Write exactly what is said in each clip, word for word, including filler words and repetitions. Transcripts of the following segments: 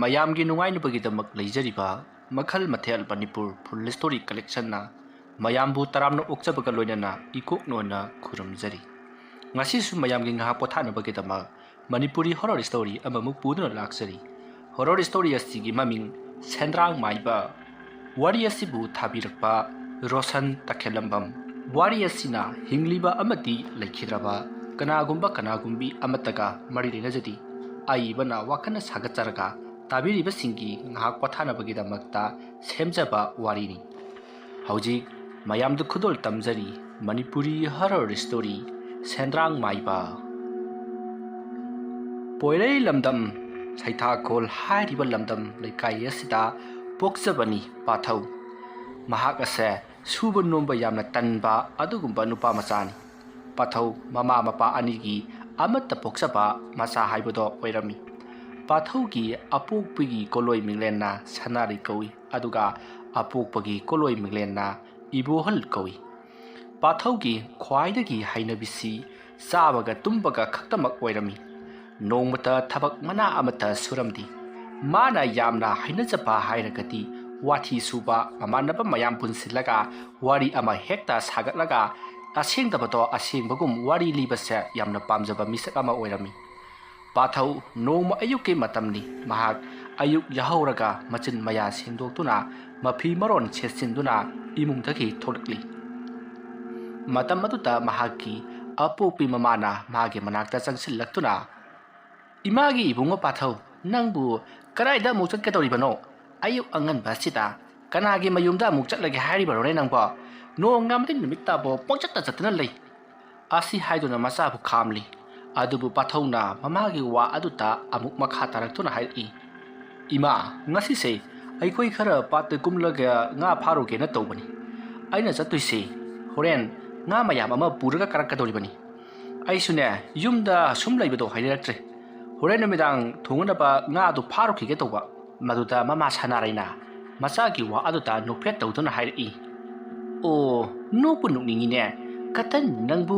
ꯃꯌꯥꯝꯒꯤ ꯅꯨꯡꯉꯥꯏꯅꯕꯒꯤꯗꯃꯛ ꯂꯩꯖꯔꯤꯕ ꯃꯈꯜ ꯃꯊꯦꯜ ꯃꯅꯤꯄꯨꯔ ꯐꯨꯜ ꯁ꯭ꯇꯣꯔꯤ ꯀꯂꯦꯛꯁꯟꯅ ꯃꯌꯥꯝꯕꯨ ꯇꯔꯥꯝꯅ ꯑꯣꯛꯆꯕꯒ ꯂꯣꯏꯅꯅ ꯏꯀꯣꯛ ꯅꯣꯟꯅ ꯈꯨꯔꯨꯝꯖꯔꯤ꯫ ꯉꯁꯤꯁꯨ ꯃꯌꯥꯝꯒꯤ ꯉꯥꯏꯍꯥꯛ ꯄꯣꯊꯥꯅꯕꯒꯤꯗꯃꯛ ꯃꯅꯤꯄꯨꯔꯤ ꯍꯣꯔꯔ ꯁ꯭ꯇꯣꯔꯤ ꯑꯃꯃꯨꯛ ꯄꯨꯗꯨꯅ ꯂꯥꯛꯆꯔꯤ꯫ ꯍꯣꯔꯔ ꯁ꯭ꯇꯣꯔꯤ ꯑꯁꯤꯒꯤ ꯃꯃꯤꯡ ꯁꯦꯟꯗ꯭ꯔꯥꯡ ꯃꯥꯏꯕ꯫ ꯋꯥꯔꯤ ꯑꯁꯤꯕꯨ ꯊꯥꯕꯤꯔꯛꯄ ꯔꯣꯁꯟ ꯇꯈꯦꯜꯂꯝꯕꯝ꯫ ꯋꯥꯔꯤ ꯑꯁꯤꯅ ꯍꯤꯡꯂꯤꯕ ꯑꯃꯗꯤ ꯂꯩꯈꯤꯗ꯭ꯔꯕ ꯀꯅꯥꯒꯨꯝꯕ ꯀꯅꯥꯒꯨꯝꯕꯤ ꯑꯃꯠꯇꯒ ꯃꯔꯤ ꯂꯩꯅꯖꯗꯦ꯫ ꯑꯏꯕꯅ ꯋꯥꯈꯜꯅ ꯁꯥꯒꯠꯆꯔꯒ ꯇꯥꯕꯤꯔꯤꯕꯁꯤꯡꯒꯤ ꯉꯥꯏꯍꯥꯛ ꯄꯣꯊꯥꯅꯕꯒꯤꯗꯃꯛꯇ ꯁꯦꯝꯖꯕ ꯋꯥꯔꯤꯅꯤ꯫ ꯍꯧꯖꯤꯛ ꯃꯌꯥꯝꯗ ꯈꯨꯗꯣꯜ ꯇꯝꯖꯔꯤ ꯃꯅꯤꯄꯨꯔꯤ ꯍꯣꯔꯔ ꯁ꯭ꯇꯣꯔꯤ ꯁꯦꯟꯗ꯭ꯔꯥꯡ ꯃꯥꯏꯕ꯫ ꯄꯣꯏꯔꯩ ꯂꯝꯗꯝ ꯁꯩꯊꯥꯈꯣꯜ ꯍꯥꯏꯔꯤꯕ ꯂꯝꯗꯝ ꯂꯩꯀꯥꯏ ꯑꯁꯤꯗ ꯄꯣꯛꯆꯕꯅꯤ ꯄꯥꯊꯧ꯫ ꯃꯍꯥꯛ ꯑꯁꯦ ꯁꯨꯕ ꯅꯣꯝꯕ ꯌꯥꯝꯅ ꯇꯟꯕ ꯑꯗꯨꯒꯨꯝꯕ ꯅꯨꯄꯥ ꯃꯆꯥꯅꯤ꯫ ꯄꯥꯊꯧ ꯃꯃꯥ ꯃꯄꯥ ꯑꯅꯤꯒꯤ ꯑꯃꯠꯇ ꯄꯣꯛꯆꯕ ꯃꯆꯥ ꯍꯥꯏꯕꯗꯣ ꯑꯣꯏꯔꯝꯃꯤ꯫ ꯄꯥꯊꯧꯒꯤ ꯑꯄꯣꯛꯄꯒꯤ ꯀꯣꯂꯣꯏ ꯃꯤꯡꯂꯦꯟꯅ ꯁꯅꯥꯔꯩ ꯀꯧꯏ, ꯑꯗꯨꯒ ꯑꯄꯣꯛꯄꯒꯤ ꯀꯣꯂꯣꯏ ꯃꯤꯡꯂꯦꯟꯅ ꯏꯕꯣꯍꯜ ꯀꯧꯏ꯫ ꯄꯥꯊꯧꯒꯤ ꯈ꯭ꯋꯥꯏꯗꯒꯤ ꯍꯩꯅꯕꯤꯁꯤ ꯆꯥꯕꯒ ꯇꯨꯝꯕꯒ ꯈꯛꯇꯃꯛ ꯑꯣꯏꯔꯝꯃꯤ꯫ ꯅꯣꯡꯃꯇ ꯊꯕꯛ ꯃꯅꯥ ꯑꯃꯠꯇ ꯁꯨꯔꯝꯗꯦ꯫ ꯃꯥꯅ ꯌꯥꯝꯅ ꯍꯩꯅꯖꯕ ꯍꯥꯏꯔꯒꯗꯤ ꯋꯥꯊꯤ ꯁꯨꯕ, ꯃꯃꯥꯟꯅꯕ ꯃꯌꯥꯝ ꯄꯨꯟꯁꯤꯜꯂꯒ ꯋꯥꯔꯤ ꯑꯃ ꯍꯦꯛꯇ ꯁꯥꯒꯠꯂꯒ ꯑꯁꯦꯡꯗꯕꯗꯣ ꯑꯁꯦꯡꯕꯒꯨꯝ ꯋꯥꯔꯤ ꯂꯤꯕꯁꯦ ꯌꯥꯝꯅ ꯄꯥꯝꯖꯕ ꯃꯤꯁꯛ ꯑꯃ ꯑꯣꯏꯔꯝꯃꯤ꯫ ꯄꯥꯊꯧ ꯅꯣꯡꯃ ꯑꯌꯨꯛꯀꯤ ꯃꯇꯝꯅꯤ꯫ ꯃꯍꯥꯛ ꯑꯌꯨꯛ ꯌꯥꯍꯧꯔꯒ ꯃꯆꯤꯟ ꯃꯌꯥ ꯁꯦꯡꯗꯣꯛꯇꯨꯅ ꯃꯐꯤ ꯃꯔꯣꯟ ꯁꯦꯠꯆꯤꯟꯗꯨꯅ ꯏꯃꯨꯡꯗꯒꯤ ꯊꯣꯛꯂꯛꯂꯤ꯫ ꯃꯇꯝ ꯑꯗꯨꯗ ꯃꯍꯥꯛꯀꯤ ꯑꯄꯣꯛꯄꯤ ꯃꯃꯥꯅ ꯃꯥꯒꯤ ꯃꯅꯥꯛꯇ ꯆꯪꯁꯤꯜꯂꯛꯇꯨꯅ, "ꯏꯃꯥꯒꯤ ꯏꯕꯨꯡꯉꯣ ꯄꯥꯊꯧ, ꯅꯪꯕꯨ ꯀꯗꯥꯏꯗ ꯑꯃꯨꯛ ꯆꯠꯀꯗꯧꯔꯤꯕꯅꯣ? ꯑꯌꯨꯛ ꯑꯉꯟꯕ ꯑꯁꯤꯗ ꯀꯅꯥꯒꯤ ꯃꯌꯨꯝꯗ ꯑꯃꯨꯛ ꯆꯠꯂꯒꯦ ꯍꯥꯏꯔꯤꯕꯅꯣꯅꯦ ꯅꯪꯕꯣ? ꯅꯣꯡ ꯉꯥꯝꯗꯩ ꯅꯨꯃꯤꯠ ꯇꯥꯕꯣ ꯄꯪꯆꯠꯇ ꯆꯠꯇꯨꯅ ꯂꯩ"꯫ ꯑꯁꯤ ꯍꯥꯏꯗꯨꯅ ꯃꯆꯥꯕꯨ ꯈꯥꯝꯂꯤ꯫ ꯑꯗꯨꯕꯨ ꯄꯥꯊꯧꯅ ꯃꯃꯥꯒꯤ ꯋꯥ ꯑꯗꯨꯗ ꯑꯃꯨꯛ ꯃꯈꯥ ꯇꯥꯔꯛꯇꯨꯅ ꯍꯥꯏꯔꯛꯏ, "ꯏꯃꯥ, ꯉꯁꯤꯁꯦ ꯑꯩꯈꯣꯏ ꯈꯔ ꯄꯥꯠꯇ ꯀꯨꯝꯂꯒ ꯉꯥ ꯐꯥꯔꯨꯒꯦꯅ ꯇꯧꯕꯅꯤ꯫ ꯑꯩꯅ ꯆꯠꯇꯣꯏꯁꯦ ꯍꯣꯔꯦꯟ ꯉꯥ ꯃꯌꯥꯝ ꯑꯃ ꯄꯨꯔꯒ ꯀꯥꯔꯛꯀꯗꯧꯔꯤꯕꯅꯤ꯫ ꯑꯩꯁꯨꯅꯦ ꯌꯨꯝꯗ ꯁꯨꯝ ꯂꯩꯕꯗꯣ ꯍꯩꯅꯔꯛꯇ꯭ꯔꯦ꯫ ꯍꯣꯔꯦꯟ ꯅꯨꯃꯤꯗꯥꯡ ꯊꯣꯡꯅꯕ ꯉꯥꯗꯨ ꯐꯥꯔꯨꯈꯤꯒꯦ ꯇꯧꯕ"꯫ ꯃꯗꯨꯗ ꯃꯃꯥ ꯁꯅꯥꯔꯩꯅ ꯃꯆꯥꯒꯤ ꯋꯥ ꯑꯗꯨꯗ ꯅꯣꯛꯐꯦꯠ ꯇꯧꯗꯨꯅ ꯍꯥꯏꯔꯛꯏ, "ꯑꯣ, ꯅꯣꯛꯄꯨ ꯅꯣꯛꯅꯤꯡꯉꯤꯅꯦ꯫ ꯀꯇꯟ, ꯅꯪꯕꯨ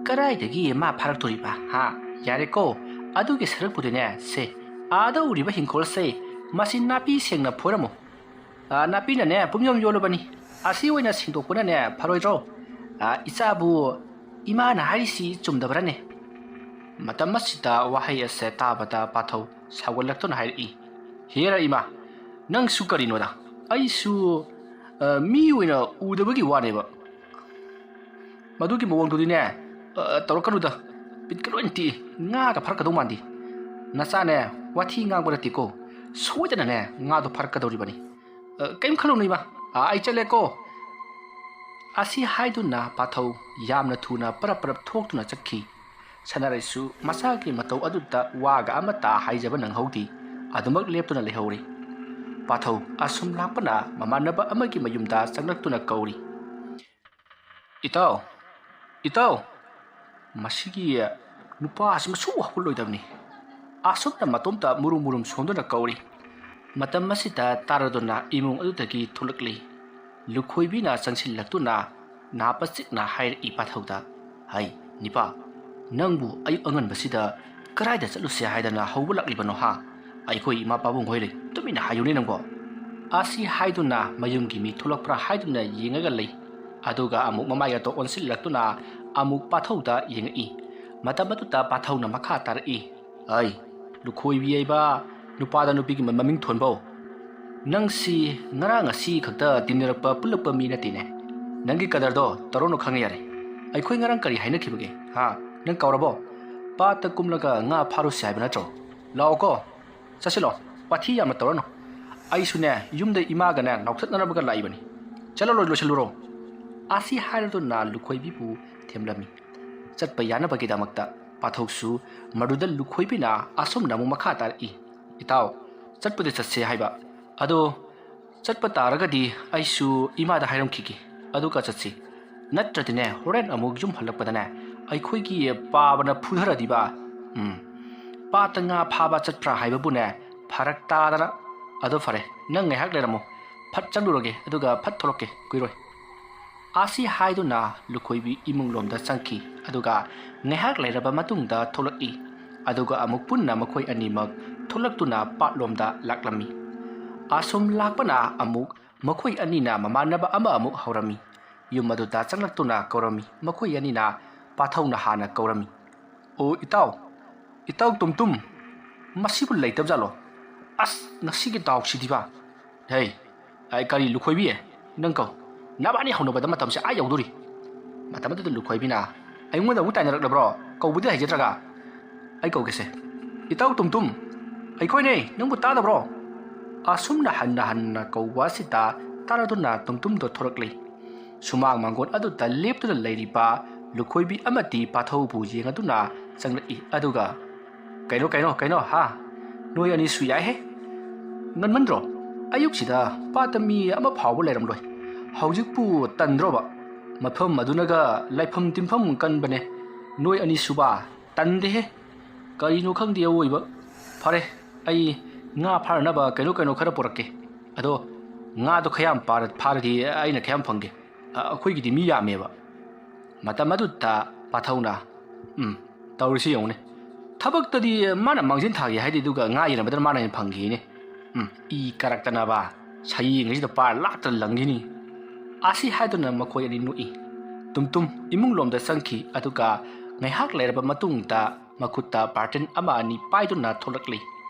ꯀꯗꯥꯏꯗꯒꯤ ꯃꯥ ꯐꯥꯔꯛꯇꯣꯔꯤꯕ, ꯍꯥ? ꯌꯥꯔꯦꯀꯣ, ꯑꯗꯨꯒꯤ ꯁꯔꯨꯛꯄꯨꯗꯤꯅꯦ, ꯁꯦ, "ꯑꯥꯗ ꯎꯔꯤꯕ ꯍꯤꯡꯈꯣꯜꯁꯦ, ꯃꯁꯤ ꯅꯥꯄꯤ ꯁꯦꯡꯅ ꯐꯣꯏꯔꯝꯃꯨ꯫ ꯑꯥ, ꯅꯥꯄꯤꯅꯅꯦ ꯄꯨꯝꯌꯣꯝ ꯌꯣꯜꯂꯕꯅꯤ꯫ ꯑꯁꯤ ꯑꯣꯏꯅ ꯁꯦꯡꯗꯣꯛꯄꯅꯅꯦ ꯐꯔꯣꯏꯗ꯭ꯔꯣ? ꯑꯥ, ꯏꯆꯥꯕꯨ ꯏꯃꯥꯅ ꯍꯥꯏꯔꯤꯁꯤ ꯆꯨꯝꯗꯕ꯭ꯔꯅꯦ?" ꯃꯇꯝ ꯑꯁꯤꯗ ꯋꯥꯍꯩ ꯑꯁꯦ ꯇꯥꯕꯗ ꯄꯥꯊꯧ ꯁꯥꯎꯒꯠꯂꯛꯇꯨꯅ ꯍꯥꯏꯔꯛꯏ, "ꯍꯦꯔꯥ ꯏꯃꯥ, ꯅꯪꯁꯨ ꯀꯔꯤꯅꯣꯗ? ꯑꯩꯁꯨ, ꯑ, ꯃꯤ ꯑꯣꯏꯅ ꯎꯗꯕꯒꯤ ꯋꯥꯅꯦꯕ꯫ ꯃꯗꯨꯒꯤ ꯃꯑꯣꯡꯗꯨꯗꯤꯅꯦ, ꯑ, ꯇꯧꯔꯛꯀꯅꯨꯗ꯫ ꯕꯤꯠꯀ ꯂꯣꯏꯅ ꯇꯦꯛꯏ꯫ ꯉꯥꯒ ꯐꯥꯔꯛꯀꯗꯧ ꯃꯥꯟꯗꯦ꯫ ꯅꯆꯥꯅꯦ, ꯋꯥꯊꯤ ꯉꯥꯡꯕ ꯅꯠꯇꯦꯀꯣ꯫ ꯁꯣꯏꯗꯅꯅꯦ ꯉꯥꯗꯣ ꯐꯥꯔꯛꯀꯗꯧꯔꯤꯕꯅꯤ꯫ ꯑ, ꯀꯩꯝ ꯈꯜꯂꯨꯅꯨ ꯏꯃꯥ꯫ ꯑ, ꯑꯩ ꯆꯠꯂꯦꯀꯣ꯫" ꯑꯁꯤ ꯍꯥꯏꯗꯨꯅ ꯄꯥꯊꯧ ꯌꯥꯝꯅ ꯊꯨꯅ ꯄꯔꯞ ꯄꯔꯞ ꯊꯣꯛꯇꯨꯅ ꯆꯠꯈꯤ꯫ ꯁꯅꯥꯔꯩꯁꯨ ꯃꯁꯥꯒꯤ ꯃꯇꯧ ꯑꯗꯨꯗ ꯋꯥꯒ ꯑꯃꯠꯇ ꯍꯥꯏꯖꯕ ꯅꯪꯍꯧꯗꯦ꯫ ꯑꯗꯨꯃꯛ ꯂꯦꯞꯇꯨꯅ ꯂꯩꯍꯧꯔꯤ꯫ ꯄꯥꯊꯧ ꯑꯁꯨꯝ ꯂꯥꯛꯄꯅ ꯃꯃꯥꯟꯅꯕ ꯑꯃꯒꯤ ꯃꯌꯨꯝꯗ ꯆꯪꯂꯛꯇꯨꯅ ꯀꯧꯔꯤ, "ꯏꯇꯥꯎ, ꯏꯇꯥꯎ, ꯃꯁꯤꯒꯤ ꯅꯨꯄꯥꯁꯤ ꯃꯁꯨ ꯍꯧꯒꯠꯂꯣꯏꯗꯕꯅꯤ꯫" ꯑꯁꯨꯝꯅ ꯃꯇꯣꯝꯇ ꯃꯨꯔꯨꯝ ꯃꯨꯔꯨꯝ ꯁꯣꯟꯗꯨꯅ ꯀꯧꯔꯤ꯫ ꯃꯇꯝ ꯑꯁꯤꯗ ꯇꯥꯔꯗꯨꯅ ꯏꯃꯨꯡ ꯑꯗꯨꯗꯒꯤ ꯊꯣꯛꯂꯛꯂꯤ꯫ ꯂꯨꯈꯣꯏꯕꯤꯅ ꯆꯪꯁꯤꯜꯂꯛꯇꯨꯅ ꯅꯥ ꯄꯆꯤꯛꯅ ꯍꯥꯏꯔꯛꯏ ꯄꯥꯊꯧꯗ, "ꯍꯩ, ꯅꯤꯄꯥ, ꯅꯪꯕꯨ ꯑꯌꯨꯛ ꯑꯉꯟꯕꯁꯤꯗ ꯀꯗꯥꯏꯗ ꯆꯠꯂꯨꯁꯦ ꯍꯥꯏꯗꯅ ꯍꯧꯕ ꯂꯥꯛꯂꯤꯕꯅꯣ ꯍꯥ? ꯑꯩꯈꯣꯏ ꯏꯃꯥ ꯄꯥꯕꯨꯡ ꯍꯣꯏ ꯂꯩ, ꯇꯨꯃꯤꯟꯅ ꯍꯥꯏꯌꯨꯅꯦ ꯅꯪꯕꯣ꯫" ꯑꯁꯤ ꯍꯥꯏꯗꯨꯅ ꯃꯌꯨꯝꯒꯤ ꯃꯤ ꯊꯣꯛꯂꯛꯄ꯭ꯔꯥ ꯍꯥꯏꯗꯨꯅ ꯌꯦꯡꯉꯒ ꯂꯩ꯫ ꯑꯗꯨꯒ ꯑꯃꯨꯛ ꯃꯃꯥꯏ ꯑꯗꯣ ꯑꯣꯟꯁꯤꯜꯂꯛꯇꯨꯅ ꯑꯃꯨꯛ ꯄꯥꯊꯧꯗ ꯌꯦꯡꯉꯛꯏ꯫ ꯃꯇꯝ ꯑꯗꯨꯗ ꯄꯥꯊꯧꯅ ꯃꯈꯥ ꯇꯥꯔꯛꯏ, "ꯑꯩ, ꯂꯨꯈꯣꯏꯕꯤ ꯍꯥꯏꯕ ꯅꯨꯄꯥꯗ ꯅꯨꯄꯤꯒꯤ ꯃ-, ꯃꯃꯤꯡ ꯊꯣꯟꯕꯧ꯫ ꯅꯪꯁꯤ ꯉꯔꯥꯡ ꯉꯁꯤ ꯈꯛꯇ ꯇꯤꯟꯅꯔꯛꯄ ꯄꯨꯜꯂꯛꯄ ꯃꯤ ꯅꯠꯇꯦꯅꯦ꯫ ꯅꯪꯒꯤ ꯀꯗꯔꯗꯣ ꯇꯧꯔꯅꯨ ꯈꯪꯉꯦ ꯌꯥꯔꯦ꯫ ꯑꯩꯈꯣꯏ ꯉꯔꯥꯡ ꯀꯔꯤ ꯍꯥꯏꯅꯈꯤꯕꯒꯦ? ꯍꯥ? ꯅꯪ ꯀꯥꯎꯔꯕꯣ? ꯄꯥꯠꯇ ꯀꯨꯝꯂꯒ ꯉꯥ ꯐꯥꯔꯨꯁꯤ ꯍꯥꯏꯕ ꯅꯠꯇ꯭ꯔꯣ? ꯂꯥꯛꯑꯣꯀꯣ꯫ ꯆꯠꯁꯤꯜꯂꯣ꯫ ꯋꯥꯊꯤ ꯌꯥꯝꯅ ꯇꯧꯔꯅꯨ꯫ ꯑꯩꯁꯨꯅꯦ ꯌꯨꯝꯗ ꯏꯃꯥꯒꯅꯦ ꯂꯥꯎꯊꯠꯅꯅꯕꯒ ꯂꯥꯛꯏꯕꯅꯤ꯫ ꯆꯠꯂꯔꯣꯏ, ꯂꯣꯏꯁꯤꯜꯂꯨꯔꯣ꯫" ꯑꯁꯤ ꯍꯥꯏꯔꯗꯨꯅ ꯂꯨꯈꯣꯏꯕꯤꯕꯨ ꯊꯦꯝꯂꯝꯃꯤ꯫ ꯆꯠꯄ ꯌꯥꯅꯕꯒꯤꯗꯃꯛꯇ ꯄꯥꯊꯧꯁꯨ ꯃꯗꯨꯗ ꯂꯨꯈꯣꯏꯕꯤꯅ ꯑꯁꯨꯝꯅ ꯑꯃꯨꯛ ꯃꯈꯥ ꯇꯥꯔꯛꯏ, "ꯏꯇꯥꯎ, ꯆꯠꯄꯗꯤ ꯆꯠꯁꯦ ꯍꯥꯏꯕ꯫ ꯑꯗꯣ ꯆꯠꯄ ꯇꯥꯔꯒꯗꯤ ꯑꯩꯁꯨ ꯏꯃꯥꯗ ꯍꯥꯏꯔꯝꯈꯤꯒꯦ, ꯑꯗꯨꯒ ꯆꯠꯁꯤ꯫ ꯅꯠꯇ꯭ꯔꯗꯤꯅꯦ ꯍꯣꯔꯦꯟ ꯑꯃꯨꯛ ꯌꯨꯝ ꯍꯜꯂꯛꯄꯗꯅꯦ ꯑꯩꯈꯣꯏꯒꯤ ꯄꯥꯕꯅ ꯐꯨꯊꯔꯗꯤꯕ꯫ ꯎꯝ, ꯄꯥꯠꯇ ꯉꯥ ꯐꯥꯕ ꯆꯠꯄ꯭ꯔꯥ ꯍꯥꯏꯕꯕꯨꯅꯦ ꯐꯔꯛ ꯇꯥꯗꯅ꯫ ꯑꯗꯣ ꯐꯔꯦ, ꯅꯪ ꯉꯥꯏꯍꯥꯛ ꯂꯩꯔꯝꯃꯣ, ꯐꯠ ꯆꯪꯂꯨꯔꯒꯦ, ꯑꯗꯨꯒ ꯐꯠ ꯊꯣꯛꯂꯛꯀꯦ, ꯀꯨꯏꯔꯣꯏ꯫" ꯑꯁꯤ ꯍꯥꯏꯗꯨꯅ ꯂꯨꯈꯣꯏꯕꯤ ꯏꯃꯨꯡꯂꯣꯝꯗ ꯆꯪꯈꯤ꯫ ꯑꯗꯨꯒ ꯉꯥꯏꯍꯥꯛ ꯂꯩꯔꯕ ꯃꯇꯨꯡꯗ ꯊꯣꯛꯂꯛꯏ꯫ ꯑꯗꯨꯒ ꯑꯃꯨꯛ ꯄꯨꯟꯅ ꯃꯈꯣꯏ ꯑꯅꯤꯃꯛ ꯊꯣꯛꯂꯛꯇꯨꯅ ꯄꯥꯠꯂꯣꯝꯗ ꯂꯥꯛꯂꯝꯃꯤ꯫ ꯑꯁꯨꯝ ꯂꯥꯛꯄꯅ ꯑꯃꯨꯛ ꯃꯈꯣꯏ ꯑꯅꯤꯅ ꯃꯃꯥꯟꯅꯕ ꯑꯃ ꯑꯃꯨꯛ ꯍꯧꯔꯝꯃꯤ꯫ ꯌꯨꯝ ꯑꯗꯨꯗ ꯆꯪꯂꯛꯇꯨꯅ ꯀꯧꯔꯝꯃꯤ꯫ ꯃꯈꯣꯏ ꯑꯅꯤꯅ ꯄꯥꯊꯧꯅ ꯍꯥꯟꯅ ꯀꯧꯔꯝꯃꯤ꯫ "ꯑꯣ ꯏꯇꯥꯎ, ꯏꯇꯥꯎ ꯇꯨꯝꯇꯨꯝ, ꯃꯁꯤꯕꯨ ꯂꯩꯇꯕꯖꯥꯠꯂꯣ? ꯑꯁ, ꯉꯁꯤꯒꯤ ꯗꯥꯎꯁꯤꯗꯤꯕ꯫ ꯍꯦ, ꯑꯩ ꯀꯔꯤ ꯂꯨꯈꯣꯏꯕꯤ, ꯅꯪ ꯀꯧ꯫ ꯅꯕꯥꯅꯤ ꯍꯧꯅꯕꯗ ꯃꯇꯝꯁꯦ ꯑꯥ ꯌꯧꯗꯣꯔꯤ꯫" ꯃꯇꯝ ꯑꯗꯨꯗ ꯂꯨꯈꯣꯏꯕꯤꯅ, "ꯑꯩꯉꯣꯟꯗ ꯑꯃꯨꯛ ꯇꯥꯏꯅꯔꯛꯂꯕ꯭ꯔꯣ? ꯀꯧꯕꯗꯤ ꯍꯩꯖꯗ꯭ꯔꯒ꯫ ꯑꯩ ꯀꯧꯒꯦꯁꯦ꯫ ꯏꯇꯥꯎ ꯇꯨꯝꯇꯨꯝ, ꯑꯩꯈꯣꯏꯅꯦ, ꯅꯪꯕꯨ ꯇꯥꯗꯕ꯭ꯔꯣ?" ꯑꯁꯨꯝꯅ ꯍꯟꯅ ꯍꯟꯅ ꯀꯧꯕ ꯑꯁꯤꯗ ꯇꯥꯔꯗꯨꯅ ꯇꯨꯝꯇꯨꯝꯗꯣ ꯊꯣꯔꯛꯂꯤ꯫ ꯁꯨꯃꯥꯡ ꯃꯥꯡꯒꯣꯟ ꯑꯗꯨꯗ ꯂꯦꯞꯇꯨꯅ ꯂꯩꯔꯤꯕ ꯂꯨꯈꯣꯏꯕꯤ ꯑꯃꯗꯤ ꯄꯥꯊꯧꯕꯨ ꯌꯦꯡꯉꯗꯨꯅ ꯆꯪꯂꯛꯏ꯫ ꯑꯗꯨꯒ, "ꯀꯩꯅꯣ, ꯀꯩꯅꯣ, ꯀꯩꯅꯣ, ꯍꯥ? ꯅꯣꯏ ꯑꯅꯤꯁꯨ ꯌꯥꯏꯍꯦ꯫ ꯉꯟꯃꯟꯗ꯭ꯔꯣ? ꯑꯌꯨꯛꯁꯤꯗ ꯄꯥꯠꯇ ꯃꯤ ꯑꯃ ꯐꯥꯎꯕ ꯂꯩꯔꯝꯂꯣꯏ꯫ ꯍꯧꯖꯤꯛꯄꯨ ꯇꯟꯗ꯭ꯔꯣꯕ? ꯃꯐꯝ ꯑꯗꯨꯅꯒ ꯂꯥꯏꯐꯝ ꯇꯤꯟꯐꯝ ꯀꯟꯕꯅꯦ꯫ ꯅꯣꯏ ꯑꯅꯤꯁꯨꯕ ꯇꯟꯗꯦꯍꯦ꯫ ꯀꯔꯤꯅꯣ ꯈꯪꯗꯦ ꯑꯋꯣꯏꯕ꯫ ꯐꯔꯦ, ꯑꯩ ꯉꯥ ꯐꯥꯔꯅꯕ ꯀꯩꯅꯣ ꯀꯩꯅꯣ ꯈꯔ ꯄꯨꯔꯛꯀꯦ꯫ ꯑꯗꯣ ꯉꯥꯗꯣ ꯈꯌꯥꯝ ꯄꯥꯔ-, ꯐꯥꯔꯗꯤ ꯑꯩꯅ ꯈꯌꯥꯝ ꯐꯪꯒꯦ꯫ ꯑ-, ꯑꯩꯈꯣꯏꯒꯤꯗꯤ ꯃꯤ ꯌꯥꯝꯃꯦꯕ꯫" ꯃꯇꯝ ꯑꯗꯨꯗ ꯄꯥꯊꯧꯅ, "ꯎꯝ, ꯇꯧꯔꯤꯁꯤ ꯌꯦꯡꯉꯨꯅꯦ꯫ ꯊꯕꯛꯇꯗꯤ ꯃꯥꯅ ꯃꯥꯡꯖꯤꯟ ꯊꯥꯒꯦ ꯍꯥꯏꯗꯦ, ꯑꯗꯨꯒ ꯉꯥ ꯌꯦꯟꯅꯕꯗꯅ ꯃꯥꯅ ꯍꯦꯟꯅ ꯐꯪꯈꯤꯅꯦ꯫ ꯎꯝ, ꯏ ꯀꯔꯛꯇꯅꯕ ꯁꯌꯦꯡ ꯑꯁꯤꯗ ꯄꯥꯔ ꯂꯥꯛꯇ ꯂꯪꯈꯤꯅꯤ꯫" ꯑꯁꯤ ꯍꯥꯏꯗꯨꯅ ꯃꯈꯣꯏ ꯑꯅꯤ ꯅꯣꯛꯏ꯫ ꯇꯨꯝꯇꯨꯝ ꯏꯃꯨꯡ ꯂꯣꯝꯗ ꯆꯪꯈꯤ, ꯑꯗꯨꯒ ꯉꯥꯏꯍꯥꯛ ꯂꯩꯔꯕ ꯃꯇꯨꯡꯗ ꯃꯈꯨꯠꯇ ꯕꯥꯔꯇꯤꯟ ꯑꯃ ꯑꯅꯤ ꯄꯥꯏꯗꯨꯅ ꯊꯣꯛꯂꯛꯂꯤ꯫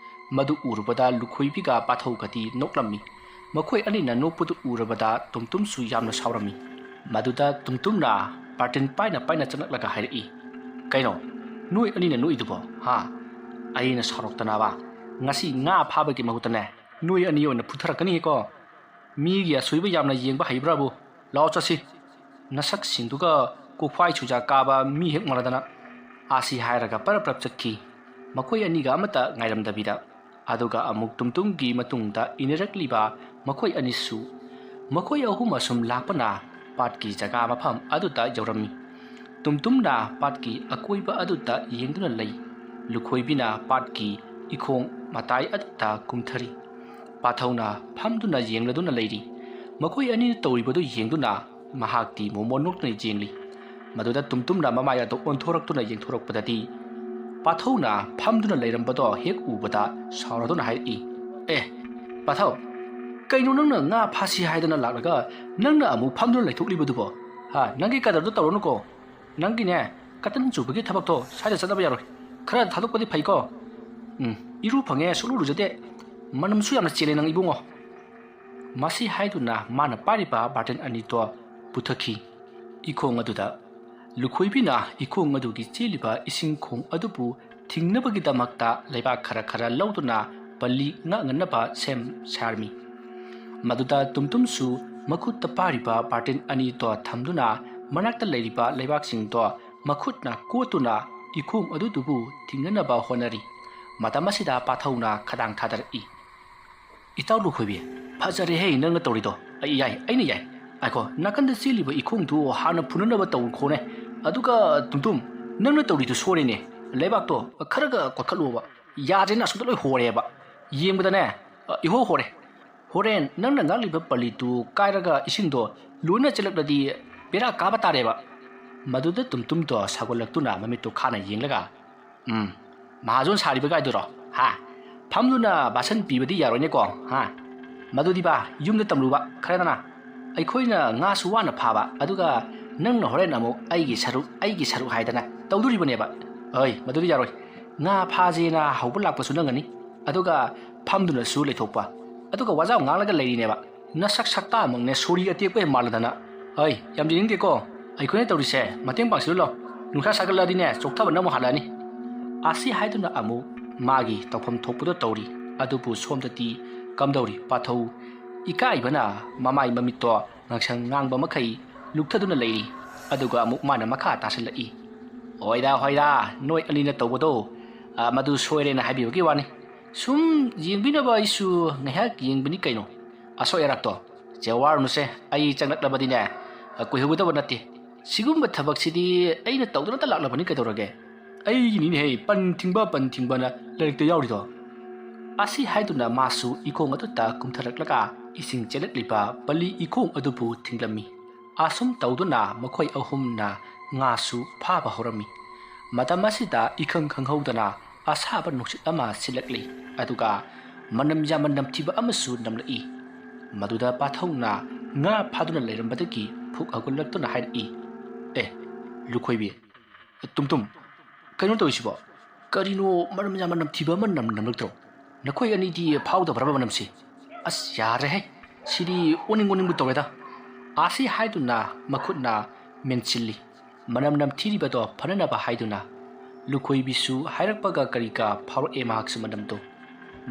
ꯃꯗꯨ ꯎꯔꯨꯕꯗ ꯂꯨꯈꯣꯏꯕꯤꯒ ꯄꯥꯊꯧꯒꯗꯤ ꯅꯣꯛꯂꯝꯃꯤ꯫ ꯃꯈꯣꯏ ꯑꯅꯤꯅ ꯅꯣꯛꯄꯗꯨ ꯎꯔꯕꯗ ꯇꯨꯝꯇꯨꯝꯁꯨ ꯌꯥꯝꯅ ꯁꯥꯎꯔꯝꯃꯤ꯫ ꯃꯗꯨꯗ ꯇꯨꯝꯇꯨꯝꯅ ꯕꯥꯔꯇꯤꯟ ꯄꯥꯏꯅ ꯄꯥꯏꯅ ꯆꯪꯂꯛꯂꯒ ꯍꯥꯏꯔꯛꯏ, "ꯀꯩꯅꯣ, ꯅꯣꯏ ꯑꯅꯤꯅ ꯅꯣꯛꯏꯗꯨꯕꯣ? ꯍꯥ? ꯑꯩꯅ ꯁꯥꯎꯔꯛꯇꯅꯕ ꯉꯁꯤ ꯉꯥ ꯐꯥꯕꯒꯤ ꯃꯍꯨꯠꯇꯅꯦ, ꯅꯣꯏ ꯑꯅꯤ ꯑꯣꯏꯅ ꯐꯨꯊꯔꯛꯀꯅꯤꯀꯣ꯫ ꯃꯤꯒꯤ ꯑꯁꯣꯏꯕ ꯌꯥꯝꯅ ꯌꯦꯡꯕ ꯍꯩꯕ꯭ꯔꯥꯕꯨ? ꯂꯥꯛꯑꯣ ꯆꯠꯁꯤ꯫ ꯅꯁꯛꯁꯤꯡꯗꯨꯒ ꯀꯣꯛꯐꯥꯏ ꯁꯨꯖꯥ ꯀꯥꯕ ꯃꯤ ꯍꯦꯛ ꯃꯥꯟꯅꯗꯅ꯫" ꯑꯁꯤ ꯍꯥꯏꯔꯒ ꯄꯔꯞ ꯄꯔꯞ ꯆꯠꯈꯤ꯫ ꯃꯈꯣꯏ ꯑꯅꯤꯒ ꯑꯃꯠꯇ ꯉꯥꯏꯔꯝꯗꯕꯤꯗ꯫ ꯑꯗꯨꯒ ꯑꯃꯨꯛ ꯇꯨꯝꯇꯨꯝꯒꯤ ꯃꯇꯨꯡꯗ ꯏꯟꯅꯔꯛꯂꯤꯕ ꯃꯈꯣꯏ ꯑꯅꯤꯁꯨ, ꯃꯈꯣꯏ ꯑꯍꯨꯝ ꯑꯁꯨꯝ ꯂꯥꯛꯄꯅ ꯄꯥꯠꯀꯤ ꯖꯒꯥ ꯃꯐꯝ ꯑꯗꯨꯗ ꯌꯧꯔꯝꯃꯤ꯫ ꯇꯨꯝꯇꯨꯝꯅ ꯄꯥꯠꯀꯤ ꯑꯀꯣꯏꯕ ꯑꯗꯨꯗ ꯌꯦꯡꯗꯨꯅ ꯂꯩ꯫ ꯂꯨꯈꯣꯏꯕꯤꯅ ꯄꯥꯠꯀꯤ ꯏꯈꯣꯡ ꯃꯇꯥꯏ ꯑꯗꯨꯗ ꯀꯨꯝꯊꯔꯤ꯫ ꯄꯥꯊꯧꯅ ꯐꯝꯗꯨꯅ ꯌꯦꯡꯂꯗꯨꯅ ꯂꯩꯔꯤ꯫ ꯃꯈꯣꯏ ꯑꯅꯤꯅ ꯇꯧꯔꯤꯕꯗꯨ ꯌꯦꯡꯗꯨꯅ ꯃꯍꯥꯛꯇꯤ ꯃꯣꯃꯣꯟ ꯅꯣꯛꯇꯨꯅ ꯌꯦꯡꯂꯤ꯫ ꯃꯗꯨꯗ ꯇꯨꯝꯇꯨꯝꯅ ꯃꯃꯥꯏ ꯑꯗꯨ ꯑꯣꯟꯊꯣꯔꯛꯇꯨꯅ ꯌꯦꯡꯊꯣꯔꯛꯄꯗꯗꯤ ꯄꯥꯊꯧꯅ ꯐꯝꯗꯨꯅ ꯂꯩꯔꯝꯕꯗꯣ ꯍꯦꯛ ꯎꯕꯗ ꯁꯥꯎꯔꯗꯨꯅ ꯍꯥꯏꯔꯛꯏ, "ꯑꯦ, ꯄꯥꯊꯧ, ꯀꯩꯅꯣ ꯅꯪꯅ ꯉꯥ ꯐꯥꯁꯤ ꯍꯥꯏꯗꯅ ꯂꯥꯛꯂꯒ ꯅꯪꯅ ꯑꯃꯨꯛ ꯐꯝꯗꯨꯅ ꯂꯩꯊꯣꯛꯂꯤꯕꯗꯨꯕꯣ? ꯍꯥ, ꯅꯪꯒꯤ ꯀꯗꯔꯗꯣ ꯇꯧꯔꯅꯨꯀꯣ꯫ ꯅꯪꯒꯤꯅꯦ, ꯀꯇꯟ ꯆꯨꯕꯒꯤ ꯊꯕꯛꯇꯣ ꯁ꯭ꯋꯥꯏꯗ ꯆꯠꯅꯕ ꯌꯥꯔꯣꯏ꯫ ꯈꯔ ꯊꯥꯗꯣꯛꯄꯗꯤ ꯐꯩꯀꯣ꯫ ꯎꯝ, ꯏꯔꯨ ꯐꯪꯉꯦ, ꯁꯨꯛꯂꯨ ꯂꯨꯖꯗꯦ꯫ ꯃꯅꯝꯁꯨ ꯌꯥꯝꯅ ꯆꯦꯜꯂꯦ ꯅꯪ ꯏꯕꯨꯡꯉꯣ"꯫ ꯃꯁꯤ ꯍꯥꯏꯗꯨꯅ ꯃꯥꯅ ꯄꯥꯏꯔꯤꯕ ꯕꯥꯔꯇꯦꯟ ꯑꯅꯤꯗꯣ ꯄꯨꯊꯈꯤ꯫ ꯏꯈꯣꯡ ꯑꯗꯨꯗ ꯂꯨꯈꯣꯏꯕꯤꯅ ꯏꯈꯣꯡ ꯑꯗꯨꯒꯤ ꯆꯦꯜꯂꯤꯕ ꯏꯁꯤꯡ ꯈꯣꯡ ꯑꯗꯨꯕꯨ ꯊꯤꯡꯅꯕꯒꯤꯗꯃꯛꯇ ꯂꯩꯕꯥꯛ ꯈꯔ ꯈꯔ ꯂꯧꯗꯨꯅ ꯄꯜꯂꯤ ꯉꯥꯛꯅꯅꯕ ꯁꯦꯝ ꯁꯥꯔꯝꯃꯤ꯫ ꯃꯗꯨꯗ ꯇꯨꯝꯇꯨꯝꯁꯨ ꯃꯈꯨꯠꯇ ꯄꯥꯏꯔꯤꯕ ꯕꯥꯔꯇꯦꯟ ꯑꯅꯤꯗꯣ ꯊꯝꯗꯨꯅ ꯃꯅꯥꯛꯇ ꯂꯩꯔꯤꯕ ꯂꯩꯕꯥꯛꯁꯤꯡꯗꯣ ꯃꯈꯨꯠꯅ ꯀꯣꯠꯇꯨꯅ ꯏꯈꯣꯡ ꯑꯗꯨꯗꯨꯕꯨ ꯊꯤꯡꯅꯅꯕ ꯍꯣꯠꯅꯔꯤ꯫ ꯃꯇꯝ ꯑꯁꯤꯗ ꯄꯥꯊꯧꯅ ꯈꯗꯥꯡ ꯊꯥꯗꯔꯛꯏ꯫ "ꯏꯇꯥꯎ ꯂꯨꯈꯣꯏꯕꯤ, ꯐꯖꯔꯦꯍꯦ ꯅꯪꯅ ꯇꯧꯔꯤꯗꯣ꯫ ꯑꯩ ꯌꯥꯏ, ꯑꯩꯅ ꯌꯥꯏ꯫ ꯉꯥꯏꯈꯣ, ꯅꯥꯀꯟꯗ ꯆꯦꯜꯂꯤꯕ ꯏꯈꯣꯡꯗꯨ ꯍꯥꯟꯅ ꯐꯨꯅꯅꯕ ꯇꯧꯈꯣꯅꯦ꯫ ꯑꯗꯨꯒ ꯇꯨꯝꯇꯨꯝ, ꯅꯪꯅ ꯇꯧꯔꯤꯗꯨ ꯁꯣꯏꯔꯦꯅꯦ꯫ ꯂꯩꯕꯥꯛꯇꯣ ꯈꯔꯒ ꯀꯣꯠꯈꯠꯂꯣꯕ꯫ ꯌꯥꯗ꯭ꯔꯦꯅ, ꯑꯁꯣꯝꯗ ꯂꯣꯏ ꯍꯣꯔꯦꯕ꯫ ꯌꯦꯡꯕꯗꯅꯦ, ꯏꯍꯣ ꯍꯣꯔꯦ꯫ ꯍꯣꯔꯦꯟ ꯅꯪꯅ ꯉꯥꯛꯂꯤꯕ ꯄꯜꯂꯤꯗꯨ ꯀꯥꯏꯔꯒ ꯏꯁꯤꯡꯗꯣ ꯂꯣꯏꯅ ꯆꯦꯜꯂꯛꯂꯗꯤ ꯕꯦꯔꯥ ꯀꯥꯕ ꯇꯥꯔꯦꯕ"꯫ ꯃꯗꯨꯗ ꯇꯨꯝꯇꯨꯝꯗꯣ ꯁꯥꯎꯒꯠꯂꯛꯇꯨꯅ ꯃꯃꯤꯠꯇꯨ ꯈꯥꯅ ꯌꯦꯡꯂꯒ, "ꯎꯝ, ꯃꯍꯥꯖꯣꯟ ꯁꯥꯔꯤꯕ ꯀꯥꯏꯗꯨꯔꯣ? ꯍꯥ? ꯐꯝꯗꯨꯅ ꯕꯥꯁꯟ ꯄꯤꯕꯗꯤ ꯌꯥꯔꯣꯏꯅꯦꯀꯣ, ꯍꯥ? ꯃꯗꯨꯗꯤ ꯕꯥ, ꯌꯨꯝꯗ ꯇꯝꯂꯨꯕ ꯈꯔꯗꯅ꯫ ꯑꯩꯈꯣꯏꯅ ꯉꯥꯁꯨ ꯋꯥꯅ ꯐꯥꯕ, ꯑꯗꯨꯒ ꯅꯪꯅ ꯍꯣꯔꯦꯟ ꯑꯃꯨꯛ ꯑꯩꯒꯤ ꯁꯔꯨꯛ, ꯑꯩꯒꯤ ꯁꯔꯨꯛ ꯍꯥꯏꯗꯅ ꯇꯧꯗꯣꯔꯤꯕꯅꯦꯕ꯫ ꯍꯣꯏ, ꯃꯗꯨꯗꯤ ꯌꯥꯔꯣꯏ꯫ ꯉꯥ ꯐꯥꯖꯦꯅ ꯍꯧꯕ ꯂꯥꯛꯄꯁꯨ ꯅꯪꯒꯅꯤ, ꯑꯗꯨꯒ ꯐꯝꯗꯨꯅꯁꯨ ꯂꯩꯊꯣꯛꯄ, ꯑꯗꯨꯒ ꯋꯥꯖꯥꯎ ꯉꯥꯡꯂꯒ ꯂꯩꯔꯤꯅꯦꯕ꯫ ꯅꯁꯛ ꯁꯛꯇꯥꯃꯛꯅꯦ ꯁꯣꯔꯤ ꯑꯇꯦꯛꯄ ꯍꯦꯛ ꯃꯥꯜꯂꯗꯅ꯫ ꯍꯣꯏ, ꯌꯥꯝ ꯌꯦꯡꯅꯤꯡꯗꯦꯀꯣ꯫ ꯑꯩꯈꯣꯏꯅ ꯇꯧꯔꯤꯁꯦ ꯃꯇꯦꯡ ꯄꯥꯡꯁꯤꯜꯂꯨ ꯂꯥꯎ꯫ ꯅꯨꯡꯁꯥ ꯁꯥꯒꯠꯂꯛꯑꯗꯤꯅꯦ ꯆꯣꯛꯊꯕꯅ ꯑꯃꯨꯛ ꯍꯥꯜꯂꯛꯑꯅꯤ"꯫ ꯑꯁꯤ ꯍꯥꯏꯗꯨꯅ ꯑꯃꯨꯛ ꯃꯥꯒꯤ ꯇꯧꯐꯝ ꯊꯣꯛꯄꯗꯣ ꯇꯧꯔꯤ꯫ ꯑꯗꯨꯕꯨ ꯁꯣꯝꯗꯗꯤ ꯀꯝꯗꯧꯔꯤ ꯄꯥꯊꯧ? ꯏꯀꯥꯏꯕꯅ ꯃꯃꯥꯏ ꯃꯃꯤꯠꯇꯣ ꯉꯥꯡꯁꯪ ꯉꯥꯡꯕ ꯃꯈꯩ ꯂꯨꯞꯊꯗꯨꯅ ꯂꯩꯔꯤ꯫ ꯑꯗꯨꯒ ꯑꯃꯨꯛ ꯃꯥꯅ ꯃꯈꯥ ꯇꯥꯁꯤꯜꯂꯛꯏ, "ꯍꯣꯏꯗ, ꯍꯣꯏꯗ, ꯅꯣꯏ ꯑꯅꯤꯅ ꯇꯧꯕꯗꯣ, ꯑ, ꯃꯗꯨ ꯁꯣꯏꯔꯦꯅ ꯍꯥꯏꯕꯤꯕꯒꯤ ꯋꯥꯅꯤ꯫ ꯁꯨꯝ ꯌꯦꯡꯕꯤꯅꯕ ꯑꯩꯁꯨ ꯉꯥꯏꯍꯥꯛ ꯌꯦꯡꯕꯅꯤ ꯀꯩꯅꯣ꯫ ꯑꯁꯣꯏ ꯑꯔꯥꯛꯇꯣ ꯆꯦꯋꯥꯔꯨꯅꯨꯁꯦ, ꯑꯩ ꯆꯪꯂꯛꯂꯕꯗꯤꯅꯦ, ꯑ, ꯀꯨꯏꯍꯧꯒꯗꯕ ꯅꯠꯇꯦ꯫ ꯁꯤꯒꯨꯝꯕ ꯊꯕꯛꯁꯤꯗꯤ ꯑꯩꯅ ꯇꯧꯗꯅꯇ ꯂꯥꯛꯂꯕꯅꯤ ꯀꯩꯗꯧꯔꯒꯦ? ꯑꯩꯒꯤꯅꯤꯅꯦꯍꯦ, ꯄꯟ ꯊꯤꯡꯕ, ꯄꯟ ꯊꯤꯡꯕꯅ ꯂꯥꯏꯔꯤꯛꯇ ꯌꯥꯎꯔꯤꯗꯣ"꯫ ꯑꯁꯤ ꯍꯥꯏꯗꯨꯅ ꯃꯥꯁꯨ ꯏꯈꯣꯡ ꯑꯗꯨꯗ ꯀꯨꯝꯊꯔꯛꯂꯒ ꯏꯁꯤꯡ ꯆꯦꯜꯂꯛꯂꯤꯕ ꯄꯜꯂꯤ ꯏꯈꯣꯡ ꯑꯗꯨꯕꯨ ꯊꯤꯡꯂꯝꯃꯤ꯫ ꯑꯁꯨꯝ ꯇꯧꯗꯨꯅ ꯃꯈꯣꯏ ꯑꯍꯨꯝꯅ ꯉꯥꯁꯨ ꯐꯥꯕ ꯍꯧꯔꯝꯃꯤ꯫ ꯃꯇꯝ ꯑꯁꯤꯗ ꯏꯈꯪ ꯈꯪꯍꯧꯗꯅ ꯑꯁꯥꯕ ꯅꯨꯡꯁꯤꯠ ꯑꯃ ꯁꯤꯠꯂꯛꯂꯤ, ꯑꯗꯨꯒ ꯃꯅꯝ ꯌꯥꯝꯅ ꯅꯝꯊꯤꯕ ꯑꯃꯁꯨ ꯅꯝꯂꯛꯏ꯫ ꯃꯗꯨꯗ ꯄꯥꯊꯧꯅ ꯉꯥ ꯐꯥꯗꯨꯅ ꯂꯩꯔꯝꯕꯗꯒꯤ ꯐꯨꯛ ꯍꯧꯒꯠꯂꯛꯇꯨꯅ ꯍꯥꯏꯔꯛꯏ, "ꯑꯦ, ꯂꯨꯈꯣꯏꯕꯤ, ꯇꯨꯝꯇꯨꯝ, ꯀꯩꯅꯣ ꯇꯧꯔꯤꯁꯤꯕꯣ? ꯀꯔꯤꯅꯣ ꯃꯅꯝ ꯌꯥꯝꯅ ꯅꯝꯊꯤꯕ ꯑꯃ ꯅꯝ-, ꯅꯝꯂꯛꯇ꯭ꯔꯣ? ꯅꯈꯣꯏ ꯑꯅꯤꯗꯤ ꯐꯥꯎꯗꯕ꯭ꯔꯕ ꯃꯅꯝꯁꯤ? ꯑꯁ, ꯌꯥꯔꯦꯍꯦ, ꯁꯤꯗꯤ ꯑꯣꯅꯤꯡ ꯑꯣꯅꯤꯡꯕ ꯇꯧꯔꯦꯗ"꯫ ꯑꯁꯤ ꯍꯥꯏꯗꯨꯅ ꯃꯈꯨꯠꯅ ꯃꯦꯟꯁꯤꯜꯂꯤ꯫ ꯃꯅꯝ ꯅꯝꯊꯤꯔꯤꯕꯗꯣ ꯐꯅꯅꯕ ꯍꯥꯏꯗꯨꯅ꯫ ꯂꯨꯈꯣꯏꯕꯤꯁꯨ ꯍꯥꯏꯔꯛꯄꯒ ꯀꯔꯤꯒ ꯐꯥꯎꯔꯛꯑꯦ ꯃꯍꯥꯛꯁꯨ ꯃꯅꯝꯗꯣ꯫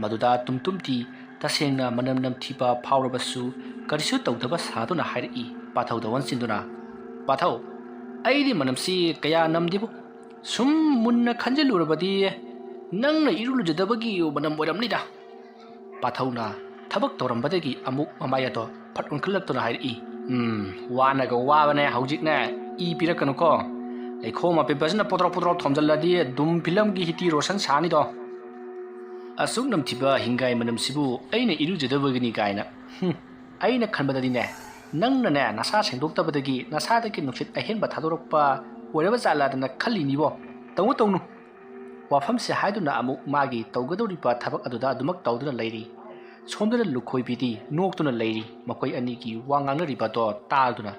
ꯃꯗꯨꯗ ꯇꯨꯝꯇꯨꯝꯗꯤ ꯇꯁꯦꯡꯅ ꯃꯅꯝ ꯅꯝꯊꯤꯕ ꯐꯥꯎꯔꯕꯁꯨ ꯀꯔꯤꯁꯨ ꯇꯧꯗꯕ ꯁꯥꯗꯨꯅ ꯍꯥꯏꯔꯛꯏ, ꯄꯥꯊꯧꯗ ꯑꯣꯟꯁꯤꯟꯗꯨꯅ, "ꯄꯥꯊꯧ, ꯑꯩꯗꯤ ꯃꯅꯝꯁꯤ ꯀꯌꯥ ꯅꯝꯗꯦꯕꯨ꯫ ꯁꯨꯝ ꯃꯨꯟꯅ ꯈꯟꯖꯤꯜꯂꯨꯔꯕꯗꯤ ꯅꯪꯅ ꯏꯔꯨ ꯂꯨꯖꯗꯕꯒꯤ ꯃꯅꯝ ꯑꯣꯏꯔꯝꯅꯤꯗ"꯫ ꯄꯥꯊꯧꯅ ꯊꯕꯛ ꯇꯧꯔꯝꯕꯗꯒꯤ ꯑꯃꯨꯛ ꯃꯃꯥꯏ ꯑꯗꯣ ꯐꯠ ꯑꯣꯟꯈꯠꯂꯛꯇꯨꯅ ꯍꯥꯏꯔꯛꯏ, "ꯎꯝ, ꯋꯥꯅꯒ ꯋꯥꯕꯅꯦ ꯍꯧꯖꯤꯛꯅꯦ, ꯏ ꯄꯤꯔꯛꯀꯅꯨꯀꯣ꯫ ꯂꯩꯈꯣꯝ ꯑꯄꯦꯠꯄꯁꯤꯅ ꯄꯣꯗ꯭ꯔꯣ ꯄꯣꯗ꯭ꯔꯣ ꯊꯣꯝꯖꯤꯜꯂꯗꯤ ꯗꯨꯝ ꯐꯤꯂꯝꯒꯤ ꯍꯤꯇꯤ ꯔꯣꯁꯟ ꯁꯥꯅꯤꯗꯣ꯫ ꯑꯁꯨꯛ ꯅꯝꯊꯤꯕ ꯍꯤꯡꯒꯥꯏ ꯃꯅꯝꯁꯤꯕꯨ ꯑꯩꯅ ꯏꯔꯨꯖꯗꯕꯒꯤꯅꯤ" ꯀꯥꯏꯅ꯫ ꯍꯨꯝ, ꯑꯩꯅ ꯈꯟꯕꯗꯗꯤꯅꯦ, ꯅꯪꯅꯅꯦ ꯅꯁꯥ ꯁꯦꯡꯗꯣꯛꯇꯕꯗꯒꯤ ꯅꯁꯥꯗꯒꯤ ꯅꯨꯡꯁꯤꯠ ꯑꯍꯦꯟꯕ ꯊꯥꯗꯣꯔꯛꯄ ꯑꯣꯏꯔꯕ ꯖꯥꯠꯂꯥꯗꯅ ꯈꯜꯂꯤꯅꯤꯕꯣ꯫ ꯇꯧꯅꯨ, ꯇꯧꯅꯨ꯫ ꯋꯥꯐꯝꯁꯦ ꯍꯥꯏꯗꯨꯅ ꯑꯃꯨꯛ ꯃꯥꯒꯤ ꯇꯧꯒꯗꯧꯔꯤꯕ ꯊꯕꯛ ꯑꯗꯨꯗ ꯑꯗꯨꯃꯛ ꯇꯧꯗꯨꯅ ꯂꯩꯔꯤ꯫ ꯁꯣꯝꯗꯅ ꯂꯨꯈꯣꯏꯕꯤꯗꯤ ꯅꯣꯛꯇꯨꯅ ꯂꯩꯔꯤ, ꯃꯈꯣꯏ ꯑꯅꯤꯒꯤ ꯋꯥ ꯉꯥꯡꯅꯔꯤꯕꯗꯣ ꯇꯥꯗꯨꯅ꯫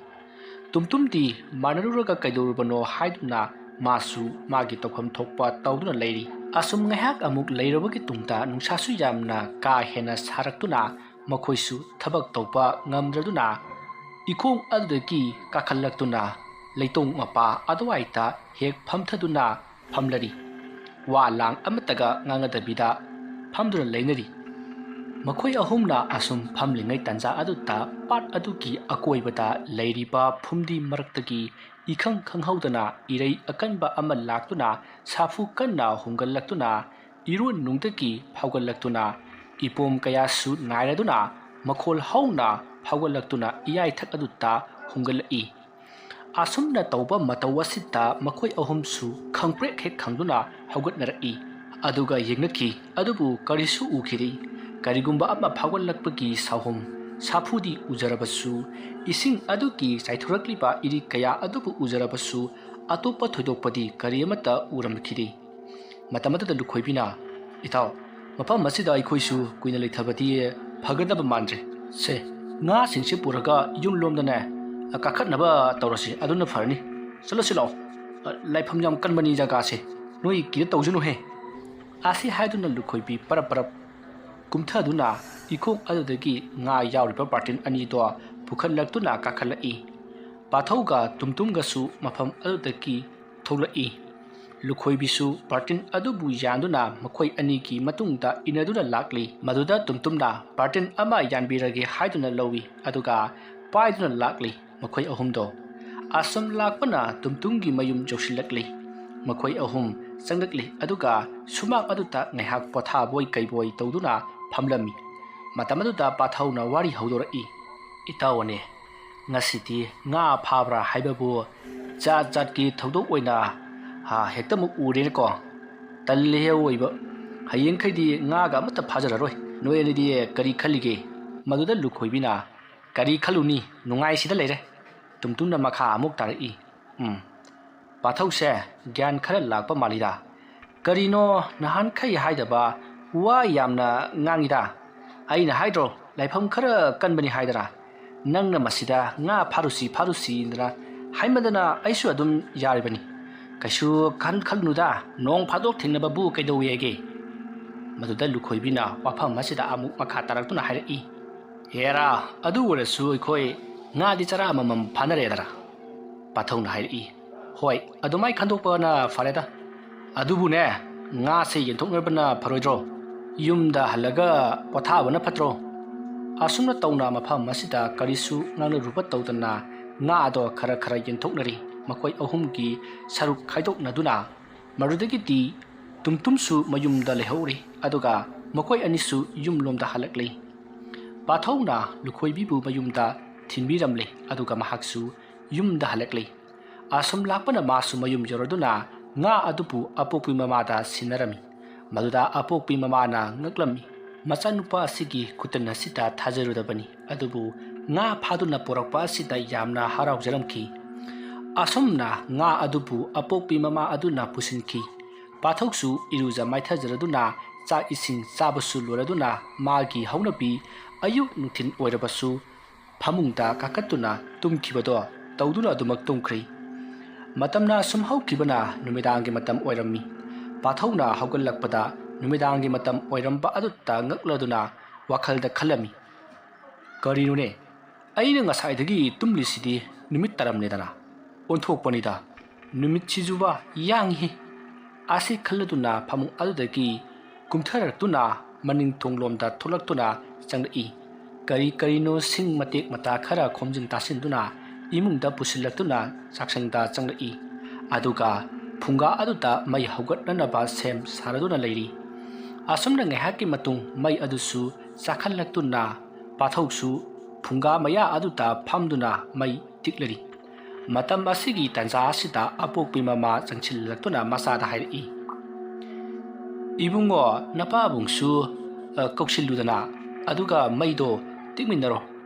ꯇꯨꯝꯇꯨꯝꯗꯤ ꯃꯥꯟꯅꯔꯨꯔꯒ ꯀꯩꯗꯧꯔꯨꯕꯅꯣ ꯍꯥꯏꯗꯨꯅ ꯃꯥꯁꯨ ꯃꯥꯒꯤ ꯇꯧꯐꯝ ꯊꯣꯛꯄ ꯇꯧꯗꯨꯅ ꯂꯩꯔꯤ꯫ ꯑꯁꯨꯝ ꯉꯥꯏꯍꯥꯛ ꯑꯃꯨꯛ ꯂꯩꯔꯕꯒꯤ ꯇꯨꯡꯗ ꯅꯨꯡꯁꯥꯁꯨ ꯌꯥꯝꯅ ꯀꯥ ꯍꯦꯟꯅ ꯁꯥꯔꯛꯇꯨꯅ ꯃꯈꯣꯏꯁꯨ ꯊꯕꯛ ꯇꯧꯕ ꯉꯝꯗ꯭ꯔꯗꯨꯅ ꯏꯈꯣꯡ ꯑꯗꯨꯗꯒꯤ ꯀꯥꯈꯠꯂꯛꯇꯨꯅ ꯂꯩꯇꯣꯡ ꯃꯄꯥ ꯑꯗꯨꯋꯥꯏꯗ ꯍꯦꯛ ꯐꯝꯊꯗꯨꯅ ꯐꯝꯂꯔꯤ꯫ ꯋꯥ ꯂꯥꯡ ꯑꯃꯠꯇꯒ ꯉꯥꯡꯅꯗꯕꯤꯗ ꯐꯝꯗꯨꯅ ꯂꯩꯅꯔꯤ꯫ ꯃꯈꯣꯏ ꯑꯍꯨꯝꯅ ꯑꯁꯨꯝ ꯐꯝꯂꯤꯉꯩ ꯇꯥꯟꯖꯥ ꯑꯗꯨꯗ ꯄꯥꯠ ꯑꯗꯨꯒꯤ ꯑꯀꯣꯏꯕꯗ ꯂꯩꯔꯤꯕ ꯐꯨꯝꯗꯤ ꯃꯔꯛꯇꯒꯤ ꯏꯈꯪ ꯈꯪꯍꯧꯗꯅ ꯏꯔꯩ ꯑꯀꯟꯕ ꯑꯃ ꯂꯥꯛꯇꯨꯅ ꯁꯥꯐꯨ ꯀꯟꯅ ꯍꯨꯝꯒꯠꯂꯛꯇꯨꯅ ꯏꯔꯣꯟꯅꯨꯡꯗꯒꯤ ꯐꯥꯎꯒꯠꯂꯛꯇꯨꯅ ꯏꯄꯣꯝ ꯀꯌꯥꯁꯨ ꯅꯥꯏꯔꯗꯨꯅ ꯃꯈꯣꯜ ꯍꯧꯅ ꯐꯥꯎꯒꯠꯂꯛꯇꯨꯅ ꯏꯌꯥꯏꯊꯛ ꯑꯗꯨꯗ ꯍꯨꯝꯒꯠꯂꯛꯏ꯫ ꯑꯁꯨꯝꯅ ꯇꯧꯕ ꯃꯇꯧ ꯑꯁꯤꯗ ꯃꯈꯣꯏ ꯑꯍꯨꯝꯁꯨ ꯈꯪꯄ꯭ꯔꯦꯛ ꯍꯦꯛ ꯈꯪꯗꯨꯅ ꯍꯧꯒꯠꯅꯔꯛꯏ꯫ ꯑꯗꯨꯒ ꯌꯦꯡꯅꯈꯤ, ꯑꯗꯨꯕꯨ ꯀꯔꯤꯁꯨ ꯎꯈꯤꯗꯦ꯫ ꯀꯔꯤꯒꯨꯝꯕ ꯑꯃ ꯐꯥꯎꯒꯠꯂꯛꯄꯒꯤ ꯁꯥꯍꯨꯝ ꯁꯥꯐꯨꯗꯤ ꯎꯖꯔꯕꯁꯨ, ꯏꯁꯤꯡ ꯑꯗꯨꯒꯤ ꯆꯥꯏꯊꯣꯔꯛꯂꯤꯕ ꯏꯔꯤꯛ ꯀꯌꯥ ꯑꯗꯨꯕꯨ ꯎꯖꯔꯕꯁꯨ, ꯑꯇꯣꯞꯄ ꯊꯣꯏꯗꯣꯛꯄꯗꯤ ꯀꯔꯤ ꯑꯃꯠꯇ ꯎꯔꯝꯈꯤꯗꯦ꯫ ꯃꯇꯝ ꯑꯗꯨꯗ ꯂꯨꯈꯣꯏꯕꯤꯅ, "ꯏꯇꯥꯎ, ꯃꯐꯝ ꯑꯁꯤꯗ ꯑꯩꯈꯣꯏꯁꯨ ꯀꯨꯏꯅ ꯂꯩꯊꯕꯗꯤ ꯐꯒꯗꯕ ꯃꯥꯟꯗ꯭ꯔꯦ꯫ ꯁꯦ, ꯉꯥꯁꯤꯡꯁꯤ ꯄꯨꯔꯒ ꯌꯨꯝꯂꯣꯝꯗꯅꯦ ꯀꯥꯈꯠꯅꯕ ꯇꯧꯔꯁꯤ, ꯑꯗꯨꯅ ꯐꯔꯅꯤ꯫ ꯆꯠꯂꯁꯤ ꯂꯥꯛꯑꯣ꯫ ꯂꯥꯏꯐꯝ ꯌꯥꯝ ꯀꯟꯕꯅꯤ ꯖꯒꯥꯁꯦ, ꯅꯣꯏ ꯀꯤꯗ ꯇꯧꯖꯅꯨꯍꯦ"꯫ ꯑꯁꯤ ꯍꯥꯏꯗꯨꯅ ꯂꯨꯈꯣꯏꯕꯤ ꯄꯔꯞ ꯄꯔꯞ ꯀꯨꯝꯊꯗꯨꯅ ꯏꯈꯣꯡ ꯑꯗꯨꯗꯒꯤ ꯉꯥ ꯌꯥꯎꯔꯤꯕ ꯕꯥꯔꯇꯤꯟ ꯑꯅꯤꯗꯣ ꯄꯨꯈꯠꯂꯛꯇꯨꯅ ꯀꯥꯈꯠꯂꯛꯏ꯫ ꯄꯥꯊꯧꯒ ꯇꯨꯝꯇꯨꯝꯒꯁꯨ ꯃꯐꯝ ꯑꯗꯨꯗꯒꯤ ꯊꯣꯛꯂꯛꯏ꯫ ꯂꯨꯈꯣꯏꯕꯤꯁꯨ ꯕꯥꯔꯇꯤꯟ ꯑꯗꯨꯕꯨ ꯌꯥꯟꯗꯨꯅ ꯃꯈꯣꯏ ꯑꯅꯤꯒꯤ ꯃꯇꯨꯡꯗ ꯏꯟꯅꯗꯨꯅ ꯂꯥꯛꯂꯤ꯫ ꯃꯗꯨꯗ ꯇꯨꯝꯇꯨꯝꯅ ꯕꯥꯔꯇꯤꯟ ꯑꯃ ꯌꯥꯟꯕꯤꯔꯒꯦ ꯍꯥꯏꯗꯨꯅ ꯂꯧꯏ, ꯑꯗꯨꯒ ꯄꯥꯏꯗꯨꯅ ꯂꯥꯛꯂꯤ꯫ ꯃꯈꯣꯏ ꯑꯍꯨꯝꯗꯣ ꯑꯁꯨꯝ ꯂꯥꯛꯄꯅ ꯇꯨꯝꯇꯨꯝꯒꯤ ꯃꯌꯨꯝ ꯌꯧꯁꯤꯜꯂꯛꯂꯤ꯫ ꯃꯈꯣꯏ ꯑꯍꯨꯝ ꯆꯪꯂꯛꯂꯤ, ꯑꯗꯨꯒ ꯁꯨꯃꯥꯡ ꯑꯗꯨꯗ ꯉꯥꯏꯍꯥꯛ ꯄꯣꯊꯥꯕꯣꯏ ꯀꯩꯕꯣꯏ ꯇꯧꯗꯨꯅ ꯐꯝꯂꯝꯃꯤ꯫ ꯃꯇꯝ ꯑꯗꯨꯗ ꯄꯥꯊꯧꯅ ꯋꯥꯔꯤ ꯍꯧꯗꯣꯔꯛꯏ꯫ "ꯏꯇꯥꯎ ꯑꯅꯦ, ꯉꯁꯤꯗꯤ ꯉꯥ ꯐꯥꯕ꯭ꯔꯥ ꯍꯥꯏꯕꯕꯨ ꯖꯥꯠ ꯖꯥꯠꯀꯤ ꯊꯧꯗꯣꯛ ꯑꯣꯏꯅ, ꯍꯥ, ꯍꯦꯛꯇꯃꯛ ꯎꯔꯦꯅꯦꯀꯣ꯫ ꯇꯜꯂꯦꯍꯦ ꯑꯣꯏꯕ꯫ ꯍꯌꯦꯡꯈꯩꯗꯤ ꯉꯥꯒ ꯑꯃꯠꯇ ꯐꯥꯖꯔꯔꯣꯏ꯫ ꯅꯣꯏ ꯑꯅꯤꯗꯤ ꯀꯔꯤ ꯈꯜꯂꯤꯒꯦ?" ꯃꯗꯨꯗ ꯂꯨꯈꯣꯏꯕꯤꯅ, "ꯀꯔꯤ ꯈꯜꯂꯨꯅꯤ, ꯅꯨꯡꯉꯥꯏꯁꯤꯗ ꯂꯩꯔꯦ"꯫ ꯇꯨꯝꯇꯨꯝꯅ ꯃꯈꯥ ꯑꯃꯨꯛ ꯇꯥꯔꯛꯏ꯫ "ꯎꯝ, ꯄꯥꯊꯧꯁꯦ ꯒ꯭ꯌꯥꯟ ꯈꯔ ꯂꯥꯛꯄ ꯃꯥꯜꯂꯤꯗ꯫ ꯀꯔꯤꯅꯣ ꯅꯍꯥꯟꯈꯩ ꯍꯥꯏꯗꯕ ꯋꯥ ꯌꯥꯝꯅ ꯉꯥꯡꯉꯤꯗ? ꯑꯩꯅ ꯍꯥꯏꯗ꯭ꯔꯣ, ꯂꯥꯏꯐꯝ ꯈꯔ ꯀꯟꯕꯅꯤ ꯍꯥꯏꯗꯅ? ꯅꯪꯅ ꯃꯁꯤꯗ ꯉꯥ ꯐꯥꯔꯨꯁꯤ ꯐꯥꯔꯨꯁꯤꯗꯅ ꯍꯥꯏꯃꯟꯗꯅ ꯑꯩꯁꯨ ꯑꯗꯨꯝ ꯌꯥꯔꯤꯕꯅꯤ꯫ ꯀꯩꯁꯨ ꯈꯟ ꯈꯜꯂꯨꯅꯨꯗ, ꯅꯣꯡ ꯐꯥꯗꯣꯛ ꯊꯦꯡꯅꯕꯕꯨ ꯀꯩꯗꯧꯋꯦꯒꯦ?" ꯃꯗꯨꯗ ꯂꯨꯈꯣꯏꯕꯤꯅ ꯋꯥꯐꯝ ꯑꯁꯤꯗ ꯑꯃꯨꯛ ꯃꯈꯥ ꯇꯥꯔꯛꯇꯨꯅ ꯍꯥꯏꯔꯛꯏ꯫ "ꯍꯦꯔꯥ, ꯑꯗꯨ ꯑꯣꯏꯔꯁꯨ ꯑꯩꯈꯣꯏ ꯉꯥꯗꯤ ꯆꯔꯥ ꯑꯃꯃꯝ ꯐꯥꯅꯔꯦꯗꯅ", ꯄꯥꯊꯧꯅ ꯍꯥꯏꯔꯛꯏ꯫ "ꯍꯣꯏ, ꯑꯗꯨꯃꯥꯏ ꯈꯟꯗꯣꯛꯄꯅ ꯐꯔꯦꯗ꯫ ꯑꯗꯨꯕꯨꯅꯦ, ꯉꯥꯁꯦ ꯌꯦꯟꯊꯣꯛꯅꯕꯅ ꯐꯔꯣꯏꯗ꯭ꯔꯣ? ꯌꯨꯝꯗ ꯍꯜꯂꯒ ꯄꯣꯊꯥꯕꯅ ꯐꯠꯇ꯭ꯔꯣ?" ꯑꯁꯨꯝꯅ ꯇꯧꯅ ꯃꯐꯝ ꯑꯁꯤꯗ ꯀꯔꯤꯁꯨ ꯉꯥꯡꯅꯔꯨꯕ ꯇꯧꯗꯅ ꯉꯥ ꯑꯗꯣ ꯈꯔ ꯈꯔ ꯌꯦꯟꯊꯣꯛꯅꯔꯤ꯫ ꯃꯈꯣꯏ ꯑꯍꯨꯝꯒꯤ ꯁꯔꯨꯛ ꯈꯥꯏꯗꯣꯛꯅꯗꯨꯅ꯫ ꯃꯗꯨꯗꯒꯤꯗꯤ ꯇꯨꯝꯇꯨꯝꯁꯨ ꯃꯌꯨꯝꯗ ꯂꯩꯍꯧꯔꯤ, ꯑꯗꯨꯒ ꯃꯈꯣꯏ ꯑꯅꯤꯁꯨ ꯌꯨꯝꯂꯣꯝꯗ ꯍꯜꯂꯛꯂꯤ꯫ ꯄꯥꯊꯧꯅ ꯂꯨꯈꯣꯏꯕꯤꯕꯨ ꯃꯌꯨꯝꯗ ꯊꯤꯟꯕꯤꯔꯝꯂꯦ, ꯑꯗꯨꯒ ꯃꯍꯥꯛꯁꯨ ꯌꯨꯝꯗ ꯍꯜꯂꯛꯂꯤ꯫ ꯑꯁꯨꯝ ꯂꯥꯛꯄꯅ ꯃꯥꯁꯨ ꯃꯌꯨꯝ ꯌꯧꯔꯗꯨꯅ ꯉꯥ ꯑꯗꯨꯕꯨ ꯑꯄꯣꯛꯄꯤ ꯃꯃꯥꯗ ꯁꯤꯟꯅꯔꯝꯃꯤ꯫ ꯃꯗꯨꯗ ꯑꯄꯣꯛꯄꯤ ꯃꯃꯥꯅ ꯉꯛꯂꯝꯃꯤ꯫ ꯃꯆꯥꯅꯨꯄꯥ ꯑꯁꯤꯒꯤ ꯈꯨꯇꯟ ꯑꯁꯤꯗ ꯊꯥꯖꯔꯨꯗꯕꯅꯤ, ꯑꯗꯨꯕꯨ ꯉꯥ ꯐꯥꯗꯨꯅ ꯄꯨꯔꯛꯄ ꯑꯁꯤꯗ ꯌꯥꯝꯅ ꯍꯔꯥꯎꯖꯔꯝꯈꯤ꯫ ꯑꯁꯨꯝꯅ ꯉꯥ ꯑꯗꯨꯕꯨ ꯑꯄꯣꯛꯄꯤ ꯃꯃꯥ ꯑꯗꯨꯅ ꯄꯨꯁꯤꯟꯈꯤ꯫ ꯄꯥꯊꯧꯁꯨ ꯏꯔꯨꯖ ꯃꯥꯏꯊꯖꯔꯗꯨꯅ ꯆꯥꯛ ꯏꯁꯤꯡ ꯆꯥꯕꯁꯨ ꯂꯣꯏꯔꯗꯨꯅ ꯃꯥꯒꯤ ꯍꯧꯅꯕꯤ ꯑꯌꯨꯛ ꯅꯨꯡꯊꯤꯜ ꯑꯣꯏꯔꯕꯁꯨ ꯐꯃꯨꯡꯗ ꯀꯥꯈꯠꯇꯨꯅ ꯇꯨꯝꯈꯤꯕꯗꯣ ꯇꯧꯗꯨꯅ ꯑꯗꯨꯃꯛ ꯇꯨꯝꯈ꯭ꯔꯤ꯫ ꯃꯇꯝꯅ ꯁꯨꯝ ꯍꯧꯈꯤꯕꯅ ꯅꯨꯃꯤꯗꯥꯡꯒꯤ ꯃꯇꯝ ꯑꯣꯏꯔꯝꯃꯤ꯫ ꯄꯥꯊꯧꯅ ꯍꯧꯒꯠꯂꯛꯄꯗ ꯅꯨꯃꯤꯗꯥꯡꯒꯤ ꯃꯇꯝ ꯑꯣꯏꯔꯝꯕ ꯑꯗꯨꯇ ꯉꯛꯂꯗꯨꯅ ꯋꯥꯈꯜꯗ ꯈꯜꯂꯝꯃꯤ꯫ "ꯀꯔꯤꯅꯣꯅꯦ? ꯑꯩꯅ ꯉꯁꯥꯏꯗꯒꯤ ꯇꯨꯝꯂꯤꯁꯤꯗꯤ ꯅꯨꯃꯤꯠ ꯇꯥꯔꯝꯂꯦꯗꯅ꯫ ꯑꯣꯟꯊꯣꯛꯄꯅꯤꯗ, ꯅꯨꯃꯤꯠꯁꯤꯁꯨꯕ ꯌꯥꯡꯏ" ꯑꯁꯤ ꯈꯜꯂꯗꯨꯅ ꯐꯃꯨꯡ ꯑꯗꯨꯗꯒꯤ ꯀꯨꯝꯊꯔꯛꯇꯨꯅ ꯃꯅꯤꯡ ꯊꯣꯡꯂꯣꯝꯗ ꯊꯣꯛꯂꯛꯇꯨꯅ ꯆꯪꯂꯛꯏ꯫ ꯀꯔꯤ ꯀꯔꯤꯅꯣ ꯁꯤꯡ ꯃꯇꯦꯛ ꯃꯇꯥ ꯈꯔ ꯈꯣꯝꯖꯤꯟ ꯇꯥꯁꯤꯟꯗꯨꯅ ꯏꯃꯨꯡꯗ ꯄꯨꯁꯤꯜꯂꯛꯇꯨꯅ ꯆꯥꯛꯁꯪꯗ ꯆꯪꯂꯛꯏ꯫ ꯑꯗꯨꯒ ꯐꯨꯡꯒꯥ ꯑꯗꯨꯗ ꯃꯩ ꯍꯧꯒꯠꯅꯅꯕ ꯁꯦꯝ ꯁꯥꯔꯗꯨꯅ ꯂꯩꯔꯤ꯫ ꯑꯁꯨꯝꯅ ꯉꯥꯏꯍꯥꯛꯀꯤ ꯃꯇꯨꯡ ꯃꯩ ꯑꯗꯨꯁꯨ ꯆꯥꯛꯈꯠꯂꯛꯇꯨꯅ ꯄꯥꯊꯧꯁꯨ ꯐꯨꯡꯒꯥ ꯃꯌꯥ ꯑꯗꯨꯗ ꯐꯝꯗꯨꯅ ꯃꯩ ꯇꯤꯛꯂꯔꯤ꯫ ꯃꯇꯝ ꯑꯁꯤꯒꯤ ꯇꯥꯟꯖꯥ ꯑꯁꯤꯗ ꯑꯄꯣꯛꯄꯤ ꯃꯃꯥ ꯆꯪꯁꯤꯜꯂꯛꯇꯨꯅ ꯃꯆꯥꯗ ꯍꯥꯏꯔꯛꯏ, "ꯏꯕꯨꯡꯉꯣ, ꯅꯄꯥꯕꯨꯡꯁꯨ, ꯑ, ꯀꯧꯁꯤꯜꯂꯨꯗꯅ, ꯑꯗꯨꯒ ꯃꯩꯗꯣ ꯇꯤꯛꯃꯤꯟꯅꯔꯣ꯫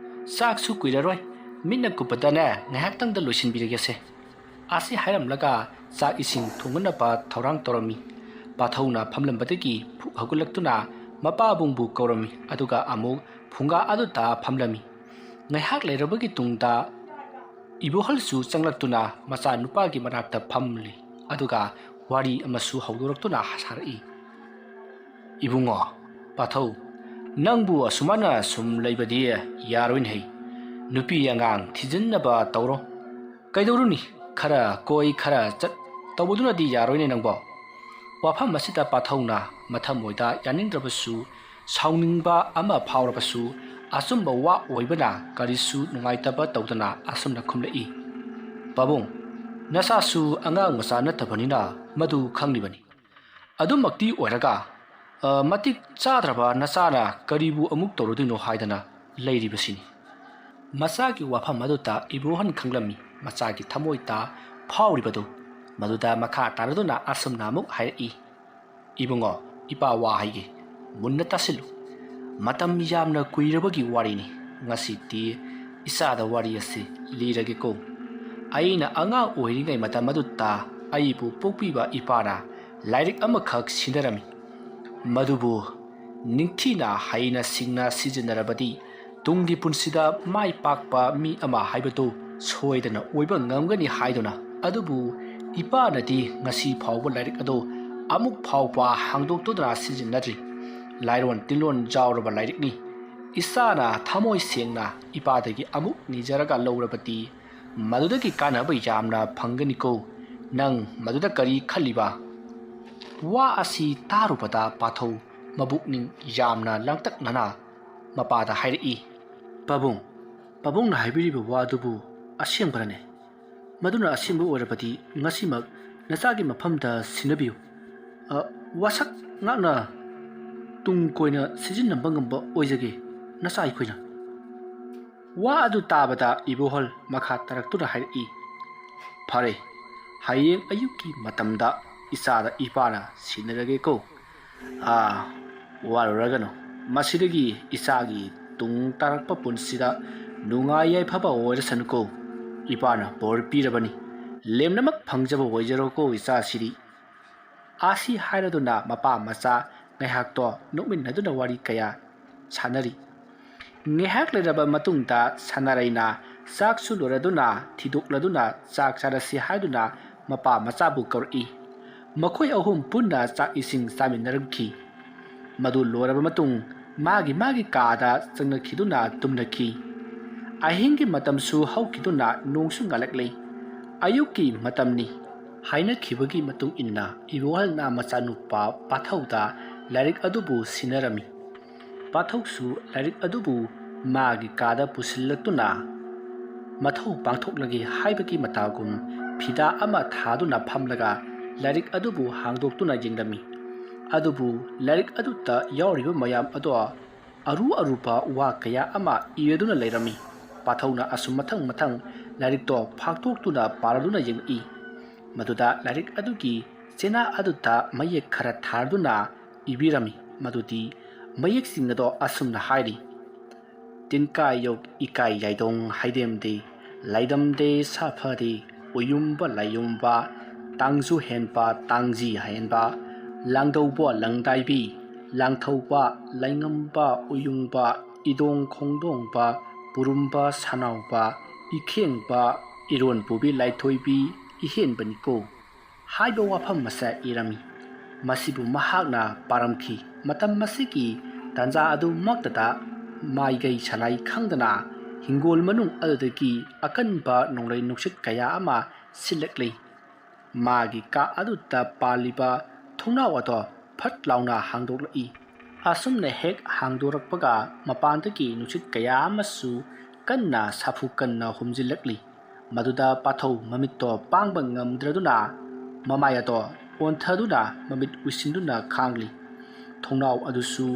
ꯆꯥꯛꯁꯨ ꯀꯨꯏꯔꯔꯣꯏ, ꯃꯤꯠꯅ ꯀꯨꯞꯄꯗꯅꯦ ꯉꯥꯏꯍꯥꯛꯇꯪꯗ ꯂꯣꯏꯁꯤꯟꯕꯤꯔꯒꯦꯁꯦ" ꯑꯁꯤ ꯍꯥꯏꯔꯝꯂꯒ ꯆꯥꯛ ꯏꯁꯤꯡ ꯊꯣꯡꯅꯅꯕ ꯊꯧꯔꯥꯡ ꯇꯧꯔꯝꯃꯤ꯫ ꯄꯥꯊꯧꯅ ꯐꯝꯂꯝꯕꯗꯒꯤ ꯐꯨꯛ ꯍꯧꯒꯠꯂꯛꯇꯨꯅ ꯃꯄꯥꯕꯨꯡꯕꯨ ꯀꯧꯔꯝꯃꯤ, ꯑꯗꯨꯒ ꯑꯃꯨꯛ ꯐꯨꯡꯒꯥ ꯑꯗꯨꯗ ꯐꯝꯂꯝꯃꯤ꯫ ꯉꯥꯏꯍꯥꯛ ꯂꯩꯔꯕꯒꯤ ꯇꯨꯡꯗ ꯏꯕꯣꯍꯜꯁꯨ ꯆꯪꯂꯛꯇꯨꯅ ꯃꯆꯥꯅꯨꯄꯥꯒꯤ ꯃꯅꯥꯛꯇ ꯐꯝꯂꯤ, ꯑꯗꯨꯒ ꯋꯥꯔꯤ ꯑꯃꯁꯨ ꯍꯧꯗꯣꯔꯛꯇꯨꯅ ꯁꯥꯔꯛꯏ꯫ "ꯏꯕꯨꯡꯉꯣ, ꯄꯥꯊꯧ, ꯅꯪꯕꯨ ꯑꯁꯨꯃꯥꯏꯅ ꯁꯨꯝ ꯂꯩꯕꯗꯤ ꯌꯥꯔꯣꯏꯅꯦꯍꯦ꯫ ꯅꯨꯄꯤ ꯑꯉꯥꯡ ꯊꯤꯖꯤꯟꯅꯕ ꯇꯧꯔꯣ꯫ ꯀꯩꯗꯧꯔꯨꯅꯤ, ꯈꯔ ꯀꯣꯏ ꯈꯔ ꯆꯠ ꯇꯧꯕꯗꯨꯅꯗꯤ ꯌꯥꯔꯣꯏꯅꯦ ꯅꯪꯕꯣ?" ꯋꯥꯐꯝ ꯑꯁꯤꯗ ꯄꯥꯊꯧꯅ ꯃꯊꯃꯣꯏꯗ ꯌꯥꯅꯤꯡꯗ꯭ꯔꯕꯁꯨ, ꯁꯥꯎꯅꯤꯡꯕ ꯑꯃ ꯐꯥꯎꯔꯕꯁꯨ, ꯑꯆꯨꯝꯕ ꯋꯥ ꯑꯣꯏꯕꯅ ꯀꯔꯤꯁꯨ ꯅꯨꯡꯉꯥꯏꯇꯕ ꯇꯧꯗꯅ ꯑꯁꯨꯝꯅ ꯈꯨꯝꯂꯛꯏ, "ꯄꯥꯕꯨꯡ, ꯅꯆꯥꯁꯨ ꯑꯉꯥꯡ ꯃꯆꯥ ꯅꯠꯇꯕꯅꯤꯅ ꯃꯗꯨ ꯈꯪꯂꯤꯕꯅꯤ꯫ ꯑꯗꯨꯃꯛꯇꯤ ꯑꯣꯏꯔꯒ, ꯑ, ꯃꯇꯤꯛ ꯆꯥꯗ꯭ꯔꯕ ꯅꯆꯥꯅ ꯀꯔꯤꯕꯨ ꯑꯃꯨꯛ ꯇꯧꯔꯨꯗꯣꯏꯅꯣ ꯍꯥꯏꯗꯅ ꯂꯩꯔꯤꯕꯁꯤꯅꯤ"꯫ ꯃꯆꯥꯒꯤ ꯋꯥꯐꯝ ꯑꯗꯨꯗ ꯏꯕꯣꯍꯟ ꯈꯪꯂꯝꯃꯤ꯫ ꯃꯆꯥꯒꯤ ꯊꯃꯣꯏꯗ ꯐꯥꯎꯔꯤꯕꯗꯨ ꯃꯗꯨꯗ ꯃꯈꯥ ꯇꯥꯔꯗꯨꯅ ꯑꯁꯨꯝꯅ ꯑꯃꯨꯛ ꯍꯥꯏꯔꯛꯏ, "ꯏꯕꯨꯡꯉꯣ, ꯏꯄꯥ ꯋꯥ ꯍꯥꯏꯒꯦ, ꯃꯨꯟꯅ ꯇꯥꯁꯤꯜꯂꯨ꯫ ꯃꯇꯝ ꯌꯥꯝꯅ ꯀꯨꯏꯔꯕꯒꯤ ꯋꯥꯔꯤꯅꯤ꯫ ꯉꯁꯤꯗꯤ ꯏꯆꯥꯗ ꯋꯥꯔꯤ ꯑꯁꯤ ꯂꯤꯔꯒꯦꯀꯣ"꯫ ꯑꯩꯅ ꯑꯉꯥꯡ ꯑꯣꯏꯔꯤꯉꯩ ꯃꯇꯝ ꯑꯗꯨꯗ ꯑꯩꯕꯨ ꯄꯣꯛꯄꯤꯕ ꯏꯄꯥꯅ ꯂꯥꯏꯔꯤꯛ ꯑꯃꯈꯛ ꯁꯤꯟꯅꯔꯝꯃꯤ꯫ ꯃꯗꯨꯕꯨ ꯅꯤꯡꯊꯤꯅ ꯍꯩꯅ ꯁꯤꯡꯅ ꯁꯤꯖꯤꯟꯅꯔꯕꯗꯤ ꯇꯨꯡꯒꯤ ꯄꯨꯟꯁꯤꯗ ꯃꯥꯏ ꯄꯥꯛꯄ ꯃꯤ ꯑꯃ ꯍꯥꯏꯕꯗꯨ ꯁꯣꯏꯗꯅ ꯑꯣꯏꯕ ꯉꯝꯒꯅꯤ ꯍꯥꯏꯗꯨꯅ, ꯑꯗꯨꯕꯨ ꯏꯄꯥꯅꯗꯤ ꯉꯁꯤ ꯐꯥꯎꯕ ꯂꯥꯏꯔꯤꯛ ꯑꯗꯨ ꯑꯃꯨꯛ ꯐꯥꯎꯕ ꯍꯥꯡꯗꯣꯛꯇꯨꯅ ꯁꯤꯖꯤꯟꯅꯗ꯭ꯔꯤ꯫ ꯂꯥꯏꯔꯣꯟ ꯇꯤꯟꯂꯣꯟ ꯌꯥꯎꯔꯕ ꯂꯥꯏꯔꯤꯛꯅꯤ꯫ ꯏꯆꯥꯅ ꯊꯃꯣꯏ ꯁꯦꯡꯅ ꯏꯄꯥꯗꯒꯤ ꯑꯃꯨꯛ ꯅꯤꯖꯔꯒ ꯂꯧꯔꯕꯗꯤ ꯃꯗꯨꯗꯒꯤ ꯀꯥꯟꯅꯕ ꯌꯥꯝꯅ ꯐꯪꯒꯅꯤꯀꯣ꯫ ꯅꯪ ꯃꯗꯨꯗ ꯀꯔꯤ ꯈꯜꯂꯤꯕ? ꯋꯥ ꯑꯁꯤ ꯇꯥꯔꯨꯕꯗ ꯄꯥꯊꯧ ꯃꯕꯨꯛꯅꯤꯡ ꯌꯥꯝꯅ ꯂꯥꯡꯇꯛꯅꯅ ꯃꯄꯥꯗ ꯍꯥꯏꯔꯛꯏ꯫ "ꯄꯥꯕꯨꯡ, ꯄꯥꯕꯨꯡꯅ ꯍꯥꯏꯕꯤꯔꯤꯕ ꯋꯥ ꯑꯗꯨꯕꯨ ꯑꯁꯦꯡꯕꯔꯅꯦ? ꯃꯗꯨꯅ ꯑꯁꯦꯡꯕ ꯑꯣꯏꯔꯕꯗꯤ ꯉꯁꯤꯃꯛ ꯅꯆꯥꯒꯤ ꯃꯐꯝꯗ ꯁꯤꯟꯅꯕꯤꯌꯨ꯫ ꯑ, ꯋꯥꯁꯛ ꯉꯥꯛꯅ ꯇꯨꯡ ꯀꯣꯏꯅ ꯁꯤꯖꯤꯟꯅꯕ ꯉꯝꯕ ꯑꯣꯏꯖꯒꯦ ꯅꯆꯥ ꯑꯩꯈꯣꯏꯅ"꯫ ꯋꯥ ꯑꯗꯨ ꯇꯥꯕꯗ ꯏꯕꯣꯍꯜ ꯃꯈꯥ ꯇꯥꯔꯛꯇꯨꯅ ꯍꯥꯏꯔꯛꯏ, "ꯐꯔꯦ, ꯍꯌꯦꯡ ꯑꯌꯨꯛꯀꯤ ꯃꯇꯝꯗ ꯏꯆꯥꯗ ꯏꯄꯥꯅ ꯁꯤꯟꯅꯔꯒꯦꯀꯣ꯫ ꯑꯥ, ꯋꯥꯔꯨꯔꯒꯅꯨ꯫ ꯃꯁꯤꯗꯒꯤ ꯏꯆꯥꯒꯤ ꯇꯨꯡ ꯇꯥꯔꯛꯄ ꯄꯨꯟꯁꯤꯗ ꯅꯨꯡꯉꯥꯏ ꯌꯥꯏꯐꯕ ꯑꯣꯏꯔꯁꯅꯨꯀꯣ꯫ ꯏꯄꯥꯅ ꯕꯣꯔ ꯄꯤꯔꯕꯅꯤ꯫ ꯂꯦꯝꯅꯃꯛ ꯐꯪꯖꯕ ꯑꯣꯏꯖꯔꯣꯀꯣ ꯏꯆꯥꯁꯤꯗꯤ"꯫ ꯑꯁꯤ ꯍꯥꯏꯔꯗꯨꯅ ꯃꯄꯥ ꯃꯆꯥ ꯉꯥꯏꯍꯥꯛꯇꯣ ꯅꯣꯛꯃꯤꯟꯅꯗꯨꯅ ꯋꯥꯔꯤ ꯀꯌꯥ ꯁꯥꯟꯅꯔꯤ꯫ ꯉꯥꯏꯍꯥꯛ ꯂꯩꯔꯕ ꯃꯇꯨꯡꯗ ꯁꯅꯥꯔꯩꯅ ꯆꯥꯛꯁꯨ ꯂꯣꯏꯔꯗꯨꯅ ꯊꯤꯗꯣꯛꯂꯗꯨꯅ ꯆꯥꯛ ꯆꯥꯔꯁꯤ ꯍꯥꯏꯗꯨꯅ ꯃꯄꯥ ꯃꯆꯥꯕꯨ ꯀꯧꯔꯛꯏ꯫ ꯃꯈꯣꯏ ꯑꯍꯨꯝ ꯄꯨꯟꯅ ꯆꯥꯛ ꯏꯁꯤꯡ ꯆꯥꯃꯤꯟꯅꯔꯝꯈꯤ꯫ ꯃꯗꯨ ꯂꯣꯏꯔꯕ ꯃꯇꯨꯡ ꯃꯥꯒꯤ ꯃꯥꯒꯤ ꯀꯥꯗ ꯆꯪꯅꯈꯤꯗꯨꯅ ꯇꯨꯝꯅꯈꯤ꯫ ꯑꯍꯤꯡꯒꯤ ꯃꯇꯝꯁꯨ ꯍꯧꯈꯤꯗꯨꯅ ꯅꯣꯡꯁꯨ ꯉꯥꯜꯂꯛꯂꯦ꯫ ꯑꯌꯨꯛꯀꯤ ꯃꯇꯝꯅꯤ꯫ ꯍꯥꯏꯅꯈꯤꯕꯒꯤ ꯃꯇꯨꯡ ꯏꯟꯅ ꯏꯕꯣꯍꯜꯅ ꯃꯆꯥꯅꯨꯄꯥ ꯄꯥꯊꯧꯗ ꯂꯥꯏꯔꯤꯛ ꯑꯗꯨꯕꯨ ꯁꯤꯟꯅꯔꯝꯃꯤ꯫ ꯄꯥꯊꯧꯁꯨ ꯂꯥꯏꯔꯤꯛ ꯑꯗꯨꯕꯨ ꯃꯥꯒꯤ ꯀꯥꯗ ꯄꯨꯁꯤꯜꯂꯛꯇꯨꯅ ꯃꯊꯧ ꯄꯥꯡꯊꯣꯛꯂꯒꯦ ꯍꯥꯏꯕꯒꯤ ꯃꯇꯥꯒꯨꯝ ꯐꯤꯗꯥ ꯑꯃ ꯊꯥꯗꯨꯅ ꯐꯝꯂꯒ ꯂꯥꯏꯔꯤꯛ ꯑꯗꯨꯕꯨ ꯍꯥꯡꯗꯣꯛꯇꯨꯅ ꯌꯦꯡꯂꯝꯃꯤ꯫ ꯑꯗꯨꯕꯨ ꯂꯥꯏꯔꯤꯛ ꯑꯗꯨꯗ ꯌꯥꯎꯔꯤꯕ ꯃꯌꯥꯝ ꯑꯗꯣ ꯑꯔꯨ ꯑꯔꯨꯕ ꯋꯥ ꯀꯌꯥ ꯑꯃ ꯏꯔꯗꯨꯅ ꯂꯩꯔꯝꯃꯤ꯫ ꯄꯥꯊꯧꯅ ꯑꯁꯨꯝ ꯃꯊꯪ ꯃꯊꯪ ꯂꯥꯏꯔꯤꯛꯇꯣ ꯐꯥꯛꯇꯣꯛꯇꯨꯅ ꯄꯥꯔꯗꯨꯅ ꯌꯦꯡꯂꯛꯏ꯫ ꯃꯗꯨꯗ ꯂꯥꯏꯔꯤꯛ ꯑꯗꯨꯒꯤ ꯆꯦꯅꯥ ꯑꯗꯨꯗ ꯃꯌꯦꯛ ꯈꯔ ꯊꯥꯔꯗꯨꯅ ꯏꯕꯤꯔꯝꯃꯤ꯫ ꯃꯗꯨꯗꯤ ꯃꯌꯦꯛꯁꯤꯡ ꯑꯗꯣ ꯑꯁꯨꯝꯅ ꯍꯥꯏꯔꯤ: "ꯇꯤꯟꯀꯥꯏ ꯌꯣꯛ ꯏꯀꯥꯏ ꯌꯥꯏꯗꯣꯡ ꯍꯥꯏꯗꯦꯝꯗꯦ, ꯂꯥꯏꯗꯝꯗꯦ ꯁꯥꯐꯗꯤ, ꯎꯌꯨꯝꯕ ꯂꯥꯏꯌꯨꯝꯕ, ꯇꯥꯡꯖꯨ ꯍꯦꯟꯕ ꯇꯥꯡꯖꯤ ꯍꯦꯟꯕ, ꯂꯥꯡꯗꯧꯕ ꯂꯪꯗꯥꯏꯕꯤ, ꯂꯥꯡꯊꯧꯕ ꯂꯩꯉꯝꯕ ꯎꯌꯨꯡꯕ, ꯏꯗꯣꯡ ꯈꯣꯡꯗꯣꯡꯕ, ꯄꯨꯔꯨꯝꯕ ꯁꯅꯥꯎꯕ, ꯏꯈꯦꯡꯕ, ꯏꯔꯣꯟ ꯄꯨꯕꯤ ꯂꯥꯏꯊꯣꯏꯕꯤ ꯏꯍꯦꯟꯕꯅꯤꯀꯣ ꯍꯥꯏꯕ ꯋꯥꯐꯝ ꯑꯁꯦ ꯏꯔꯝꯃꯤ꯫ ꯃꯁꯤꯕꯨ ꯃꯍꯥꯛꯅ ꯄꯥꯔꯝꯈꯤ꯫ ꯃꯇꯝ ꯑꯁꯤꯒꯤ ꯇꯥꯟꯖꯥ ꯑꯗꯨꯃꯛꯇꯗ ꯃꯥꯏꯀꯩ ꯁꯂꯥꯏ ꯈꯪꯗꯅ ꯍꯤꯡꯒꯣꯜ ꯃꯅꯨꯡ ꯑꯗꯨꯗꯒꯤ ꯑꯀꯟꯕ ꯅꯣꯡꯂꯩ ꯅꯨꯡꯁꯤꯠ ꯀꯌꯥ ꯑꯃ ꯁꯤꯜꯂꯛꯂꯤ꯫ ꯃꯥꯒꯤ ꯀꯥ ꯑꯗꯨꯗ ꯄꯥꯜꯂꯤꯕ ꯊꯣꯡꯅꯥꯎ ꯑꯗꯣ ꯐꯠ ꯂꯥꯎꯅ ꯍꯥꯡꯗꯣꯛꯂꯛꯏ꯫ ꯑꯁꯨꯝꯅ ꯍꯦꯛ ꯍꯥꯡꯗꯣꯔꯛꯄꯒ ꯃꯄꯥꯟꯗꯒꯤ ꯅꯨꯡꯁꯤꯠ ꯀꯌꯥ ꯑꯃꯁꯨ ꯀꯟꯅ ꯁꯥꯐꯨ ꯀꯟꯅ ꯍꯨꯝꯖꯤꯜꯂꯛꯂꯤ꯫ ꯃꯗꯨꯗ ꯄꯥꯊꯧ ꯃꯃꯤꯠꯇꯣ ꯄꯥꯡꯕ ꯉꯝꯗ꯭ꯔꯗꯨꯅ ꯃꯃꯥꯏ ꯑꯗꯣ ꯑꯣꯟꯊꯗꯨꯅ ꯃꯃꯤꯠ ꯎꯏꯁꯤꯟꯗꯨꯅ ꯈꯥꯡꯂꯤ꯫ ꯊꯣꯡꯅꯥꯎ ꯑꯗꯨꯁꯨ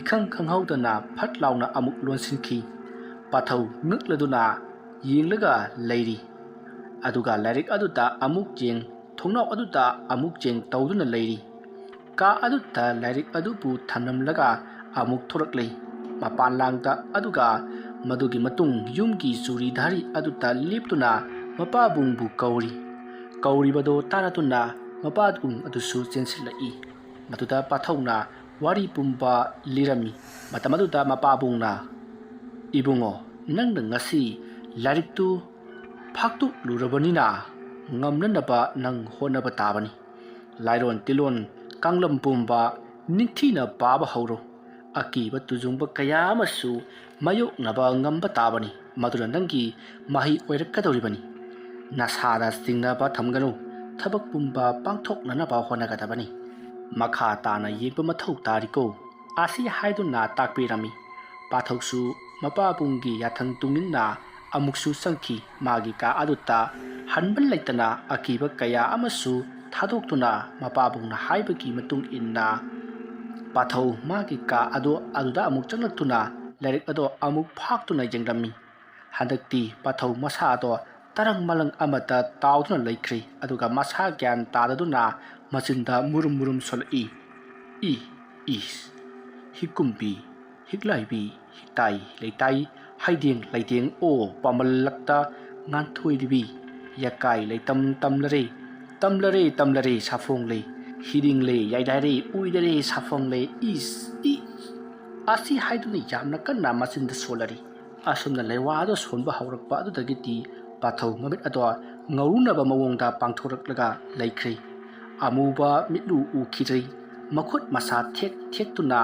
ꯏꯈꯪ ꯈꯪꯍꯧꯗꯅ ꯐꯠ ꯂꯥꯎꯅ ꯑꯃꯨꯛ ꯂꯣꯟꯁꯤꯟꯈꯤ꯫ ꯄꯥꯊꯧ ꯉꯛꯂꯗꯨꯅ ꯌꯦꯡꯂꯒ ꯂꯩꯔꯤ꯫ ꯑꯗꯨꯒ ꯂꯥꯏꯔꯤꯛ ꯑꯗꯨꯗ ꯑꯃꯨꯛ ꯌꯦꯡ, ꯊꯣꯡꯅꯥꯎ ꯑꯗꯨꯗ ꯑꯃꯨꯛ ꯌꯦꯡ ꯇꯧꯗꯨꯅ ꯂꯩꯔꯤ꯫ ꯀꯥ ꯑꯗꯨꯗ ꯂꯥꯏꯔꯤꯛ ꯑꯗꯨꯕꯨ ꯊꯝꯂꯝꯂꯒ ꯑꯃꯨꯛ ꯊꯣꯔꯛꯂꯤ꯫ ꯃꯄꯥꯟ ꯂꯥꯡꯗ ꯑꯗꯨꯒ ꯃꯗꯨꯒꯤ ꯃꯇꯨꯡ ꯌꯨꯝꯒꯤ ꯆꯨꯔꯤꯙꯥꯔꯤ ꯑꯗꯨꯗ ꯂꯦꯞꯇꯨꯅ ꯃꯄꯥꯕꯨꯡꯕꯨ ꯀꯧꯔꯤ꯫ ꯀꯧꯔꯤꯕꯗꯨ ꯇꯥꯔꯗꯨꯅ ꯃꯄꯥꯕꯨꯡ ꯑꯗꯨꯁꯨ ꯆꯦꯟꯁꯤꯜꯂꯛꯏ꯫ ꯃꯗꯨꯗ ꯄꯥꯊꯧꯅ ꯋꯥꯔꯤ ꯄꯨꯝꯕ ꯂꯤꯔꯝꯃꯤ꯫ ꯃꯇꯝ ꯑꯗꯨꯗ ꯃꯄꯥꯕꯨꯡꯅ, "ꯏꯕꯨꯡꯉꯣ, ꯅꯪꯅ ꯉꯁꯤ ꯂꯥꯏꯔꯤꯛꯇꯨ ꯐꯥꯛꯇꯣꯛꯂꯨꯔꯕꯅꯤꯅ ꯉꯝꯅꯅꯕ ꯅꯪ ꯍꯣꯠꯅꯕ ꯇꯥꯕꯅꯤ꯫ ꯂꯥꯏꯔꯣꯟ ꯇꯤꯂꯣꯟ ꯀꯥꯡꯂꯝ ꯄꯨꯝꯕ ꯅꯤꯡꯊꯤꯅ ꯄꯥꯕ ꯍꯧꯔꯣ꯫ ꯑꯀꯤꯕ ꯇꯨꯖꯨꯡꯕ ꯀꯌꯥ ꯑꯃꯁꯨ ꯃꯥꯌꯣꯛꯅꯕ ꯉꯝꯕ ꯇꯥꯕꯅꯤ꯫ ꯃꯗꯨꯅ ꯅꯪꯒꯤ ꯃꯍꯩ ꯑꯣꯏꯔꯛꯀꯗꯧꯔꯤꯕꯅꯤ꯫ ꯅꯁꯥꯗ ꯆꯤꯡꯅꯕ ꯊꯝꯒꯅꯨ꯫ ꯊꯕꯛ ꯄꯨꯝꯕ ꯄꯥꯡꯊꯣꯛꯅꯅꯕ ꯍꯣꯠꯅꯒꯗꯕꯅꯤ꯫ ꯃꯈꯥ ꯇꯥꯅ ꯌꯦꯡꯕ ꯃꯊꯧ ꯇꯥꯔꯤꯀꯣ" ꯑꯁꯤ ꯍꯥꯏꯗꯨꯅ ꯇꯥꯛꯄꯤꯔꯝꯃꯤ꯫ ꯄꯥꯊꯧꯁꯨ ꯃꯄꯥꯕꯨꯡꯒꯤ ꯌꯥꯊꯪ ꯇꯨꯡꯏꯟꯅ ꯑꯃꯨꯛꯁꯨ ꯆꯪꯈꯤ꯫ ꯃꯥꯒꯤ ꯀꯥ ꯑꯗꯨꯗ ꯍꯟꯕ ꯂꯩꯇꯅ ꯑꯀꯤꯕ ꯀꯌꯥ ꯑꯃꯁꯨ ꯊꯥꯗꯣꯛꯇꯨꯅ ꯃꯄꯥꯕꯨꯡꯅ ꯍꯥꯏꯕꯒꯤ ꯃꯇꯨꯡ ꯏꯟꯅ ꯄꯥꯊꯧ ꯃꯥꯒꯤ ꯀꯥ ꯑꯗꯨ ꯑꯗꯨꯗ ꯑꯃꯨꯛ ꯆꯪꯂꯛꯇꯨꯅ ꯂꯥꯏꯔꯤꯛ ꯑꯗꯣ ꯑꯃꯨꯛ ꯐꯥꯛꯇꯨꯅ ꯌꯦꯡꯂꯝꯃꯤ꯫ ꯍꯟꯗꯛꯇꯤ ꯄꯥꯊꯧ ꯃꯁꯥ ꯑꯗꯣ ꯇꯔꯪ ꯃꯂꯪ ꯑꯃꯗ ꯇꯥꯎꯗꯨꯅ ꯂꯩꯈ꯭ꯔꯦ꯫ ꯑꯗꯨꯒ ꯃꯁꯥ ꯒ꯭ꯌꯥꯟ ꯇꯥꯗꯗꯨꯅ ꯃꯆꯤꯟꯗ ꯃꯨꯔꯨꯝ ꯃꯨꯔꯨꯝ ꯁꯣꯜꯂꯛꯏ꯫ "ꯏ, ꯏꯁ, ꯍꯤꯛꯀꯨꯝꯕꯤ, ꯍꯤꯛꯂꯥꯏꯕꯤ, ꯍꯤꯛꯇꯥꯏ, ꯂꯩꯇꯥꯏ, ꯍꯩꯗꯦꯡ, ꯂꯩꯇꯦꯡ, ꯑꯣ, ꯄꯥꯃꯜꯂꯛꯇ ꯉꯥꯟꯊꯣꯏꯔꯤꯕꯤ꯫ ꯌꯥꯀꯥꯏ ꯂꯩꯇꯝ ꯇꯝꯂꯔꯦ, ꯇꯝꯂꯔꯦ ꯇꯝꯂꯔꯦ ꯁꯥꯐꯣꯡꯂꯦ, ꯍꯤꯔꯤꯡꯂꯦ ꯌꯥꯏꯗꯥꯏꯔꯦ ꯎꯏꯗꯔꯦ ꯁꯥꯐꯣꯡꯂꯦ꯫ ꯏꯁ ꯏ꯫ ꯑꯁꯤ ꯍꯥꯏꯗꯨꯅ ꯌꯥꯝꯅ ꯀꯟꯅ ꯃꯆꯤꯟꯗ ꯁꯣꯜꯂꯔꯤ꯫ ꯑꯁꯨꯝꯅ ꯂꯩꯋꯥ ꯑꯗꯨ ꯁꯣꯟꯕ ꯍꯧꯔꯛꯄ ꯑꯗꯨꯗꯒꯤꯗꯤ ꯄꯥꯊꯧ ꯃꯃꯤꯠ ꯑꯗꯣ ꯉꯧꯔꯨꯅꯕ ꯃꯑꯣꯡꯗ ꯄꯥꯡꯊꯣꯔꯛꯂꯒ ꯂꯩꯈ꯭ꯔꯦ꯫ ꯑꯃꯨꯕ ꯃꯤꯠꯂꯨ ꯎꯈꯤꯗ꯭ꯔꯦ꯫ ꯃꯈꯨꯠ ꯃꯁꯥ ꯊꯦꯛ ꯊꯦꯛꯇꯨꯅ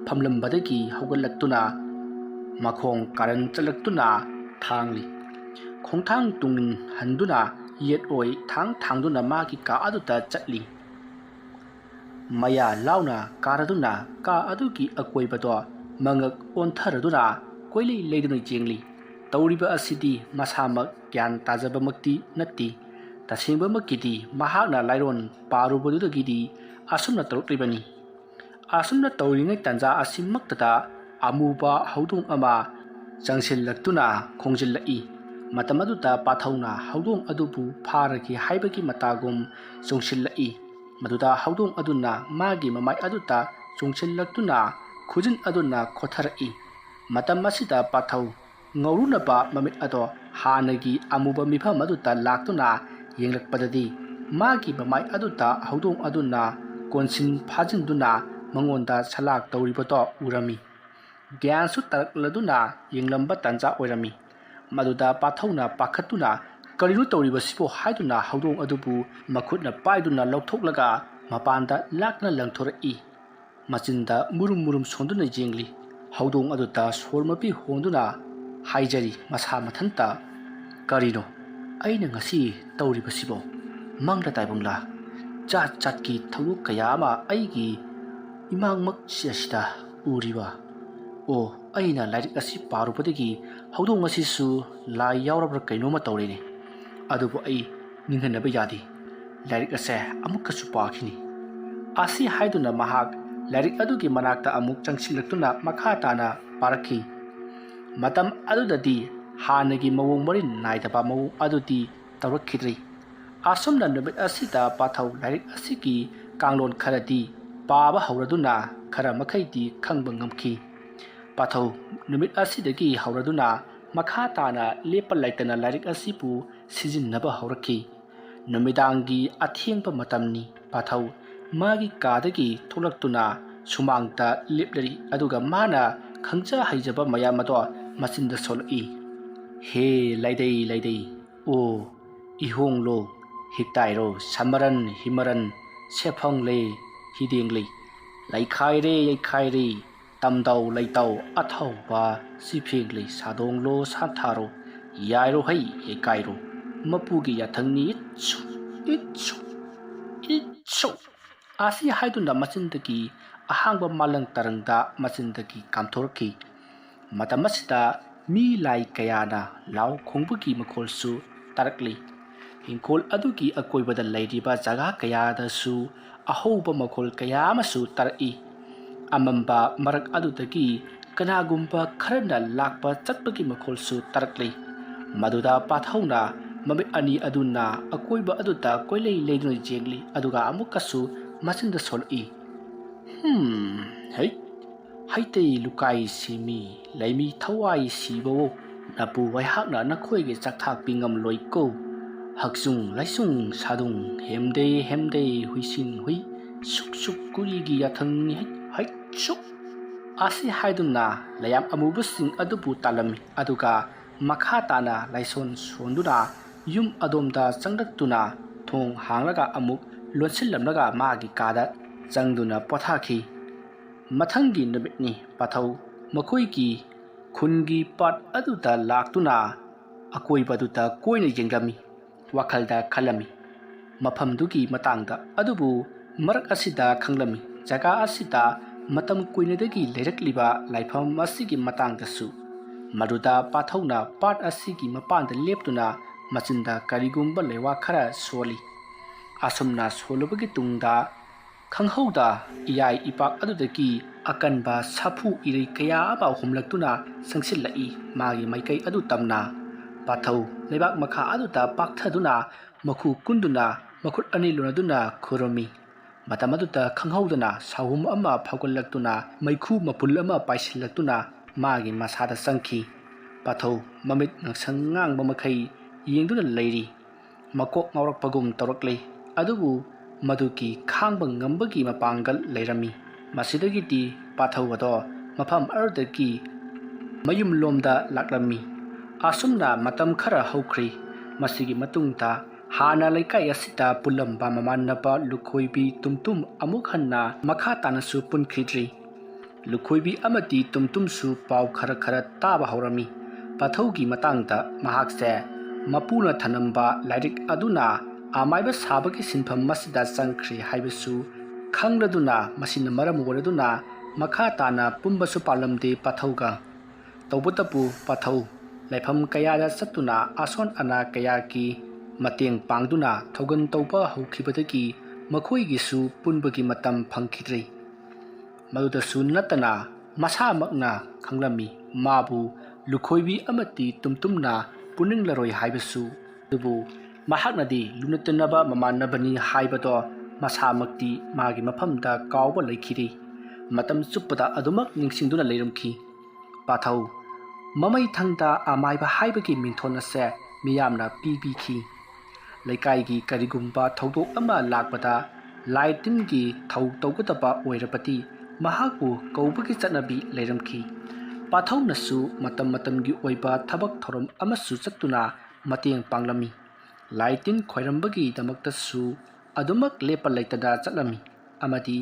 ꯐꯝꯂꯝꯕꯗꯒꯤ ꯍꯧꯒꯠꯂꯛꯇꯨꯅ ꯃꯈꯣꯡ ꯀꯥꯔꯟ ꯆꯠꯂꯛꯇꯨꯅ ꯊꯥꯡꯂꯤ꯫ ꯈꯣꯡꯊꯥꯡ ꯇꯨꯡ ꯍꯟꯗꯨꯅ ꯌꯦꯠ ꯑꯣꯏ ꯊꯥꯡ ꯊꯥꯡꯗꯨꯅ ꯃꯥꯒꯤ ꯀꯥ ꯑꯗꯨꯗ ꯆꯠꯂꯤ꯫ ꯃꯌꯥ ꯂꯥꯎꯅ ꯀꯥꯔꯗꯨꯅ ꯀꯥ ꯑꯗꯨꯒꯤ ꯑꯀꯣꯏꯕꯗꯣ ꯃꯉꯛ ꯑꯣꯟꯊꯔꯗꯨꯅ ꯀꯣꯏꯂꯩ ꯂꯩꯗꯨꯅ ꯌꯦꯡꯂꯤ꯫ ꯇꯧꯔꯤꯕ ꯑꯁꯤꯗꯤ ꯃꯁꯥꯃꯛ ꯒ꯭ꯌꯥꯟ ꯇꯥꯖꯕꯃꯛꯇꯤ ꯅꯠꯇꯦ꯫ ꯇꯁꯦꯡꯕꯃꯛꯀꯤꯗꯤ ꯃꯍꯥꯛꯅ ꯂꯥꯏꯔꯣꯟ ꯄꯥꯔꯨꯕꯗꯨꯗꯒꯤꯗꯤ ꯑꯁꯨꯝꯅ ꯇꯧꯔꯛꯂꯤꯕꯅꯤ꯫ ꯑꯁꯨꯝꯅ ꯇꯧꯔꯤꯉꯩ ꯇꯥꯟꯖꯥ ꯑꯁꯤꯃꯛꯇꯗ ꯑꯃꯨꯕ ꯍꯧꯗꯣꯡ ꯑꯃ ꯆꯪꯁꯤꯜꯂꯛꯇꯨꯅ ꯈꯣꯡꯖꯤꯜꯂꯛꯏ꯫ ꯃꯇꯝ ꯑꯗꯨꯗ ꯄꯥꯊꯧꯅ ꯍꯧꯗꯣꯡ ꯑꯗꯨꯕꯨ ꯐꯥꯔꯒꯦ ꯍꯥꯏꯕꯒꯤ ꯃꯇꯥꯒꯨꯝ ꯆꯣꯡꯁꯤꯜꯂꯛꯏ꯫ ꯃꯗꯨꯗ ꯍꯧꯗꯣꯡ ꯑꯗꯨꯅ ꯃꯥꯒꯤ ꯃꯃꯥꯏ ꯑꯗꯨꯗ ꯆꯣꯡꯁꯤꯜꯂꯛꯇꯨꯅ ꯈꯨꯖꯤꯟ ꯑꯗꯨꯅ ꯈꯣꯠꯊꯔꯛꯏ꯫ ꯃꯇꯝ ꯑꯁꯤꯗ ꯄꯥꯊꯧ ꯉꯧꯔꯨꯅꯕ ꯃꯃꯤꯠ ꯑꯗꯣ ꯍꯥꯟꯅꯒꯤ ꯑꯃꯨꯕ ꯃꯤꯐꯝ ꯑꯗꯨꯗ ꯂꯥꯛꯇꯨꯅ ꯌꯦꯡꯂꯛꯄꯗꯗꯤ ꯃꯥꯒꯤ ꯃꯃꯥꯏ ꯑꯗꯨꯗ ꯍꯧꯗꯣꯡ ꯑꯗꯨꯅ ꯀꯣꯟꯁꯤꯟ ꯐꯥꯖꯤꯟꯗꯨꯅ ꯃꯉꯣꯟꯗ ꯁꯂꯥꯛ ꯇꯧꯔꯤꯕꯗꯣ ꯎꯔꯝꯃꯤ꯫ ꯒ꯭ꯌꯥꯟꯁꯨ ꯇꯥꯔꯛꯂꯗꯨꯅ ꯌꯦꯡꯂꯝꯕ ꯇꯥꯟꯖꯥ ꯑꯣꯏꯔꯝꯃꯤ꯫ ꯃꯗꯨꯗ ꯄꯥꯊꯧꯅ ꯄꯥꯈꯠꯇꯨꯅ "ꯀꯔꯤꯅꯣ ꯇꯧꯔꯤꯕꯁꯤꯕꯣ?" ꯍꯥꯏꯗꯨꯅ ꯍꯧꯗꯣꯡ ꯑꯗꯨꯕꯨ ꯃꯈꯨꯠꯅ ꯄꯥꯏꯗꯨꯅ ꯂꯧꯊꯣꯛꯂꯒ ꯃꯄꯥꯟꯗ ꯂꯥꯛꯅ ꯂꯪꯊꯣꯔꯛꯏ꯫ ꯃꯆꯤꯟꯗ ꯃꯨꯔꯨꯝ ꯃꯨꯔꯨꯝ ꯁꯣꯟꯗꯨꯅ ꯌꯦꯡꯂꯤ꯫ ꯍꯧꯗꯣꯡ ꯑꯗꯨꯗ ꯁꯣꯔ ꯃꯄꯤ ꯍꯣꯟꯗꯨꯅ ꯍꯥꯏꯖꯔꯤ ꯃꯁꯥ ꯃꯊꯟꯇ, "ꯀꯔꯤꯅꯣ ꯑꯩꯅ ꯉꯁꯤ ꯇꯧꯔꯤꯕꯁꯤꯕꯣ? ꯃꯪꯂ ꯇꯥꯏꯕꯪꯂ? ꯖꯥꯠ ꯖꯥꯠꯀꯤ ꯊꯧꯗꯣꯛ ꯀꯌꯥ ꯑꯃ ꯑꯩꯒꯤ ꯏꯃꯥꯡꯃꯛ ꯑꯁꯤꯗ ꯎꯔꯤꯕ꯫ ꯑꯣ, ꯑꯩꯅ ꯂꯥꯏꯔꯤꯛ ꯑꯁꯤ ꯄꯥꯔꯨꯕꯗꯒꯤ ꯍꯧꯗꯣꯡ ꯑꯁꯤꯁꯨ ꯂꯥꯏ ꯌꯥꯎꯔꯕ꯭ꯔꯥ ꯀꯩꯅꯣꯝꯃ ꯇꯧꯔꯦꯅꯦ꯫ ꯑꯗꯨꯕꯨ ꯑꯩ ꯅꯤꯡꯍꯟꯅꯕ ꯌꯥꯗꯦ꯫ ꯂꯥꯏꯔꯤꯛ ꯑꯁꯦ ꯑꯃꯨꯛꯀꯁꯨ ꯄꯥꯈꯤꯅꯤ꯫" ꯑꯁꯤ ꯍꯥꯏꯗꯨꯅ ꯃꯍꯥꯛ ꯂꯥꯏꯔꯤꯛ ꯑꯗꯨꯒꯤ ꯃꯅꯥꯛꯇ ꯑꯃꯨꯛ ꯆꯪꯁꯤꯜꯂꯛꯇꯨꯅ ꯃꯈꯥ ꯇꯥꯅ ꯄꯥꯔꯛꯈꯤ꯫ ꯃꯇꯝ ꯑꯗꯨꯗꯗꯤ ꯍꯥꯟꯅꯒꯤ ꯃꯑꯣꯡ ꯃꯔꯤꯟ ꯅꯥꯏꯗꯕ ꯃꯑꯣꯡ ꯑꯗꯨꯗꯤ ꯇꯧꯔꯛꯈꯤꯗ꯭ꯔꯤ꯫ ꯑꯁꯨꯝꯅ ꯅꯨꯃꯤꯠ ꯑꯁꯤꯗ ꯄꯥꯊꯧ ꯂꯥꯏꯔꯤꯛ ꯑꯁꯤꯒꯤ ꯀꯥꯡꯂꯣꯟ ꯈꯔꯗꯤ ꯄꯥꯕ ꯍꯧꯔꯗꯨꯅ ꯈꯔ ꯃꯈꯩꯗꯤ ꯈꯪꯕ ꯉꯝꯈꯤ꯫ ꯄꯥꯊꯧ ꯅꯨꯃꯤꯠ ꯑꯁꯤꯗꯒꯤ ꯍꯧꯔꯗꯨꯅ ꯃꯈꯥ ꯇꯥꯅ ꯂꯦꯞꯄ ꯂꯩꯇꯅ ꯂꯥꯏꯔꯤꯛ ꯑꯁꯤꯕꯨ ꯁꯤꯖꯤꯟꯅꯕ ꯍꯧꯔꯛꯈꯤ꯫ ꯅꯨꯃꯤꯗꯥꯡꯒꯤ ꯑꯊꯦꯡꯕ ꯃꯇꯝꯅꯤ꯫ ꯄꯥꯊꯧ ꯃꯥꯒꯤ ꯀꯥꯗꯒꯤ ꯊꯣꯛꯂꯛꯇꯨꯅ ꯁꯨꯃꯥꯡꯗ ꯂꯦꯞꯂꯔꯤ, ꯑꯗꯨꯒ ꯃꯥꯅ ꯈꯪꯖ ꯍꯩꯖꯕ ꯃꯌꯥꯝ ꯑꯗꯣ ꯃꯆꯤꯟꯗ ꯁꯣꯜꯂꯛꯏ꯫ "ꯍꯦ ꯂꯩꯗꯩ ꯂꯩꯗꯩ, ꯑꯣ ꯏꯍꯣꯡꯂꯣ, ꯍꯤꯛꯇꯥꯏꯔꯣ, ꯁꯃꯔꯟ ꯍꯤꯃꯔꯟ, ꯁꯦꯐꯪꯂꯦ ꯍꯤꯗꯦꯡꯂꯩ, ꯂꯩꯈꯥꯏꯔꯦ ꯌꯩꯈꯥꯏꯔꯦ, ꯇꯝꯗꯧ ꯂꯩꯇꯧ ꯑꯊꯧꯕ, ꯁꯤꯐꯦꯡꯂꯩ ꯁꯥꯗꯣꯡꯂꯣ ꯁꯥꯟꯊꯥꯔꯣ, ꯌꯥꯏꯔꯣ ꯍꯩ ꯌꯩꯀꯥꯏꯔꯣ, ꯃꯄꯨꯒꯤ ꯌꯥꯊꯪꯅꯤ ꯏꯠꯁꯨ, ꯏꯠꯁꯨ, ꯏꯠꯁꯨ" ꯑꯁꯤ ꯍꯥꯏꯗꯨꯅ ꯃꯆꯤꯟꯗꯒꯤ ꯑꯍꯥꯡꯕ ꯃꯥꯂꯪ ꯇꯔꯪꯗ ꯃꯆꯤꯟꯗꯒꯤ ꯀꯥꯝꯊꯣꯔꯛꯈꯤ꯫ ꯃꯇꯝ ꯑꯁꯤꯗ ꯃꯤ ꯂꯥꯏ ꯀꯌꯥꯅ ꯂꯥꯎ ꯈꯣꯡꯕꯒꯤ ꯃꯈꯣꯜꯁꯨ ꯇꯥꯔꯛꯂꯤ꯫ ꯏꯪꯈꯣꯜ ꯑꯗꯨꯒꯤ ꯑꯀꯣꯏꯕꯗ ꯂꯩꯔꯤꯕ ꯖꯒꯥ ꯀꯌꯥꯗꯁꯨ ꯑꯍꯧꯕ ꯃꯈꯣꯜ ꯀꯌꯥ ꯑꯃꯁꯨ ꯇꯥꯔꯛꯏ꯫ ꯑꯃꯝꯕ ꯃꯔꯛ ꯑꯗꯨꯗꯒꯤ ꯀꯅꯥꯒꯨꯝꯕ ꯈꯔꯅ ꯂꯥꯛꯄ ꯆꯠꯄꯒꯤ ꯃꯈꯣꯜꯁꯨ ꯇꯥꯔꯛꯂꯤ꯫ ꯃꯗꯨꯗ ꯄꯥꯊꯧꯅ ꯃꯃꯤꯠ ꯑꯅꯤ ꯑꯗꯨꯅ ꯑꯀꯣꯏꯕ ꯑꯗꯨꯗ ꯀꯣꯏꯂꯩ ꯂꯩꯗꯨꯅ ꯌꯦꯡꯂꯤ, ꯑꯗꯨꯒ ꯑꯃꯨꯛꯀꯁꯨ ꯃꯆꯤꯟꯗ ꯁꯣꯜꯂꯛꯏ, "ꯍꯝ, ꯍꯩ, ꯍꯩꯇꯩ ꯂꯨꯀꯥꯏ ꯁꯤꯃꯤ, ꯂꯩꯃꯤ ꯊꯋꯥꯏ ꯁꯤꯕꯋꯣ, ꯅꯄꯨ ꯑꯩꯍꯥꯛꯅ ꯅꯈꯣꯏꯒꯤ ꯆꯥꯛꯊꯥꯛ ꯄꯤ ꯉꯝꯂꯣꯏꯀꯣ꯫ ꯍꯛꯆꯨꯡ ꯂꯩꯆꯨꯡ ꯁꯥꯗꯨꯡ, ꯍꯦꯝꯗꯩ ꯍꯦꯝꯗꯩ ꯍꯨꯏꯁꯤꯟ ꯍꯨꯏ, ꯁꯨꯛ ꯁꯨꯛ ꯀꯨꯔꯤꯒꯤ ꯌꯥꯊꯪꯅꯤ ꯍꯩ, ꯍꯩ ꯁꯨꯛ" ꯑꯁꯤ ꯍꯥꯏꯗꯨꯅ ꯂꯩꯌꯥꯝ ꯑꯃꯨꯕꯁꯤꯡ ꯑꯗꯨꯕꯨ ꯇꯥꯜꯂꯝꯃꯤ, ꯑꯗꯨꯒ ꯃꯈꯥ ꯇꯥꯅ ꯂꯥꯏꯁꯣꯟ ꯁꯣꯟꯗꯨꯅ ꯌꯨꯝ ꯑꯗꯣꯝꯗ ꯆꯪꯂꯛꯇꯨꯅ ꯊꯣꯡ ꯍꯥꯡꯂꯒ ꯑꯃꯨꯛ ꯂꯣꯟꯁꯤꯜꯂꯝꯂꯒ ꯃꯥꯒꯤ ꯀꯥꯗ ꯆꯪꯗꯨꯅ ꯄꯣꯊꯥꯈꯤ꯫ ꯃꯊꯪꯒꯤ ꯅꯨꯃꯤꯠꯅꯤ꯫ ꯄꯥꯊꯧ ꯃꯈꯣꯏꯒꯤ ꯈꯨꯟꯒꯤ ꯄꯥꯠ ꯑꯗꯨꯗ ꯂꯥꯛꯇꯨꯅ ꯑꯀꯣꯏꯕꯗꯨꯗ ꯀꯣꯏꯅ ꯌꯦꯡꯂꯝꯃꯤ꯫ ꯋꯥꯈꯜꯗ ꯈꯜꯂꯝꯃꯤ꯫ ꯃꯐꯝꯗꯨꯒꯤ ꯃꯇꯥꯡꯗ, ꯑꯗꯨꯕꯨ ꯃꯔꯛ ꯑꯁꯤꯗ ꯈꯪꯂꯝꯃꯤ, ꯖꯒꯥ ꯑꯁꯤꯗ ꯃꯇꯝ ꯀꯨꯏꯅꯗꯒꯤ ꯂꯩꯔꯛꯂꯤꯕ ꯂꯥꯏꯐꯝ ꯑꯁꯤꯒꯤ ꯃꯇꯥꯡꯗꯁꯨ꯫ ꯃꯗꯨꯗ ꯄꯥꯊꯧꯅ ꯄꯥꯠ ꯑꯁꯤꯒꯤ ꯃꯄꯥꯟꯗ ꯂꯦꯞꯇꯨꯅ ꯃꯆꯤꯟꯗ ꯀꯔꯤꯒꯨꯝꯕ ꯂꯩꯋꯥ ꯈꯔ ꯁꯣꯜꯂꯤ꯫ ꯑꯁꯨꯝꯅ ꯁꯣꯜꯂꯨꯕꯒꯤ ꯇꯨꯡꯗ ꯈꯪꯍꯧꯗ ꯏꯌꯥꯏ ꯏꯄꯥꯛ ꯑꯗꯨꯗꯒꯤ ꯑꯀꯟꯕ ꯁꯥꯐꯨ ꯏꯔꯩ ꯀꯌꯥ ꯑꯃ ꯍꯨꯝꯂꯛꯇꯨꯅ ꯆꯪꯁꯤꯜꯂꯛꯏ꯫ ꯃꯥꯒꯤ ꯃꯥꯏꯀꯩ ꯑꯗꯨ ꯇꯝꯅ ꯄꯥꯊꯧ ꯂꯩꯕꯥꯛ ꯃꯈꯥ ꯑꯗꯨꯗ ꯄꯥꯛꯊꯗꯨꯅ ꯃꯈꯨ ꯀꯨꯟꯗꯨꯅ ꯃꯈꯨꯠ ꯑꯅꯤ ꯂꯨꯅꯗꯨꯅ ꯈꯨꯔꯨꯝꯃꯤ꯫ ꯃꯇꯝ ꯑꯗꯨꯗ ꯈꯪꯍꯧꯗꯅ ꯁꯥꯍꯨꯝ ꯑꯃ ꯐꯥꯎꯒꯠꯂꯛꯇꯨꯅ ꯃꯩꯈꯨ ꯃꯄꯨꯜ ꯑꯃ ꯄꯥꯏꯁꯤꯜꯂꯛꯇꯨꯅ ꯃꯥꯒꯤ ꯃꯁꯥꯗ ꯆꯪꯈꯤ꯫ ꯄꯥꯊꯧ ꯃꯃꯤꯠ ꯉꯥꯡꯁꯪ ꯉꯥꯡꯕ ꯃꯈꯩ ꯌꯦꯡꯗꯨꯅ ꯂꯩꯔꯤ꯫ ꯃꯀꯣꯛ ꯉꯥꯎꯔꯛꯄꯒꯨꯝ ꯇꯧꯔꯛꯂꯤ, ꯑꯗꯨꯕꯨ ꯃꯗꯨꯒꯤ ꯈꯥꯡꯕ ꯉꯝꯕꯒꯤ ꯃꯄꯥꯡꯒꯜ ꯂꯩꯔꯝꯃꯤ꯫ ꯃꯁꯤꯗꯒꯤꯗꯤ ꯄꯥꯊꯧ ꯑꯗꯣ ꯃꯐꯝ ꯑꯗꯨꯗꯒꯤ ꯃꯌꯨꯝꯂꯣꯝꯗ ꯂꯥꯛꯂꯝꯃꯤ꯫ ꯑꯁꯨꯝꯅ ꯃꯇꯝ ꯈꯔ ꯍꯧꯈ꯭ꯔꯤ꯫ ꯃꯁꯤꯒꯤ ꯃꯇꯨꯡꯗ ꯍꯥꯟꯅ ꯂꯩꯀꯥꯏ ꯑꯁꯤꯗ ꯄꯨꯜꯂꯝꯕ ꯃꯃꯥꯟꯅꯕ ꯂꯨꯈꯣꯏꯕꯤ ꯇꯨꯝꯇꯨꯝ ꯑꯃꯨꯛ ꯍꯟꯅ ꯃꯈꯥ ꯇꯥꯅꯁꯨ ꯄꯨꯟꯈꯤꯗ꯭ꯔꯤ꯫ ꯂꯨꯈꯣꯏꯕꯤ ꯑꯃꯗꯤ ꯇꯨꯝꯇꯨꯝꯁꯨ ꯄꯥꯎ ꯈꯔ ꯈꯔ ꯇꯥꯕ ꯍꯧꯔꯝꯃꯤ꯫ ꯄꯥꯊꯧꯒꯤ ꯃꯇꯥꯡꯗ꯫ ꯃꯍꯥꯛꯁꯦ ꯃꯄꯨꯅ ꯊꯅꯝꯕ ꯂꯥꯏꯔꯤꯛ ꯑꯗꯨꯅ ꯑꯃꯥꯏꯕ ꯁꯥꯕꯒꯤ ꯁꯤꯟꯐꯝ ꯑꯁꯤꯗ ꯆꯪꯈ꯭ꯔꯦ ꯍꯥꯏꯕꯁꯨ ꯈꯪꯂꯗꯨꯅ, ꯃꯁꯤꯅ ꯃꯔꯝ ꯑꯣꯏꯔꯗꯨꯅ ꯃꯈꯥ ꯇꯥꯅ ꯄꯨꯝꯕꯁꯨ ꯄꯥꯜꯂꯝꯗꯦ ꯄꯥꯊꯧꯒ꯫ ꯇꯧꯕꯇꯕꯨ ꯄꯥꯊꯧ ꯂꯥꯏꯐꯝ ꯀꯌꯥꯗ ꯆꯠꯇꯨꯅ ꯑꯁꯣꯟ ꯑꯅꯥ ꯀꯌꯥꯒꯤ ꯃꯇꯦꯡ ꯄꯥꯡꯗꯨꯅ ꯊꯧꯒꯜ ꯇꯧꯕ ꯍꯧꯈꯤꯕꯗꯒꯤ ꯃꯈꯣꯏꯒꯤꯁꯨ ꯄꯨꯟꯕꯒꯤ ꯃꯇꯝ ꯐꯪꯈꯤꯗ꯭ꯔꯤ꯫ ꯃꯗꯨꯗꯁꯨ ꯅꯠꯇꯅ ꯃꯁꯥꯃꯛꯅ ꯈꯪꯂꯝꯃꯤ, ꯃꯥꯕꯨ ꯂꯨꯈꯣꯏꯕꯤ ꯑꯃꯗꯤ ꯇꯨꯝꯇꯨꯝꯅ ꯄꯨꯅꯤꯡꯂꯔꯣꯏ ꯍꯥꯏꯕꯁꯨ꯫ ꯑꯗꯨꯕꯨ ꯃꯍꯥꯛꯅꯗꯤ ꯂꯨꯅ ꯇꯤꯟꯅꯕ ꯃꯃꯥꯟꯅꯕꯅꯤ ꯍꯥꯏꯕꯗꯣ ꯃꯁꯥꯃꯛꯇꯤ ꯃꯥꯒꯤ ꯃꯐꯝꯗ ꯀꯥꯎꯕ ꯂꯩꯈꯤꯗꯦ꯫ ꯃꯇꯝ ꯆꯨꯞꯄꯗ ꯑꯗꯨꯃꯛ ꯅꯤꯡꯁꯤꯡꯗꯨꯅ ꯂꯩꯔꯝꯈꯤ꯫ ꯄꯥꯊꯧ ꯃꯃꯩ ꯊꯪꯗ ꯑꯃꯥꯏꯕ ꯍꯥꯏꯕꯒꯤ ꯃꯤꯡꯊꯣꯟ ꯑꯁꯦ ꯃꯤꯌꯥꯝꯅ ꯄꯤꯕꯤꯈꯤ꯫ ꯂꯩꯀꯥꯏꯒꯤ ꯀꯔꯤꯒꯨꯝꯕ ꯊꯧꯗꯣꯛ ꯑꯃ ꯂꯥꯛꯄꯗ ꯂꯥꯏ ꯇꯤꯟꯒꯤ ꯊꯧ ꯇꯧꯒꯗꯕ ꯑꯣꯏꯔꯕꯗꯤ ꯃꯍꯥꯛꯄꯨ ꯀꯧꯕꯒꯤ ꯆꯠꯅꯕꯤ ꯂꯩꯔꯝꯈꯤ꯫ ꯄꯥꯊꯧꯅꯁꯨ ꯃꯇꯝ ꯃꯇꯝꯒꯤ ꯑꯣꯏꯕ ꯊꯕꯛ ꯊꯧꯔꯝ ꯑꯃꯁꯨ ꯆꯠꯇꯨꯅ ꯃꯇꯦꯡ ꯄꯥꯡꯂꯝꯃꯤ꯫ ꯂꯥꯏ ꯇꯤꯟ ꯈꯣꯏꯔꯝꯕꯒꯤꯗꯃꯛꯇꯁꯨ ꯑꯗꯨꯃꯛ ꯂꯦꯞꯄ ꯂꯩꯇꯅ ꯆꯠꯂꯝꯃꯤ꯫ ꯑꯃꯗꯤ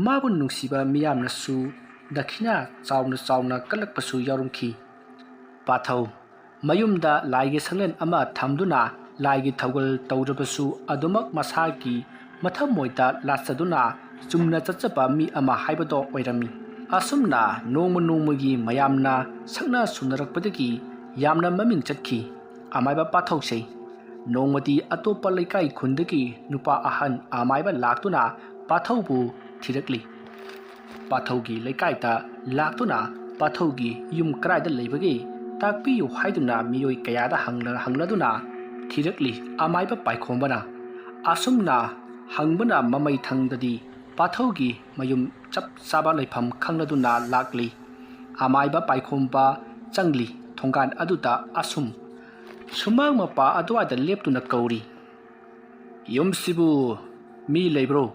ꯃꯥꯕꯨ ꯅꯨꯡꯁꯤꯕ ꯃꯤꯌꯥꯝꯅꯁꯨ ꯗꯈꯤꯅꯥ ꯆꯥꯎꯅ ꯆꯥꯎꯅ ꯀꯠꯂꯛꯄꯁꯨ ꯌꯥꯎꯔꯝꯈꯤ꯫ ꯄꯥꯊꯧ ꯃꯌꯨꯝꯗ ꯂꯥꯏꯒꯤ ꯁꯪꯂꯦꯟ ꯑꯃ ꯊꯝꯗꯨꯅ ꯂꯥꯏꯒꯤ ꯊꯧꯒꯜ ꯇꯧꯔꯕꯁꯨ ꯑꯗꯨꯃꯛ ꯃꯁꯥꯒꯤ ꯃꯊꯃꯣꯏꯗ ꯂꯥꯠꯆꯗꯨꯅ ꯆꯨꯝꯅ ꯆꯠꯆꯕ ꯃꯤ ꯑꯃ ꯍꯥꯏꯕꯗꯣ ꯑꯣꯏꯔꯝꯃꯤ꯫ ꯑꯁꯨꯝꯅ ꯅꯣꯡꯃ ꯅꯣꯡꯃꯒꯤ ꯃꯌꯥꯝꯅ ꯁꯛꯅ ꯁꯨꯅꯔꯛꯄꯗꯒꯤ ꯌꯥꯝꯅ ꯃꯃꯤꯡ ꯆꯠꯈꯤ꯫ ꯑꯃꯥꯏꯕ ꯄꯥꯊꯧꯁꯦ ꯅꯣꯡꯃꯗꯤ ꯑꯇꯣꯞꯄ ꯂꯩꯀꯥꯏ ꯈꯨꯟꯗꯒꯤ ꯅꯨꯄꯥ ꯑꯍꯟ ꯑꯃꯥꯏꯕ ꯂꯥꯛꯇꯨꯅ ꯄꯥꯊꯧꯕꯨ ꯊꯤꯔꯛꯂꯤ꯫ ꯄꯥꯊꯧꯒꯤ ꯂꯩꯀꯥꯏꯗ ꯂꯥꯛꯇꯨꯅ ꯄꯥꯊꯧꯒꯤ ꯌꯨꯝ ꯀꯗꯥꯏꯗ ꯂꯩꯕꯒꯦ ꯇꯥꯛꯄꯤꯌꯨ ꯍꯥꯏꯗꯨꯅ ꯃꯤꯑꯣꯏ ꯀꯌꯥꯗ ꯍꯪꯂ-, ꯍꯪꯂꯗꯨꯅ ꯊꯤꯔꯛꯂꯤ ꯑꯃꯥꯏꯕ ꯄꯥꯏꯈꯣꯝꯕꯅ꯫ ꯑꯁꯨꯝꯅ ꯍꯪꯕꯅ ꯃꯃꯩ ꯊꯪꯗꯗꯤ ꯄꯥꯊꯧꯒꯤ ꯃꯌꯨꯝ ꯆꯞ ꯆꯥꯕ ꯂꯩꯐꯝ ꯈꯪꯂꯗꯨꯅ ꯂꯥꯛꯂꯤ꯫ ꯑꯃꯥꯏꯕ ꯄꯥꯏꯈꯣꯝꯕ ꯆꯪꯂꯤ꯫ ꯊꯣꯡꯒꯥꯟ ꯑꯗꯨꯗ ꯑꯁꯨꯝ ꯁꯨꯃꯥꯡ ꯃꯄꯥ ꯑꯗꯨꯋꯥꯏꯗ ꯂꯦꯞꯇꯨꯅ ꯀꯧꯔꯤ꯫ "ꯌꯨꯝꯁꯤꯕꯨ ꯃꯤ ꯂꯩꯕ꯭ꯔꯣ?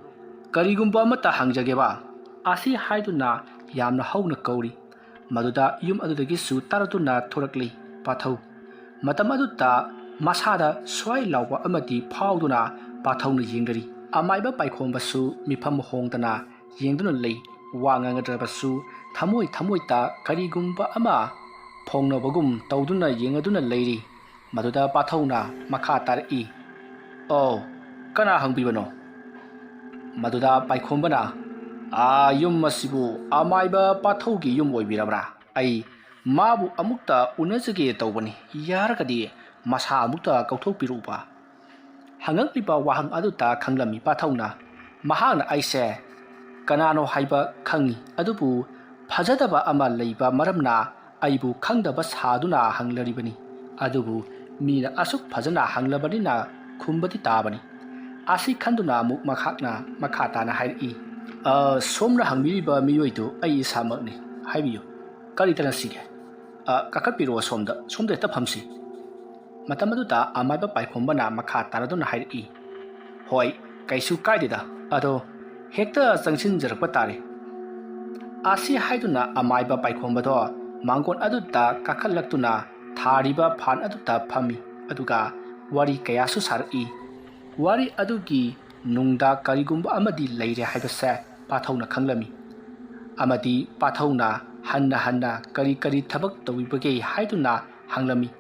ꯀꯔꯤꯒꯨꯝꯕ ꯑꯃꯠꯇ ꯍꯪꯖꯒꯦꯕ?" ꯑꯁꯤ ꯍꯥꯏꯗꯨꯅ ꯌꯥꯝꯅ ꯍꯧꯅ ꯀꯧꯔꯤ꯫ ꯃꯗꯨꯗ ꯌꯨꯝ ꯑꯗꯨꯗꯒꯤꯁꯨ ꯇꯥꯔꯛꯇꯨꯅ ꯊꯣꯔꯛꯂꯤ ꯄꯥꯊꯧ꯫ ꯃꯇꯝ ꯑꯗꯨꯗ ꯃꯁꯥꯗ ꯁ꯭ꯋꯥꯏ ꯂꯥꯎꯕ ꯑꯃꯗꯤ ꯐꯥꯎꯗꯨꯅ ꯄꯥꯊꯧꯅ ꯌꯦꯡꯅꯔꯤ꯫ ꯑꯃꯥꯏꯕ ꯄꯥꯏꯈꯣꯝꯕꯁꯨ ꯃꯤꯐꯝ ꯍꯣꯡꯗꯅ ꯌꯦꯡꯗꯨꯅ ꯂꯩ꯫ ꯋꯥ ꯉꯥꯡꯅꯗ꯭ꯔꯕꯁꯨ ꯊꯃꯣꯏ ꯊꯃꯣꯏꯗ ꯀꯔꯤꯒꯨꯝꯕ ꯑꯃ ꯐꯣꯡꯅꯕꯒꯨꯝ ꯇꯧꯗꯨꯅ ꯌꯦꯡꯉꯗꯨꯅ ꯂꯩꯔꯤ꯫ ꯃꯗꯨꯗ ꯄꯥꯊꯧꯅ ꯃꯈꯥ ꯇꯥꯔꯛꯏ, "ꯑꯣ, ꯀꯅꯥ ꯍꯪꯕꯤꯕꯅꯣ?" ꯃꯗꯨꯗ ꯄꯥꯏꯈꯣꯝꯕꯅ, "ꯑꯥ, ꯌꯨꯝ ꯑꯁꯤꯕꯨ ꯑꯃꯥꯏꯕ ꯄꯥꯊꯧꯒꯤ ꯌꯨꯝ ꯑꯣꯏꯕꯤꯔꯕ꯭ꯔꯥ? ꯑꯩ ꯃꯥꯕꯨ ꯑꯃꯨꯛꯇ ꯎꯅꯖꯒꯦ ꯇꯧꯕꯅꯤ꯫ ꯌꯥꯔꯒꯗꯤ ꯃꯁꯥ ꯑꯃꯨꯛꯇ ꯀꯧꯊꯣꯛꯄꯤꯔꯛꯎꯕ꯫" ꯍꯪꯉꯛꯂꯤꯕ ꯋꯥꯍꯪ ꯑꯗꯨꯗ ꯈꯪꯂꯝꯃꯤ ꯄꯥꯊꯧꯅ, ꯃꯍꯥꯛꯅ ꯑꯩꯁꯦ ꯀꯅꯥꯅꯣ ꯍꯥꯏꯕ ꯈꯪꯏ, ꯑꯗꯨꯕꯨ ꯐꯖꯗꯕ ꯑꯃ ꯂꯩꯕ ꯃꯔꯝꯅ ꯑꯩꯕꯨ ꯈꯪꯗꯕ ꯁꯥꯗꯨꯅ ꯍꯪꯂꯔꯤꯕꯅꯤ꯫ ꯑꯗꯨꯕꯨ ꯃꯤꯅ ꯑꯁꯨꯛ ꯐꯖꯅ ꯍꯪꯂꯕꯅꯤꯅ ꯈꯨꯝꯕꯗꯤ ꯇꯥꯕꯅꯤ꯫ ꯑꯁꯤ ꯈꯟꯗꯨꯅ ꯑꯃꯨꯛ ꯃꯍꯥꯛꯅ ꯃꯈꯥ ꯇꯥꯅ ꯍꯥꯏꯔꯛꯏ, "ꯑ, ꯁꯣꯝꯅ ꯍꯪꯕꯤꯔꯤꯕ ꯃꯤꯑꯣꯏꯗꯨ ꯑꯩ ꯏꯁꯥꯃꯛꯅꯤ꯫ ꯍꯥꯏꯕꯤꯌꯨ, ꯀꯔꯤ ꯇꯥꯟꯅꯁꯤꯒꯦ?" "ꯑ, ꯀꯥꯈꯠꯄꯤꯔꯛꯑꯣ ꯁꯣꯝꯗ, ꯁꯣꯝꯗ ꯍꯦꯛꯇ ꯐꯝꯁꯤ꯫" ꯃꯇꯝ ꯑꯗꯨꯗ ꯑꯃꯥꯏꯕ ꯄꯥꯏꯈꯣꯝꯕꯅ ꯃꯈꯥ ꯇꯥꯔꯗꯨꯅ ꯍꯥꯏꯔꯛꯏ, "ꯍꯣꯏ, ꯀꯩꯁꯨ ꯀꯥꯏꯗꯦꯗ, ꯑꯗꯣ ꯍꯦꯛꯇ ꯆꯪꯁꯤꯟꯖꯔꯛꯄ ꯇꯥꯔꯦ꯫" ꯑꯁꯤ ꯍꯥꯏꯗꯨꯅ ꯑꯃꯥꯏꯕ ꯄꯥꯏꯈꯣꯝꯕꯗꯣ ꯃꯥꯡꯒꯣꯟ ꯑꯗꯨꯗ ꯀꯥꯈꯠꯂꯛꯇꯨꯅ ꯊꯥꯔꯤꯕ ꯐꯥꯟ ꯑꯗꯨꯗ ꯐꯝꯃꯤ, ꯑꯗꯨꯒ ꯋꯥꯔꯤ ꯀꯌꯥꯁꯨ ꯁꯥꯔꯛꯏ꯫ ꯋꯥꯔꯤ ꯑꯗꯨꯒꯤ ꯅꯨꯡꯗ ꯀꯔꯤꯒꯨꯝꯕ ꯑꯃꯗꯤ ꯂꯩꯔꯦ ꯍꯥꯏꯕꯁꯦ ꯄꯥꯊꯧꯅ ꯈꯪꯂꯝꯃꯤ꯫ ꯑꯃꯗꯤ ꯄꯥꯊꯧꯅ ꯍꯟꯅ ꯍꯟꯅ ꯀꯔꯤ ꯀꯔꯤ ꯊꯕꯛ ꯇꯧꯕꯤꯕꯒꯦ ꯍꯥꯏꯗꯨꯅ ꯍꯪꯂꯝꯃꯤ꯫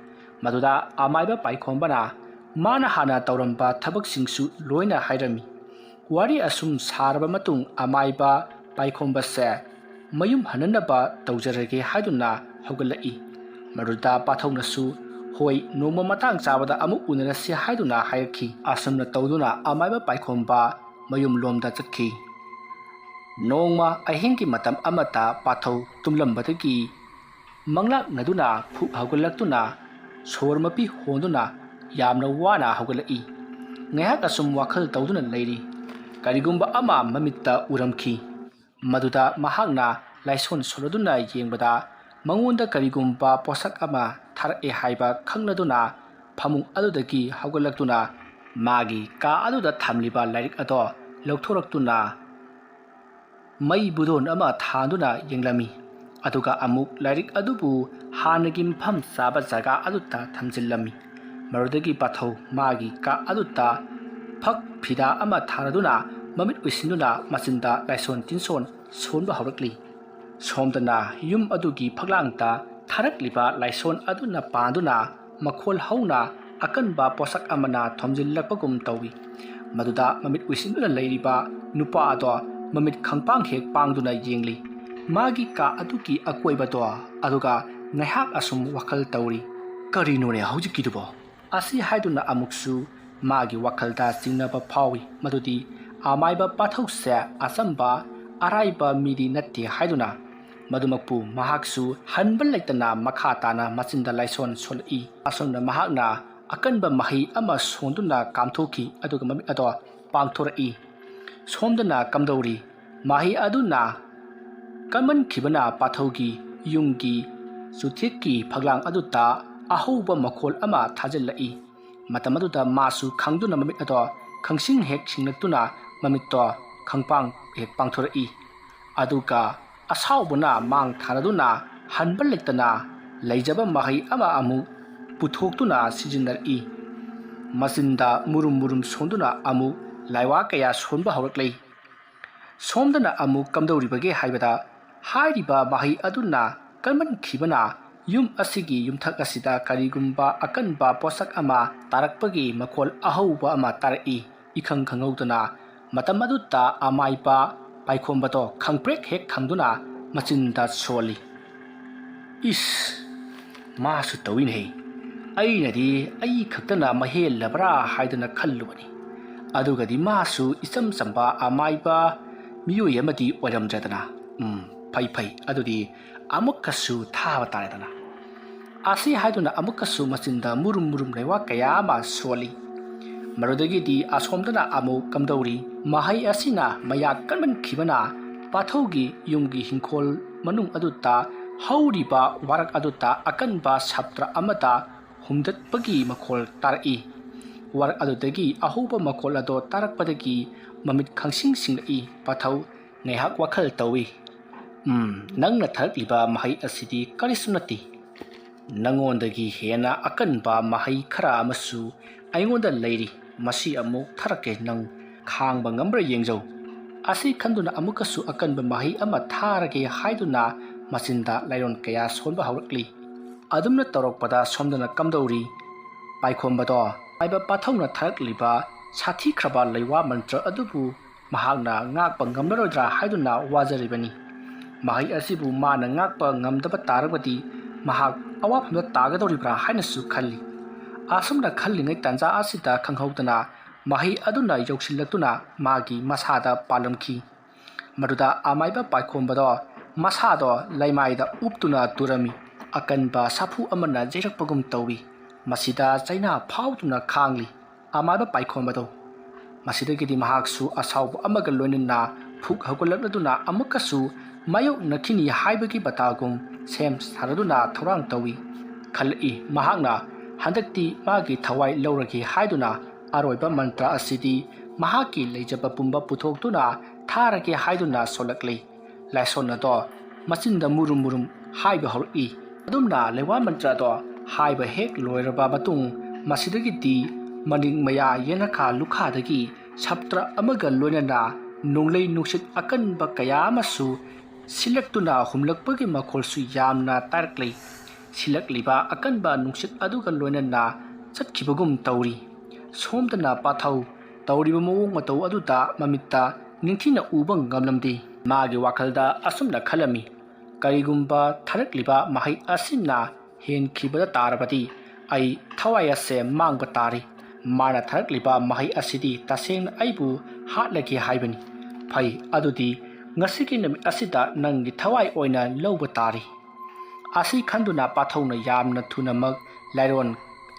ꯃꯗꯨꯗ ꯑꯃꯥꯏꯕ ꯄꯥꯏꯈꯣꯝꯕꯅ ꯃꯥꯅ ꯍꯥꯟꯅ ꯇꯧꯔꯝꯕ ꯊꯕꯛꯁꯤꯡꯁꯨ ꯂꯣꯏꯅ ꯍꯥꯏꯔꯝꯃꯤ꯫ ꯋꯥꯔꯤ ꯑꯁꯨꯝ ꯁꯥꯔꯕ ꯃꯇꯨꯡ ꯑꯃꯥꯏꯕ ꯄꯥꯏꯈꯣꯝꯕꯁꯦ ꯃꯌꯨꯝ ꯍꯟꯅꯅꯕ ꯇꯧꯖꯔꯒꯦ ꯍꯥꯏꯗꯨꯅ ꯍꯧꯒꯠꯂꯛꯏ꯫ ꯃꯗꯨꯗ ꯄꯥꯊꯧꯅꯁꯨ, "ꯍꯣꯏ, ꯅꯣꯡꯃ ꯃꯇꯥꯡ ꯆꯥꯕꯗ ꯑꯃꯨꯛ ꯎꯅꯔꯁꯤ" ꯍꯥꯏꯗꯨꯅ ꯍꯥꯏꯔꯛꯈꯤ꯫ ꯑꯁꯨꯝꯅ ꯇꯧꯗꯨꯅ ꯑꯃꯥꯏꯕ ꯄꯥꯏꯈꯣꯝꯕ ꯃꯌꯨꯝꯂꯣꯝꯗ ꯆꯠꯈꯤ꯫ ꯅꯣꯡꯃ ꯑꯍꯤꯡꯒꯤ ꯃꯇꯝ ꯑꯃꯗ ꯄꯥꯊꯧ ꯇꯨꯝꯂꯝꯕꯗꯒꯤ ꯃꯪꯂꯥꯛꯅꯗꯨꯅ ꯐꯨꯛ ꯍꯧꯒꯠꯂꯛꯇꯨꯅ ꯁꯣꯔ ꯃꯄꯤ ꯍꯣꯟꯗꯨꯅ ꯌꯥꯝꯅ ꯋꯥꯅ ꯍꯧꯒꯠꯂꯛꯏ꯫ ꯉꯥꯏꯍꯥꯛ ꯑꯁꯨꯝ ꯋꯥꯈꯜ ꯇꯧꯗꯨꯅ ꯂꯩꯔꯤ꯫ ꯀꯔꯤꯒꯨꯝꯕ ꯑꯃ ꯃꯃꯤꯠꯇ ꯎꯔꯝꯈꯤ꯫ ꯃꯗꯨꯗ ꯃꯍꯥꯛꯅ ꯂꯥꯏꯁꯣꯟ ꯁꯣꯜꯂꯗꯨꯅ ꯌꯦꯡꯕꯗ ꯃꯉꯣꯟꯗ ꯀꯔꯤꯒꯨꯝꯕ ꯄꯣꯠꯁꯛ ꯑꯃ ꯊꯥꯔꯛꯑꯦ ꯍꯥꯏꯕ ꯈꯪꯂꯗꯨꯅ ꯐꯃꯨꯡ ꯑꯗꯨꯗꯒꯤ ꯍꯧꯒꯠꯂꯛꯇꯨꯅ ꯃꯥꯒꯤ ꯀꯥ ꯑꯗꯨꯗ ꯊꯝꯂꯤꯕ ꯂꯥꯏꯔꯤꯛ ꯑꯗꯣ ꯂꯧꯊꯣꯔꯛꯇꯨꯅ ꯃꯩ ꯕꯨꯗꯣꯟ ꯑꯃ ꯊꯥꯟꯗꯨꯅ ꯌꯦꯡꯂꯝꯃꯤ꯫ ꯑꯗꯨꯒ ꯑꯃꯨꯛ ꯂꯥꯏꯔꯤꯛ ꯑꯗꯨꯕꯨ ꯍꯥꯟꯅꯒꯤ ꯃꯐꯝ ꯆꯥꯕ ꯖꯒꯥ ꯑꯗꯨꯗ ꯊꯝꯖꯤꯜꯂꯝꯃꯤ꯫ ꯃꯗꯨꯗꯒꯤ ꯄꯥꯊꯧ ꯃꯥꯒꯤ ꯀꯥ ꯑꯗꯨꯗ ꯐꯛ ꯐꯤꯗꯥ ꯑꯃ ꯊꯥꯔꯗꯨꯅ ꯃꯃꯤꯠ ꯎꯏꯁꯤꯟꯗꯨꯅ ꯃꯆꯤꯟꯗ ꯂꯥꯏꯁꯣꯟ ꯇꯤꯟꯁꯣꯟ ꯁꯣꯟꯕ ꯍꯧꯔꯛꯂꯤ꯫ ꯁꯣꯝꯗꯅ ꯌꯨꯝ ꯑꯗꯨꯒꯤ ꯐꯛꯂꯥꯡꯗ ꯊꯥꯔꯛꯂꯤꯕ ꯂꯥꯏꯁꯣꯟ ꯑꯗꯨꯅ ꯄꯥꯟꯗꯨꯅ ꯃꯈꯣꯜ ꯍꯧꯅ ꯑꯀꯟꯕ ꯄꯣꯠꯁꯛ ꯑꯃꯅ ꯊꯣꯝꯖꯤꯜꯂꯛꯄꯒꯨꯝ ꯇꯧꯏ꯫ ꯃꯗꯨꯗ ꯃꯃꯤꯠ ꯎꯏꯁꯤꯟꯗꯨꯅ ꯂꯩꯔꯤꯕ ꯅꯨꯄꯥ ꯑꯗꯣ ꯃꯃꯤꯠ ꯈꯪꯄꯥꯡ ꯍꯦꯛ ꯄꯥꯡꯗꯨꯅ ꯌꯦꯡꯂꯤ꯫ ꯃꯥꯒꯤ ꯀꯥ ꯑꯗꯨꯒꯤ ꯑꯀꯣꯏꯕꯗꯣ ꯑꯗꯨꯒ ꯉꯥꯏꯍꯥꯛ ꯑꯁꯨꯝ ꯋꯥꯈꯜ ꯇꯧꯔꯤ꯫ "ꯀꯔꯤꯅꯣꯅꯦ ꯍꯧꯖꯤꯛꯀꯤꯗꯨꯕꯣ?" ꯑꯁꯤ ꯍꯥꯏꯗꯨꯅ ꯑꯃꯨꯛꯁꯨ ꯃꯥꯒꯤ ꯋꯥꯈꯜꯗ ꯆꯤꯡꯅꯕ ꯐꯥꯎꯏ, ꯃꯗꯨꯗꯤ ꯑꯃꯥꯏꯕ ꯄꯥꯊꯧꯁꯦ ꯑꯆꯝꯕ ꯑꯔꯥꯏꯕ ꯃꯤꯗꯤ ꯅꯠꯇꯦ ꯍꯥꯏꯗꯨꯅ꯫ ꯃꯗꯨꯃꯛꯄꯨ ꯃꯍꯥꯛꯁꯨ ꯍꯟꯕ ꯂꯩꯇꯅ ꯃꯈꯥ ꯇꯥꯅ ꯃꯆꯤꯟꯗ ꯂꯥꯏꯁꯣꯟ ꯁꯣꯜꯂꯛꯏ꯫ ꯑꯁꯣꯝꯗ ꯃꯍꯥꯛꯅ ꯑꯀꯟꯕ ꯃꯍꯩ ꯑꯃ ꯁꯣꯟꯗꯨꯅ ꯀꯥꯝꯊꯣꯛꯈꯤ, ꯑꯗꯨꯒ ꯃꯃꯤꯠ ꯑꯗꯣ ꯄꯥꯡꯊꯣꯔꯛꯏ꯫ ꯁꯣꯝꯗꯅ ꯀꯝꯗꯧꯔꯤ? ꯃꯍꯩ ꯑꯗꯨꯅ ꯀꯟꯃꯟꯈꯤꯕꯅ ꯄꯥꯊꯧꯒꯤ ꯌꯨꯝꯒꯤ ꯆꯨꯊꯦꯛꯀꯤ ꯐꯛꯂꯥꯡ ꯑꯗꯨꯗ ꯑꯍꯧꯕ ꯃꯈꯣꯜ ꯑꯃ ꯊꯥꯖꯤꯜꯂꯛꯏ꯫ ꯃꯇꯝ ꯑꯗꯨꯗ ꯃꯥꯁꯨ ꯈꯪꯗꯨꯅ ꯃꯃꯤꯠ ꯑꯗꯣ ꯈꯪꯁꯤꯡ ꯍꯦꯛ ꯁꯤꯡꯂꯛꯇꯨꯅ ꯃꯃꯤꯠꯇꯣ ꯈꯪꯄꯥꯡ ꯍꯦꯛ ꯄꯥꯡꯊꯣꯔꯛꯏ꯫ ꯑꯗꯨꯒ ꯑꯁꯥꯎꯕꯅ ꯃꯥꯡ ꯊꯥꯔꯗꯨꯅ ꯍꯟꯕ ꯂꯩꯇꯅ ꯂꯩꯖꯕ ꯃꯍꯩ ꯑꯃ ꯑꯃꯨꯛ ꯄꯨꯊꯣꯛꯇꯨꯅ ꯁꯤꯖꯤꯟꯅꯔꯛꯏ꯫ ꯃꯆꯤꯟꯗ ꯃꯨꯔꯨꯝ ꯃꯨꯔꯨꯝ ꯁꯣꯟꯗꯨꯅ ꯑꯃꯨꯛ ꯂꯥꯏꯋꯥ ꯀꯌꯥ ꯁꯣꯟꯕ ꯍꯧꯔꯛꯂꯤ꯫ ꯁꯣꯝꯗꯅ ꯑꯃꯨꯛ ꯀꯝꯗꯧꯔꯤꯕꯒꯦ ꯍꯥꯏꯕꯗ, ꯍꯥꯏꯔꯤꯕ ꯃꯍꯩ ꯑꯗꯨꯅ ꯀꯟꯃꯟꯈꯤꯕꯅ ꯌꯨꯝ ꯑꯁꯤꯒꯤ ꯌꯨꯝꯊꯛ ꯑꯁꯤꯗ ꯀꯔꯤꯒꯨꯝꯕ ꯑꯀꯟꯕ ꯄꯣꯠꯁꯛ ꯑꯃ ꯇꯥꯔꯛꯄꯒꯤ ꯃꯈꯣꯜ ꯑꯍꯧꯕ ꯑꯃ ꯇꯥꯔꯛꯏ꯫ ꯏꯈꯪ ꯈꯪꯍꯧꯗꯅ ꯃꯇꯝ ꯑꯗꯨꯗ ꯑꯃꯥꯏꯕ ꯄꯥꯏꯈꯣꯝꯕꯗꯣ ꯈꯪꯄ꯭ꯔꯦꯛ ꯍꯦꯛ ꯈꯪꯗꯨꯅ ꯃꯆꯤꯟꯗ ꯁꯣꯜꯂꯤ꯫ "ꯏꯁ, ꯃꯥꯁꯨ ꯇꯧꯏꯅꯦꯍꯦ꯫ ꯑꯩꯅꯗꯤ ꯑꯩ ꯈꯛꯇꯅ ꯃꯍꯦꯜꯂꯕ꯭ꯔꯥ ꯍꯥꯏꯗꯅ ꯈꯜꯂꯨꯕꯅꯤ꯫ ꯑꯗꯨꯒꯗꯤ ꯃꯥꯁꯨ ꯏꯆꯝ ꯆꯝꯕ ꯑꯃꯥꯏꯕ ꯃꯤꯑꯣꯏ ꯑꯃꯗꯤ ꯑꯣꯏꯔꯝꯗ꯭ꯔꯦꯗꯅ꯫ ꯎꯝ, ꯐꯩ, ꯐꯩ꯫ ꯑꯗꯨꯗꯤ ꯑꯃꯨꯛꯀꯁꯨ ꯊꯥꯕ ꯇꯥꯔꯦꯗꯅ꯫" ꯑꯁꯤ ꯍꯥꯏꯗꯨꯅ ꯑꯃꯨꯛꯀꯁꯨ ꯃꯆꯤꯟꯗ ꯃꯨꯔꯨꯝ ꯃꯨꯔꯨꯝ ꯂꯩꯋꯥ ꯀꯌꯥ ꯑꯃ ꯁꯣꯜꯂꯤ꯫ ꯃꯗꯨꯗꯒꯤꯗꯤ ꯑꯁꯣꯝꯗꯅ ꯑꯃꯨꯛ ꯀꯝꯗꯧꯔꯤ? ꯃꯍꯩ ꯑꯁꯤꯅ ꯃꯌꯥ ꯀꯟꯃꯟꯈꯤꯕꯅ ꯄꯥꯊꯧꯒꯤ ꯌꯨꯝꯒꯤ ꯍꯤꯡꯈꯣꯜ ꯃꯅꯨꯡ ꯑꯗꯨꯗ ꯍꯧꯔꯤꯕ ꯋꯥꯔꯛ ꯑꯗꯨꯗ ꯑꯀꯟꯕ ꯁꯞꯇ꯭ꯔ ꯑꯃꯗ ꯍꯨꯝꯗꯠꯄꯒꯤ ꯃꯈꯣꯜ ꯇꯥꯔꯛꯏ꯫ ꯋꯥꯔꯛ ꯑꯗꯨꯗꯒꯤ ꯑꯍꯧꯕ ꯃꯈꯣꯜ ꯑꯗꯣ ꯇꯥꯔꯛꯄꯗꯒꯤ ꯃꯃꯤꯠ ꯈꯪꯁꯤꯡ ꯁꯤꯡꯂꯛꯏ꯫ ꯄꯥꯊꯧ ꯉꯥꯏꯍꯥꯛ ꯋꯥꯈꯜ ꯇꯧꯏ꯫ "ꯎꯝ, ꯅꯪꯅ ꯊꯥꯔꯛꯂꯤꯕ ꯃꯍꯩ ꯑꯁꯤꯗꯤ ꯀꯔꯤꯁꯨ ꯅꯠꯇꯦ꯫ ꯅꯉꯣꯟꯗꯒꯤ ꯍꯦꯟꯅ ꯑꯀꯟꯕ ꯃꯍꯩ ꯈꯔ ꯑꯃꯁꯨ ꯑꯩꯉꯣꯟꯗ ꯂꯩꯔꯤ꯫ ꯃꯁꯤ ꯑꯃꯨꯛ ꯊꯥꯔꯛꯀꯦ, ꯅꯪ ꯈꯥꯡꯕ ꯉꯝꯕ꯭ꯔꯥ ꯌꯦꯡꯖꯧ꯫" ꯑꯁꯤ ꯈꯟꯗꯨꯅ ꯑꯃꯨꯛꯀꯁꯨ ꯑꯀꯟꯕ ꯃꯍꯩ ꯑꯃ ꯊꯥꯔꯒꯦ ꯍꯥꯏꯗꯨꯅ ꯃꯆꯤꯟꯗ ꯂꯥꯏꯔꯣꯟ ꯀꯌꯥ ꯁꯣꯟꯕ ꯍꯧꯔꯛꯂꯤ꯫ ꯑꯗꯨꯝꯅ ꯇꯧꯔꯛꯄꯗ ꯁꯣꯝꯗꯅ ꯀꯝꯗꯧꯔꯤ? ꯄꯥꯏꯈꯣꯝꯕꯗꯣ ꯍꯥꯏꯕ ꯄꯥꯊꯧꯅ ꯊꯥꯔꯛꯂꯤꯕ ꯁꯥꯊꯤꯈ꯭ꯔꯕ ꯂꯩꯋꯥ ꯃꯟꯇ꯭ꯔ ꯑꯗꯨꯕꯨ ꯃꯍꯥꯛꯅ ꯉꯥꯛꯄ ꯉꯝꯂꯔꯣꯏꯗ꯭ꯔꯥ ꯍꯥꯏꯗꯨꯅ ꯋꯥꯖꯔꯤꯕꯅꯤ꯫ ꯃꯍꯩ ꯑꯁꯤꯕꯨ ꯃꯥꯅ ꯉꯥꯛꯄ ꯉꯝꯗꯕ ꯇꯥꯔꯕꯗꯤ ꯃꯍꯥꯛ ꯑꯋꯥꯐꯝꯗ ꯇꯥꯒꯗꯧꯔꯤꯕ꯭ꯔꯥ ꯍꯥꯏꯅꯁꯨ ꯈꯜꯂꯤ꯫ ꯑꯁꯨꯝꯅ ꯈꯜꯂꯤꯉꯩ ꯇꯥꯟꯖꯥ ꯑꯁꯤꯗ ꯈꯪꯍꯧꯗꯅ ꯃꯍꯩ ꯑꯗꯨꯅ ꯌꯧꯁꯤꯜꯂꯛꯇꯨꯅ ꯃꯥꯒꯤ ꯃꯁꯥꯗ ꯄꯥꯜꯂꯝꯈꯤ꯫ ꯃꯗꯨꯗ ꯑꯃꯥꯏꯕ ꯄꯥꯏꯈꯣꯝꯕꯗꯣ ꯃꯁꯥꯗꯣ ꯂꯩꯃꯥꯏꯗ ꯎꯞꯇꯨꯅ ꯇꯨꯔꯝꯃꯤ꯫ ꯑꯀꯟꯕ ꯁꯥꯐꯨ ꯑꯃꯅ ꯌꯩꯔꯛꯄꯒꯨꯝ ꯇꯧꯏ꯫ ꯃꯁꯤꯗ ꯆꯩꯅꯥ ꯐꯥꯎꯗꯨꯅ ꯈꯥꯡꯂꯤ꯫ ꯑꯃꯥꯏꯕ ꯄꯥꯏꯈꯣꯝꯕꯗꯣ꯫ ꯃꯁꯤꯗꯒꯤꯗꯤ ꯃꯍꯥꯛꯁꯨ ꯑꯁꯥꯎꯕ ꯑꯃꯒ ꯂꯣꯏꯅꯅ ꯐꯨꯛ ꯍꯧꯒꯠꯂꯛꯂꯗꯨꯅ ꯑꯃꯨꯛꯀꯁꯨ ꯃꯥꯌꯣꯛꯅꯈꯤꯅꯤ ꯍꯥꯏꯕꯒꯤ ꯕꯇꯥꯒꯨꯝ ꯁꯦꯝ ꯁꯥꯔꯗꯨꯅ ꯊꯧꯔꯥꯡ ꯇꯧꯏ꯫ ꯈꯜꯂꯛꯏ ꯃꯍꯥꯛꯅ, ꯍꯟꯗꯛꯇꯤ ꯃꯥꯒꯤ ꯊꯋꯥꯏ ꯂꯧꯔꯒꯦ ꯍꯥꯏꯗꯨꯅ ꯑꯔꯣꯏꯕ ꯃꯟꯇ꯭ꯔ ꯑꯁꯤꯗꯤ ꯃꯍꯥꯛꯀꯤ ꯂꯩꯖꯕ ꯄꯨꯝꯕ ꯄꯨꯊꯣꯛꯇꯨꯅ ꯊꯥꯔꯒꯦ ꯍꯥꯏꯗꯨꯅ ꯁꯣꯜꯂꯛꯂꯤ꯫ ꯂꯥꯏꯁꯣꯟ ꯑꯗꯣ ꯃꯆꯤꯟꯗ ꯃꯨꯔꯨꯝ ꯃꯨꯔꯨꯝ ꯍꯥꯏꯕ ꯍꯧꯔꯛꯏ꯫ ꯑꯗꯨꯝꯅ ꯂꯩꯋꯥ ꯃꯟꯇ꯭ꯔ ꯑꯗꯣ ꯍꯥꯏꯕ ꯍꯦꯛ ꯂꯣꯏꯔꯕ ꯃꯇꯨꯡ, ꯃꯁꯤꯗꯒꯤꯗꯤ ꯃꯅꯤꯡ ꯃꯌꯥ ꯌꯦꯅꯈꯥ ꯂꯨꯈꯥꯗꯒꯤ ꯁꯞꯇ꯭ꯔ ꯑꯃꯒ ꯂꯣꯏꯅꯅ ꯅꯣꯡꯂꯩ ꯅꯨꯡꯁꯤꯠ ꯑꯀꯟꯕ ꯀꯌꯥ ꯑꯃꯁꯨ ꯁꯤꯜꯂꯛꯇꯨꯅ ꯍꯨꯝꯂꯛꯄꯒꯤ ꯃꯈꯣꯜꯁꯨ ꯌꯥꯝꯅ ꯇꯥꯔꯛꯂꯤ꯫ ꯁꯤꯜꯂꯛꯂꯤꯕ ꯑꯀꯟꯕ ꯅꯨꯡꯁꯤꯠ ꯑꯗꯨꯒ ꯂꯣꯏꯅꯅ ꯆꯠꯈꯤꯕꯒꯨꯝ ꯇꯧꯔꯤ꯫ ꯁꯣꯝꯗꯅ ꯄꯥꯊꯧ ꯇꯧꯔꯤꯕ ꯃꯑꯣꯡ ꯃꯇꯧ ꯑꯗꯨꯗ ꯃꯃꯤꯠꯇ ꯅꯤꯡꯊꯤꯅ ꯎꯕ ꯉꯝꯂꯝꯗꯦ꯫ ꯃꯥꯒꯤ ꯋꯥꯈꯜꯗ ꯑꯁꯨꯝꯅ ꯈꯜꯂꯝꯃꯤ, "ꯀꯔꯤꯒꯨꯝꯕ ꯊꯥꯔꯛꯂꯤꯕ ꯃꯍꯩ ꯑꯁꯤꯅ ꯍꯦꯟꯈꯤꯕꯗ ꯇꯥꯔꯕꯗꯤ ꯑꯩ ꯊꯋꯥꯏ ꯑꯁꯦ ꯃꯥꯡꯕ ꯇꯥꯔꯤ꯫ ꯃꯥꯅ ꯊꯥꯔꯛꯂꯤꯕ ꯃꯍꯩ ꯑꯁꯤꯗꯤ ꯇꯁꯦꯡꯅ ꯑꯩꯕꯨ ꯍꯥꯠꯂꯒꯦ ꯍꯥꯏꯕꯅꯤ꯫ ꯐꯩ, ꯑꯗꯨꯗꯤ ꯉꯁꯤꯒꯤ ꯅꯨꯃꯤꯠ ꯑꯁꯤꯗ ꯅꯪꯒꯤ ꯊꯋꯥꯏ ꯑꯣꯏꯅ ꯂꯧꯕ ꯇꯥꯔꯤ꯫" ꯑꯁꯤ ꯈꯟꯗꯨꯅ ꯄꯥꯊꯧꯅ ꯌꯥꯝꯅ ꯊꯨꯅꯃꯛ ꯂꯥꯏꯔꯣꯟ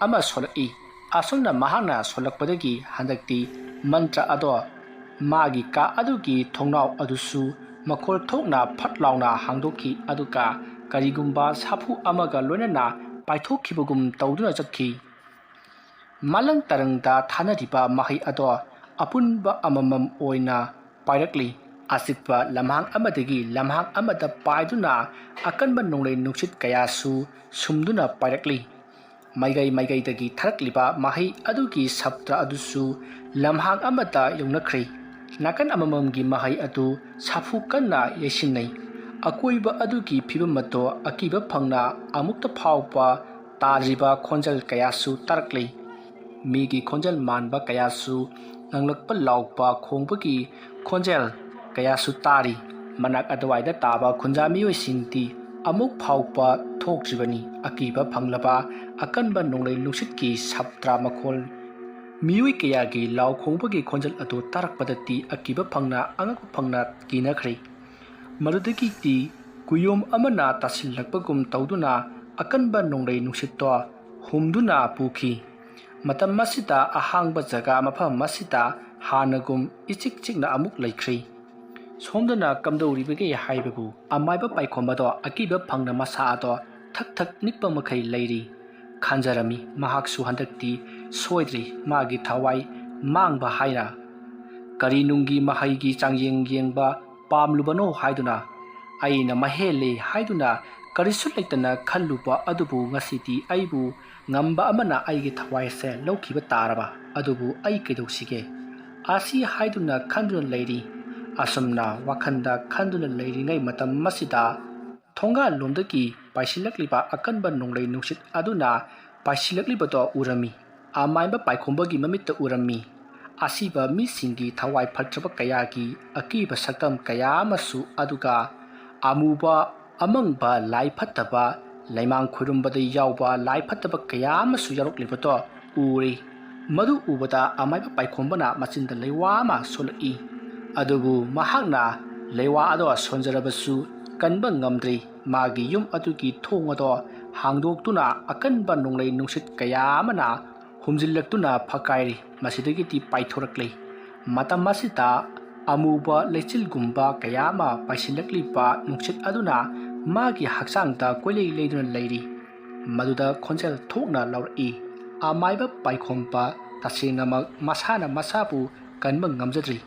ꯑꯃ ꯁꯣꯜꯂꯛꯏ꯫ ꯑꯁꯨꯝꯅ ꯃꯍꯥꯛꯅ ꯁꯣꯜꯂꯛꯄꯗꯒꯤ ꯍꯟꯗꯛꯇꯤ ꯃꯟꯇ꯭ꯔ ꯑꯗꯣ ꯃꯥꯒꯤ ꯀꯥ ꯑꯗꯨꯒꯤ ꯊꯣꯡꯅꯥꯎ ꯑꯗꯨꯁꯨ ꯃꯈꯣꯜ ꯊꯣꯛꯅ ꯐꯠ ꯂꯥꯎꯅ ꯍꯥꯡꯗꯣꯛꯈꯤ꯫ ꯑꯗꯨꯒ ꯀꯔꯤꯒꯨꯝꯕ ꯁꯥꯐꯨ ꯑꯃꯒ ꯂꯣꯏꯅꯅ ꯄꯥꯏꯊꯣꯛꯈꯤꯕꯒꯨꯝ ꯇꯧꯗꯨꯅ ꯆꯠꯈꯤ꯫ ꯃꯥꯂꯪ ꯇꯔꯪꯗ ꯊꯥꯅꯔꯤꯕ ꯃꯍꯩ ꯑꯗꯣ ꯑꯄꯨꯟꯕ ꯑꯃꯃꯝ ꯑꯣꯏꯅ ꯄꯥꯏꯔꯛꯂꯤ꯫ ꯑꯆꯤꯛꯄ ꯂꯝꯍꯥꯡ ꯑꯃꯗꯒꯤ ꯂꯝꯍꯥꯡ ꯑꯃꯗ ꯄꯥꯏꯗꯨꯅ ꯑꯀꯟꯕ ꯅꯣꯡꯂꯩ ꯅꯨꯡꯁꯤꯠ ꯀꯌꯥꯁꯨ ꯁꯨꯝꯗꯨꯅ ꯄꯥꯏꯔꯛꯂꯤ꯫ ꯃꯥꯏꯀꯩ ꯃꯥꯏꯀꯩꯗꯒꯤ ꯊꯥꯔꯛꯂꯤꯕ ꯃꯍꯩ ꯑꯗꯨꯒꯤ ꯁꯞꯇ꯭ꯔ ꯑꯗꯨꯁꯨ ꯂꯝꯍꯥꯡ ꯑꯃꯗ ꯌꯧꯅꯈ꯭ꯔꯦ꯫ ꯅꯥꯀꯟ ꯑꯃꯃꯝꯒꯤ ꯃꯍꯩ ꯑꯗꯨ ꯁꯥꯐꯨ ꯀꯟꯅ ꯌꯩꯁꯤꯟꯅꯩ꯫ ꯑꯀꯣꯏꯕ ꯑꯗꯨꯒꯤ ꯐꯤꯕꯝ ꯑꯗꯨ ꯑꯀꯤꯕ ꯐꯪꯅ ꯑꯃꯨꯛꯇ ꯐꯥꯎꯕ ꯇꯥꯗ꯭ꯔꯤꯕ ꯈꯣꯟꯖꯦꯜ ꯀꯌꯥꯁꯨ ꯇꯥꯔꯛꯂꯤ꯫ ꯃꯤꯒꯤ ꯈꯣꯟꯖꯦꯜ ꯃꯥꯟꯕ ꯀꯌꯥꯁꯨ ꯉꯪꯂꯛꯄ, ꯂꯥꯎꯕ, ꯈꯣꯡꯕꯒꯤ ꯈꯣꯟꯖꯦꯜ ꯀꯌꯥꯁꯨ ꯇꯥꯔꯤ꯫ ꯃꯅꯥꯛ ꯑꯗꯨꯋꯥꯏꯗ ꯇꯥꯕ ꯈꯨꯟꯖꯥ ꯃꯤꯑꯣꯏꯁꯤꯡꯗꯤ ꯑꯃꯨꯛ ꯐꯥꯎꯕ ꯊꯣꯛꯇ꯭ꯔꯤꯕꯅꯤ꯫ ꯑꯀꯤꯕ ꯐꯪꯂꯕ ꯑꯀꯟꯕ ꯅꯣꯡꯂꯩ ꯅꯨꯡꯁꯤꯠꯀꯤ ꯁꯞꯇ꯭ꯔ ꯃꯈꯣꯜ, ꯃꯤꯑꯣꯏ ꯀꯌꯥꯒꯤ ꯂꯥꯎ ꯈꯣꯡꯕꯒꯤ ꯈꯣꯟꯖꯦꯜ ꯑꯗꯨ ꯇꯥꯔꯛꯄꯗꯗꯤ ꯑꯀꯤꯕ ꯐꯪꯅ, ꯑꯉꯛꯄ ꯐꯪꯅ ꯀꯤꯅꯈ꯭ꯔꯦ꯫ ꯃꯗꯨꯗꯒꯤꯗꯤ ꯀꯨꯌꯣꯝ ꯑꯃꯅ ꯇꯥꯁꯤꯜꯂꯛꯄꯒꯨꯝ ꯇꯧꯗꯨꯅ ꯑꯀꯟꯕ ꯅꯣꯡꯂꯩ ꯅꯨꯡꯁꯤꯠꯇꯣ ꯍꯨꯝꯗꯨꯅ ꯄꯨꯈꯤ꯫ ꯃꯇꯝ ꯑꯁꯤꯗ ꯑꯍꯥꯡꯕ ꯖꯒꯥ ꯃꯐꯝ ꯑꯁꯤꯗ ꯍꯥꯟꯅꯒꯨꯝ ꯏꯆꯤꯛ ꯆꯤꯛꯅ ꯑꯃꯨꯛ ꯂꯩꯈ꯭ꯔꯦ꯫ ꯁꯣꯝꯗꯅ ꯀꯝꯗꯧꯔꯤꯕꯒꯦ ꯍꯥꯏꯕꯕꯨ ꯑꯃꯥꯏꯕ ꯄꯥꯏꯈꯣꯝꯕꯗꯣ ꯑꯀꯤꯕ ꯐꯪꯅ ꯃꯁꯥ ꯑꯗꯣ ꯊꯛ ꯊꯛ ꯅꯤꯛꯄ ꯃꯈꯩ ꯂꯩꯔꯤ꯫ ꯈꯟꯖꯔꯝꯃꯤ, ꯃꯍꯥꯛꯁꯨ ꯍꯟꯗꯛꯇꯤ ꯁꯣꯏꯗ꯭ꯔꯤ ꯃꯥꯒꯤ ꯊꯋꯥꯏ ꯃꯥꯡꯕ ꯍꯥꯏꯅ꯫ ꯀꯔꯤ ꯅꯨꯡꯒꯤ ꯃꯍꯩꯒꯤ ꯆꯥꯡꯌꯦꯡ ꯌꯦꯡꯕ ꯄꯥꯝꯂꯨꯕꯅꯣ ꯍꯥꯏꯗꯨꯅ, ꯑꯩꯅ ꯃꯍꯦꯜꯂꯦ ꯍꯥꯏꯗꯨꯅ ꯀꯔꯤꯁꯨ ꯂꯩꯇꯅ ꯈꯜꯂꯨꯕ ꯑꯗꯨꯕꯨ ꯉꯁꯤꯗꯤ ꯑꯩꯕꯨ ꯉꯝꯕ ꯑꯃꯅ ꯑꯩꯒꯤ ꯊꯋꯥꯏꯁꯦ ꯂꯧꯈꯤꯕ ꯇꯥꯔꯕ꯫ ꯑꯗꯨꯕꯨ ꯑꯩ ꯀꯩꯗꯧꯁꯤꯒꯦ? ꯑꯁꯤ ꯍꯥꯏꯗꯨꯅ ꯈꯟꯗꯨꯅ ꯂꯩꯔꯤ꯫ ꯑꯁꯨꯝꯅ ꯋꯥꯈꯜꯗ ꯈꯟꯗꯨꯅ ꯂꯩꯔꯤꯉꯩ ꯃꯇꯝ ꯑꯁꯤꯗ ꯊꯣꯡꯒꯥꯜ ꯂꯣꯝꯗꯒꯤ ꯄꯥꯏꯁꯤꯜꯂꯛꯂꯤꯕ ꯑꯀꯟꯕ ꯅꯣꯡꯂꯩ ꯅꯨꯡꯁꯤꯠ ꯑꯗꯨꯅ ꯄꯥꯏꯁꯤꯜꯂꯛꯂꯤꯕꯗꯣ ꯎꯔꯝꯃꯤ꯫ ꯑꯃꯥꯏꯕ ꯄꯥꯏꯈꯣꯝꯕꯒꯤ ꯃꯃꯤꯠꯇ ꯎꯔꯝꯃꯤ꯫ ꯑꯁꯤꯕ ꯃꯤꯁꯤꯡꯒꯤ ꯊꯋꯥꯏ ꯐꯠꯇ꯭ꯔꯕ ꯀꯌꯥꯒꯤ ꯑꯀꯤꯕ ꯁꯛꯇꯝ ꯀꯌꯥ ꯑꯃꯁꯨ, ꯑꯗꯨꯒ ꯑꯃꯨꯕ ꯑꯃꯪꯕ ꯂꯥꯏ ꯐꯠꯇꯕ, ꯂꯩꯃꯥꯡ ꯈꯣꯏꯔꯨꯝꯕꯗ ꯌꯥꯎꯕ ꯂꯥꯏ ꯐꯠꯇꯕ ꯀꯌꯥ ꯑꯃꯁꯨ ꯌꯥꯎꯔꯛꯂꯤꯕꯗꯣ ꯎꯔꯦ꯫ ꯃꯗꯨ ꯎꯕꯗ ꯑꯃꯥꯏꯕ ꯄꯥꯏꯈꯣꯝꯕꯅ ꯃꯆꯤꯟꯗ ꯂꯩꯋꯥ ꯑꯃ ꯁꯣꯜꯂꯛꯏ꯫ ꯑꯗꯨꯕꯨ ꯃꯍꯥꯛꯅ ꯂꯩꯋꯥ ꯑꯗꯣ ꯁꯣꯟꯖꯔꯕꯁꯨ ꯀꯟꯕ ꯉꯝꯗ꯭ꯔꯤ꯫ ꯃꯥꯒꯤ ꯌꯨꯝ ꯑꯗꯨꯒꯤ ꯊꯣꯡ ꯑꯗꯣ ꯍꯥꯡꯗꯣꯛꯇꯨꯅ ꯑꯀꯟꯕ ꯅꯣꯡꯂꯩ ꯅꯨꯡꯁꯤꯠ ꯀꯌꯥ ꯑꯃꯅ ꯍꯨꯝꯖꯤꯜꯂꯛꯇꯨꯅ ꯐꯛꯀꯥꯏꯔꯤ꯫ ꯃꯁꯤꯗꯒꯤꯗꯤ ꯄꯥꯏꯊꯣꯔꯛꯂꯤ꯫ ꯃꯇꯝ ꯑꯁꯤꯗ ꯑꯃꯨꯕ ꯂꯩꯆꯤꯜꯒꯨꯝꯕ ꯀꯌꯥ ꯑꯃ ꯄꯥꯏꯁꯤꯜꯂꯛꯂꯤꯕ ꯅꯨꯡꯁꯤꯠ ꯑꯗꯨꯅ ꯃꯥꯒꯤ ꯍꯛꯆꯥꯡꯗ ꯀꯣꯏꯂꯩ ꯂꯩꯗꯨꯅ ꯂꯩꯔꯤ꯫ ꯃꯗꯨꯗ ꯈꯣꯟꯖꯦꯜ ꯊꯣꯛꯅ ꯂꯥꯎꯔꯛꯏ, "ꯑꯃꯥꯏꯕ ꯄꯥꯏꯈꯣꯝꯕ, ꯇꯁꯦꯡꯅꯃꯛ ꯃꯁꯥꯅ ꯃꯁꯥꯕꯨ ꯀꯟꯕ ꯉꯝꯖꯗ꯭ꯔꯤ꯫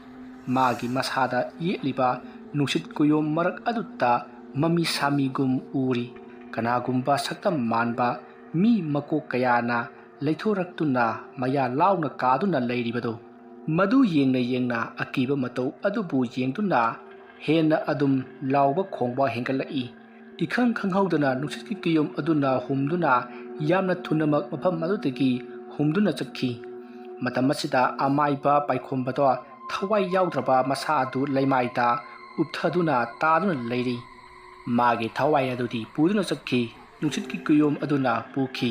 ꯃꯥꯒꯤ ꯃꯁꯥꯗ ꯌꯦꯠꯂꯤꯕ ꯅꯨꯡꯁꯤꯠ ꯀꯨꯌꯣꯝ ꯃꯔꯛ ꯑꯗꯨꯗ ꯃꯃꯤ ꯁꯥꯃꯤꯒꯨꯝ ꯎꯔꯤ꯫ ꯀꯅꯥꯒꯨꯝꯕ ꯁꯛꯇꯝ ꯃꯥꯟꯕ ꯃꯤ ꯃꯀꯣꯛ ꯀꯌꯥꯅ ꯂꯩꯊꯣꯔꯛꯇꯨꯅ ꯃꯌꯥ ꯂꯥꯎꯅ ꯀꯥꯗꯨꯅ ꯂꯩꯔꯤꯕꯗꯨ꯫ ꯃꯗꯨ ꯌꯦꯡꯅ ꯌꯦꯡꯅ ꯑꯀꯤꯕ ꯃꯇꯧ ꯑꯗꯨꯕꯨ ꯌꯦꯡꯗꯨꯅ ꯍꯦꯟꯅ ꯑꯗꯨꯝ ꯂꯥꯎꯕ ꯈꯣꯡꯕ ꯍꯦꯟꯒꯠꯂꯛꯏ꯫ ꯏꯈꯪ ꯈꯪꯍꯧꯗꯅ ꯅꯨꯡꯁꯤꯠꯀꯤ ꯀꯤꯌꯣꯝ ꯑꯗꯨꯅ ꯍꯨꯝꯗꯨꯅ ꯌꯥꯝꯅ ꯊꯨꯅꯃꯛ ꯃꯐꯝ ꯑꯗꯨꯗꯒꯤ ꯍꯨꯝꯗꯨꯅ ꯆꯠꯈꯤ꯫ ꯃꯇꯝ ꯑꯁꯤꯗ ꯑꯃꯥꯏꯕ ꯄꯥꯏꯈꯣꯝꯕꯗꯣ ꯊꯋꯥꯏ ꯌꯥꯎꯗ꯭ꯔꯕ ꯃꯁꯥ ꯑꯗꯨ ꯂꯩꯃꯥꯏꯗ ꯎꯞꯊꯗꯨꯅ ꯇꯥꯗꯨꯅ ꯂꯩꯔꯤ꯫ ꯃꯥꯒꯤ ꯊꯋꯥꯏ ꯑꯗꯨꯗꯤ ꯄꯨꯗꯨꯅ ꯆꯠꯈꯤ꯫ ꯅꯨꯡꯁꯤꯠꯀꯤ ꯀꯨꯌꯣꯝ ꯑꯗꯨꯅ ꯄꯨꯈꯤ꯫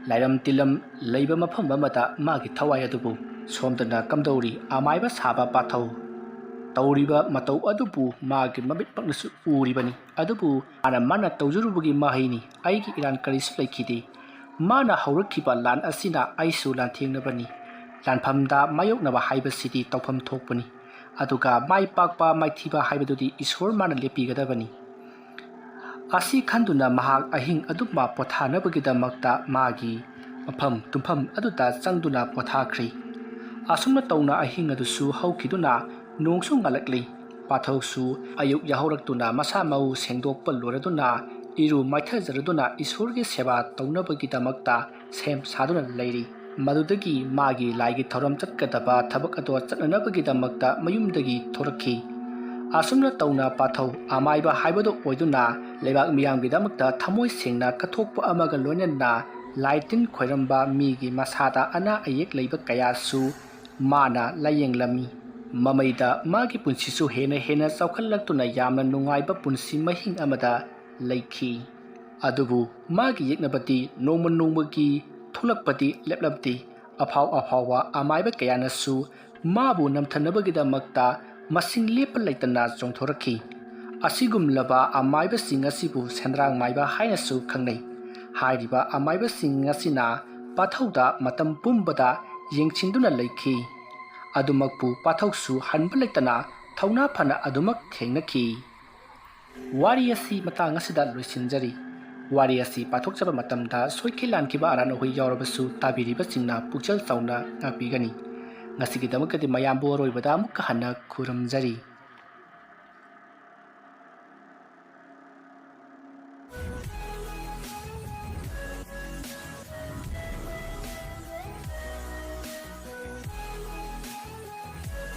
ꯂꯥꯏꯔꯝ ꯇꯤꯜꯂꯝ ꯂꯩꯕ ꯃꯐꯝ ꯑꯃꯗ ꯃꯥꯒꯤ ꯊꯋꯥꯏ ꯑꯗꯨꯕꯨ ꯁꯣꯝꯗꯅ ꯀꯝꯗꯧꯔꯤ ꯑꯃꯥꯏꯕ ꯁꯥꯕ ꯄꯥꯊꯧ ꯇꯧꯔꯤꯕ ꯃꯇꯧ ꯑꯗꯨꯕꯨ ꯃꯥꯒꯤ ꯃꯃꯤꯠꯃꯛꯅꯁꯨ ꯎꯔꯤꯕꯅꯤ꯫ ꯑꯗꯨꯕꯨ ꯃꯥꯅ, ꯃꯥꯅ ꯇꯧꯖꯔꯨꯕꯒꯤ ꯃꯍꯩꯅꯤ꯫ ꯑꯩꯒꯤ ꯏꯔꯥꯟ ꯀꯔꯤꯁꯨ ꯂꯩꯈꯤꯗꯦ꯫ ꯃꯥꯅ ꯍꯧꯔꯛꯈꯤꯕ ꯂꯥꯟ ꯑꯁꯤꯅ ꯑꯩꯁꯨ ꯂꯥꯟꯊꯦꯡꯅꯕꯅꯤ꯫ ꯂꯥꯟꯐꯝꯗ ꯃꯥꯌꯣꯛꯅꯕ ꯍꯥꯏꯕꯁꯤꯗꯤ ꯇꯧꯐꯝ ꯊꯣꯛꯄꯅꯤ꯫ ꯑꯗꯨꯒ ꯃꯥꯏ ꯄꯥꯛꯄ ꯃꯥꯏꯊꯤꯕ ꯍꯥꯏꯕꯗꯨꯗꯤ ꯏꯁꯣꯔ ꯃꯥꯅ ꯂꯦꯞꯄꯤꯒꯗꯕꯅꯤ꯫ ꯑꯁꯤ ꯈꯟꯗꯨꯅ ꯃꯍꯥꯛ ꯑꯍꯤꯡ ꯑꯗꯨꯃ ꯄꯣꯊꯥꯅꯕꯒꯤꯗꯃꯛꯇ ꯃꯥꯒꯤ ꯃꯐꯝ ꯇꯨꯝꯐꯝ ꯑꯗꯨꯗ ꯆꯪꯗꯨꯅ ꯄꯣꯊꯥꯈ꯭ꯔꯤ꯫ ꯑꯁꯨꯝꯅ ꯇꯧꯅ ꯑꯍꯤꯡ ꯑꯗꯨꯁꯨ ꯍꯧꯈꯤꯗꯨꯅ ꯅꯣꯡꯁꯨ ꯉꯥꯜꯂꯛꯂꯤ꯫ ꯄꯥꯊꯧꯁꯨ ꯑꯌꯨꯛ ꯌꯥꯍꯧꯔꯛꯇꯨꯅ ꯃꯁꯥ ꯃꯎ ꯁꯦꯡꯗꯣꯛꯄ ꯂꯣꯏꯔꯗꯨꯅ ꯏꯔꯨ ꯃꯥꯏꯊꯖꯔꯗꯨꯅ ꯏꯁꯣꯔꯒꯤ ꯁꯦꯕꯥ ꯇꯧꯅꯕꯒꯤꯗꯃꯛꯇ ꯁꯦꯝ ꯁꯥꯗꯨꯅ ꯂꯩꯔꯤ꯫ ꯃꯗꯨꯗꯒꯤ ꯃꯥꯒꯤ ꯂꯥꯏꯒꯤ ꯊꯧꯔꯝ ꯆꯠꯀꯗꯕ ꯊꯕꯛ ꯑꯗꯣ ꯆꯠꯅꯅꯕꯒꯤꯗꯃꯛꯇ ꯃꯌꯨꯝꯗꯒꯤ ꯊꯣꯔꯛꯈꯤ꯫ ꯑꯁꯨꯝꯅ ꯇꯧꯅ ꯄꯥꯊꯧ ꯑꯃꯥꯏꯕ ꯍꯥꯏꯕꯗꯨ ꯑꯣꯏꯗꯨꯅ ꯂꯩꯕꯥꯛ ꯃꯤꯌꯥꯝꯒꯤꯗꯃꯛꯇ ꯊꯃꯣꯏ ꯁꯦꯡꯅ ꯀꯠꯊꯣꯛꯄ ꯑꯃꯒ ꯂꯣꯏꯅꯅ ꯂꯥꯏ ꯇꯤꯟ ꯈꯣꯏꯔꯝꯕ ꯃꯤꯒꯤ ꯃꯁꯥꯗ ꯑꯅꯥ ꯑꯌꯦꯛ ꯂꯩꯕ ꯀꯌꯥꯁꯨ ꯃꯥꯅ ꯂꯥꯌꯦꯡꯂꯝꯃꯤ꯫ ꯃꯃꯩꯗ ꯃꯥꯒꯤ ꯄꯨꯟꯁꯤꯁꯨ ꯍꯦꯟꯅ ꯍꯦꯟꯅ ꯆꯥꯎꯈꯠꯂꯛꯇꯨꯅ ꯌꯥꯝꯅ ꯅꯨꯡꯉꯥꯏꯕ ꯄꯨꯟꯁꯤ ꯃꯍꯤꯡ ꯑꯃꯗ ꯂꯩꯈꯤ꯫ ꯑꯗꯨꯕꯨ ꯃꯥꯒꯤ ꯌꯦꯛꯅꯕꯗꯤ ꯅꯣꯡꯃ ꯅꯣꯡꯃꯒꯤ ꯊꯣꯛꯂꯛꯄꯗꯤ ꯂꯦꯞꯂꯝꯗꯦ꯫ ꯑꯐꯥꯎ ꯑꯐꯥꯎꯕ ꯑꯃꯥꯏꯕ ꯀꯌꯥꯅꯁꯨ ꯃꯥꯕꯨ ꯅꯝꯊꯅꯕꯒꯤꯗꯃꯛꯇ ꯃꯁꯤꯡ ꯂꯦꯞꯄ ꯂꯩꯇꯅ ꯆꯣꯡꯊꯣꯔꯛꯈꯤ꯫ ꯑꯁꯤꯒꯨꯝꯂꯕ ꯑꯃꯥꯏꯕꯁꯤꯡ ꯑꯁꯤꯕꯨ ꯁꯦꯟꯗ꯭ꯔꯥꯡ ꯃꯥꯏꯕ ꯍꯥꯏꯅꯁꯨ ꯈꯪꯅꯩ꯫ ꯍꯥꯏꯔꯤꯕ ꯑꯃꯥꯏꯕꯁꯤꯡ ꯑꯁꯤꯅ ꯄꯥꯊꯧꯗ ꯃꯇꯝ ꯄꯨꯝꯕꯗ ꯌꯦꯡꯁꯤꯟꯗꯨꯅ ꯂꯩꯈꯤ꯫ ꯑꯗꯨꯃꯛꯄꯨ ꯄꯥꯊꯧꯁꯨ ꯍꯟꯕ ꯂꯩꯇꯅ ꯊꯧꯅꯥ ꯐꯅ ꯑꯗꯨꯃꯛ ꯊꯦꯡꯅꯈꯤ꯫ ꯋꯥꯔꯤ ꯑꯁꯤ ꯃꯇꯥꯡ ꯑꯁꯤꯗ ꯂꯣꯏꯁꯤꯟꯖꯔꯤ꯫ ꯋꯥꯔꯤ ꯑꯁꯤ ꯄꯥꯊꯣꯛꯆꯕ ꯃꯇꯝꯗ ꯁꯣꯏꯈꯤ ꯂꯥꯟꯈꯤꯕ ꯑꯔꯥꯟ ꯑꯍꯣꯏ ꯌꯥꯎꯔꯕꯁꯨ ꯇꯥꯕꯤꯔꯤꯕꯁꯤꯡꯅ ꯄꯨꯛꯆꯦꯜ ꯆꯥꯎꯅ ꯉꯥꯛꯄꯤꯒꯅꯤ꯫ ꯉꯁꯤꯒꯤꯗꯃꯛꯇꯗꯤ ꯃꯌꯥꯝꯕꯨ ꯑꯔꯣꯏꯕꯗ ꯑꯃꯨꯛꯀ ꯍꯟꯅ ꯈꯨꯔꯨꯝꯖꯔꯤ꯫